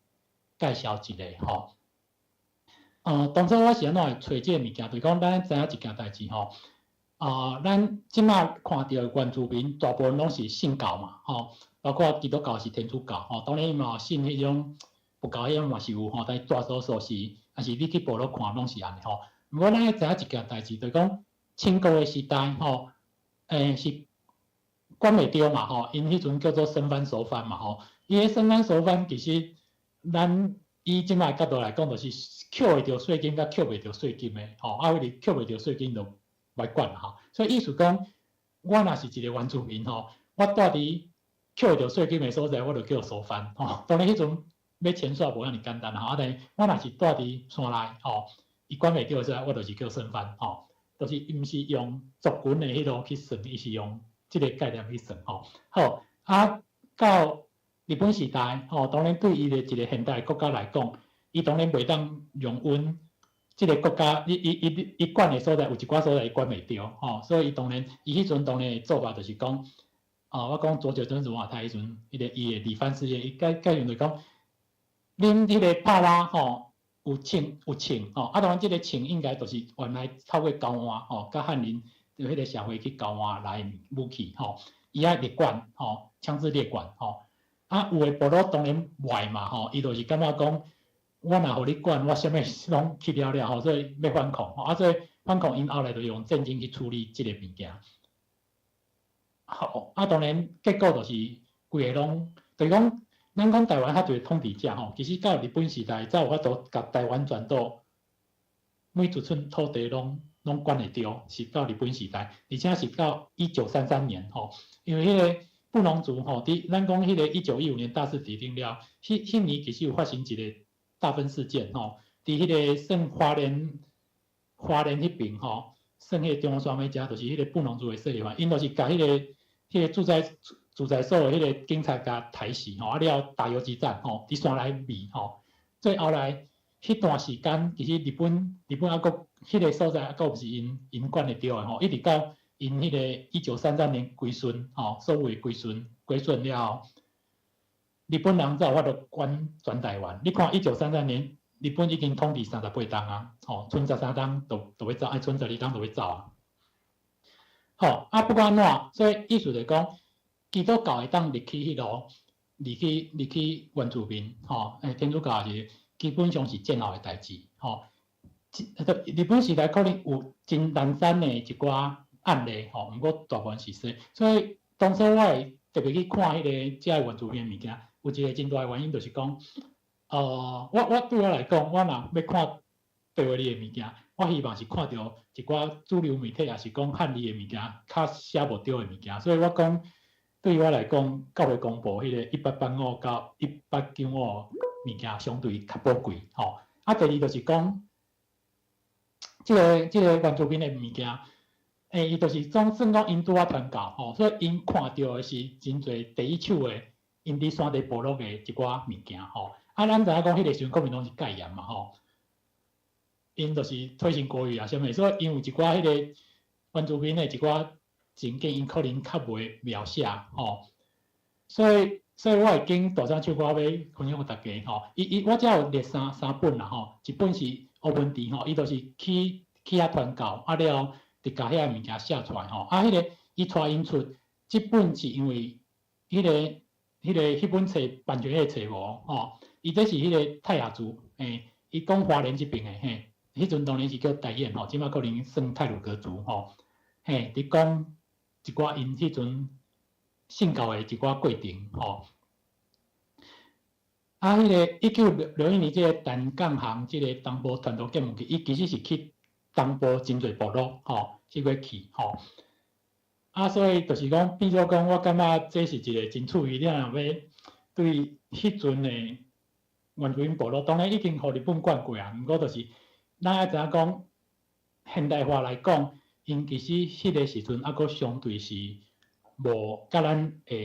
介紹一下吼。當初我是按怎會揣這个物件，就是講咱知影一件代誌吼。啊，咱這馬看著原住民大部分攏是信教嘛，吼，包括基督教是天主教，吼，當然嘛有信彼種佛教彼種嘛是有吼，但是大多數是，抑是你去部落看攏是按呢吼。毋過咱愛知影一件代誌，就是講清國的時代吼，欸，是管袂著嘛吼，𪜶彼陣叫做生番熟番嘛吼，伊彼生番熟番其實咱以這馬角度來講，就是扣會著稅金佮扣袂著稅金的吼，啊，為哩扣袂著稅金就袂管啦吼。所以意思講，我若是一個原住民吼，我蹛佇抾著稅金的所在，我就叫蘇番吼。當然彼陣欲遷徙無遐爾簡單吼，啊，但是我若是蹛佇山內吼，伊管袂著的所在，我就是叫算番吼。就是毋是用族群的彼路去算，伊是用這個概念去算吼。好，啊，到日本時代吼，當然對伊的一個現代國家來講，伊當然袂當容忍這個國家，伊伊伊伊管的所在有一寡所在伊管袂著吼，所以伊當然伊彼陣當然的做法就是講，啊，我講佐久真子瓦太彼陣，彼個伊的理藩事業，伊解解用就是講，恁彼個帕拉吼，有稱有稱吼，啊當然這個稱應該就是原來透過交換吼，佮漢人佇彼個社會去交換來武器吼，伊愛列管吼，強制列管吼，啊有的部落當然袂嘛吼，伊就是感覺講，我若予你管，我啥物攏去了了吼，所以欲反抗吼，啊所以反抗𪜶後來就用戰爭去處理這個物件。好，啊當然結果就是規个攏，就是講。咱講台灣較濟統治者吼，其實到日本時代才有法度共台灣全島每一寸土地攏攏管會著，是到日本時代，而且是到1933年吼，因為彼個布農族吼，佇咱講彼個1915年大勢底定了，彼彼年其實有發生一個大分事件吼，佇彼個算花蓮花蓮彼邊吼，算彼個中山尾遮，就是彼個布農族的勢力範，𪜶就是共彼個彼個駐在駐在所的彼個警察共刣死吼，啊了打游擊戰吼，佇山內面吼，最後來彼段時間，其實日本日本猶閣彼個所在猶閣毋是𪜶𪜶管會著的吼，一直到𪜶彼個1933年歸順吼，所謂歸順歸順了後，日本人才有法度管全台灣。你看1933年，日本已經統治38冬啊，吼，賰13冬就就欲走，愛賰12冬就欲走啊。吼，啊不管按怎，所以意思就講，基督教會當入去彼路，入去入去原住民，吼，天主教是基本上是戰後的代誌，吼。日本時代可能有真零散的一寡案例，吼，毋過大部分是說，所以當初我會特別去看彼個遮個原住民的物件，有一個真大的原因就是講，我我對我來講，我若欲看白話字的物件，我希望是看著一寡主流媒體，抑是講漢字的物件，較寫無著的物件，所以我講對我來講，教會公報彼個1885到1895物件相對較寶貴，吼。啊，第二就是講，這個這個原住民的物件，伊就是總算講𪜶拄仔傳教吼，所以𪜶看著的是真濟第一手的，𪜶佇山地部落的一寡物件吼。啊，咱知影講彼個時陣國民黨是戒嚴嘛吼，𪜶就是推行國語啊啥物，所以𪜶有一寡彼個原住民的一寡情景，𪜶可能較袂描寫吼。所以，所以我會揀大山唱歌欲分享予大家吼。伊伊我遮有列三三本啦吼，一本是烏文迪吼，伊就是去去遐傳教，啊了，就共遐个物件寫出來吼。啊，彼個伊帶𪜶出，這本是因為彼個彼個彼本冊版權彼個冊無吼。伊這是彼個泰雅族，伊講花蓮這邊的嘿，彼陣當然是叫台語吼，這馬可能算太魯閣族吼，嘿，佇講一寡𪜶彼陣信教的一寡過程吼。啊，彼個1961年這個陳干行這個東部傳道見聞記，伊其實是去東部真濟部落吼，去過去吼。啊，所以就是講變做講，我感覺這是一個真趣味，你若欲對彼陣的原住民部落，當然已經予日本管過啊，毋過就是咱愛知影講，現代化來講，𪜶其實彼個時陣猶閣相對是無佮咱的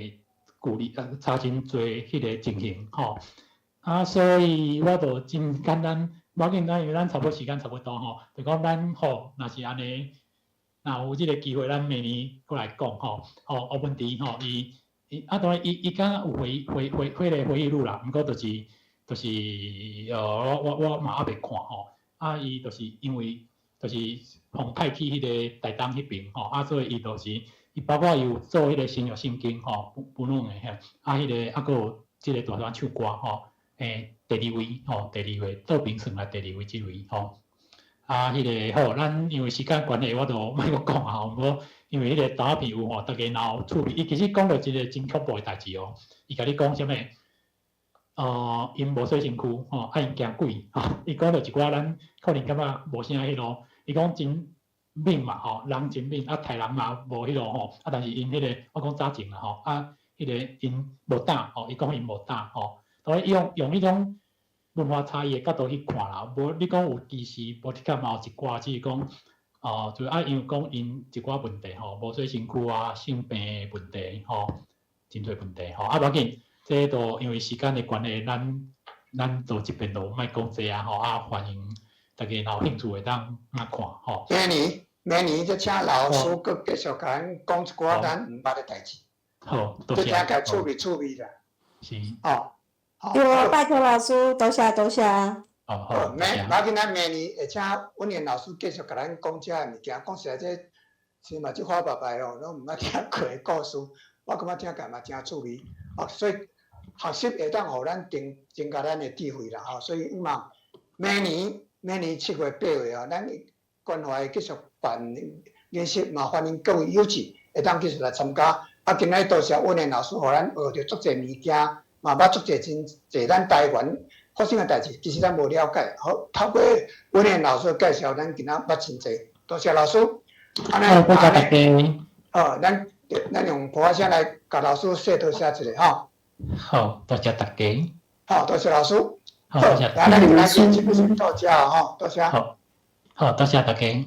距離差真濟彼個情形吼。啊，所以我就真簡單，無要緊，咱因為咱差不多時間差不多吼，就講咱吼，若是按呢，若有這個機會，咱明年閣來講吼。吼，烏文迪吼，伊伊啊，當然伊伊敢有回回回回個回憶錄啦，毋過就是就是我我我嘛猶未看吼。啊，伊就是因為就是予派去彼個台東彼邊吼，啊，所以伊就是伊包括伊有做彼個新約聖經吼，本本的遐，啊，彼個啊，閣有這個大山唱歌吼。第二位吼，第二位倒邊算來第二位這位吼。啊，彼個好，咱因為時間關係，我就莫閣講啊吼。毋過因為彼個動畫片有吼，大家若有趣味，伊其實講著一個真恐怖的代誌哦。伊共你講啥物？𪜶無洗身軀吼，啊𪜶驚鬼吼。伊講著一寡咱可能感覺無啥彼囉。伊講真猛嘛吼，人真猛，啊刣人嘛無彼落吼，啊但是𪜶彼個我講早前啦吼，啊彼個𪜶無膽吼，伊講𪜶無膽吼，所以用彼種文化差異的角度去看啦，無你講有歧視，無的確嘛有一寡，只是講哦，就啊因為講𪜶一寡問題吼，無洗身軀啊、性病的問題吼，真濟問題吼，啊無要緊，這都因為時間的關係，咱做這邊就莫講這啊吼，啊歡迎大家若有興趣會當來看吼。明年才請老師閣繼續共咱講一寡咱毋捌的代誌。好，多謝。這聽起來趣味趣味啦。是。哦。對啊，拜託老師，多謝多謝。好好。明，無要緊，咱明年會請溫年老師繼續共咱講這个物件，講實在這是嘛，這花白白哦，攏毋捌聽過的故事，我感覺聽起來嘛誠趣味。哦，所以學習會當予咱增加咱的智慧啦，吼。所以嘛，明年7月8月哦，咱關懷繼續辦研習，嘛歡迎各位有志會當繼續來參加。啊，今仔日多謝溫年老師，予咱學著足濟物件，嘛捌足濟真濟咱台灣發生的代誌，其實咱無了解。好，透過溫年老師的介紹，咱今仔捌真濟。多謝老師。好，多謝大家。好，咱用普通話來共老師說多謝一下吼。好，多謝大家。好，多謝老師。好，多謝。咱今仔日基本上到這吼，多謝。好，好，多謝大家。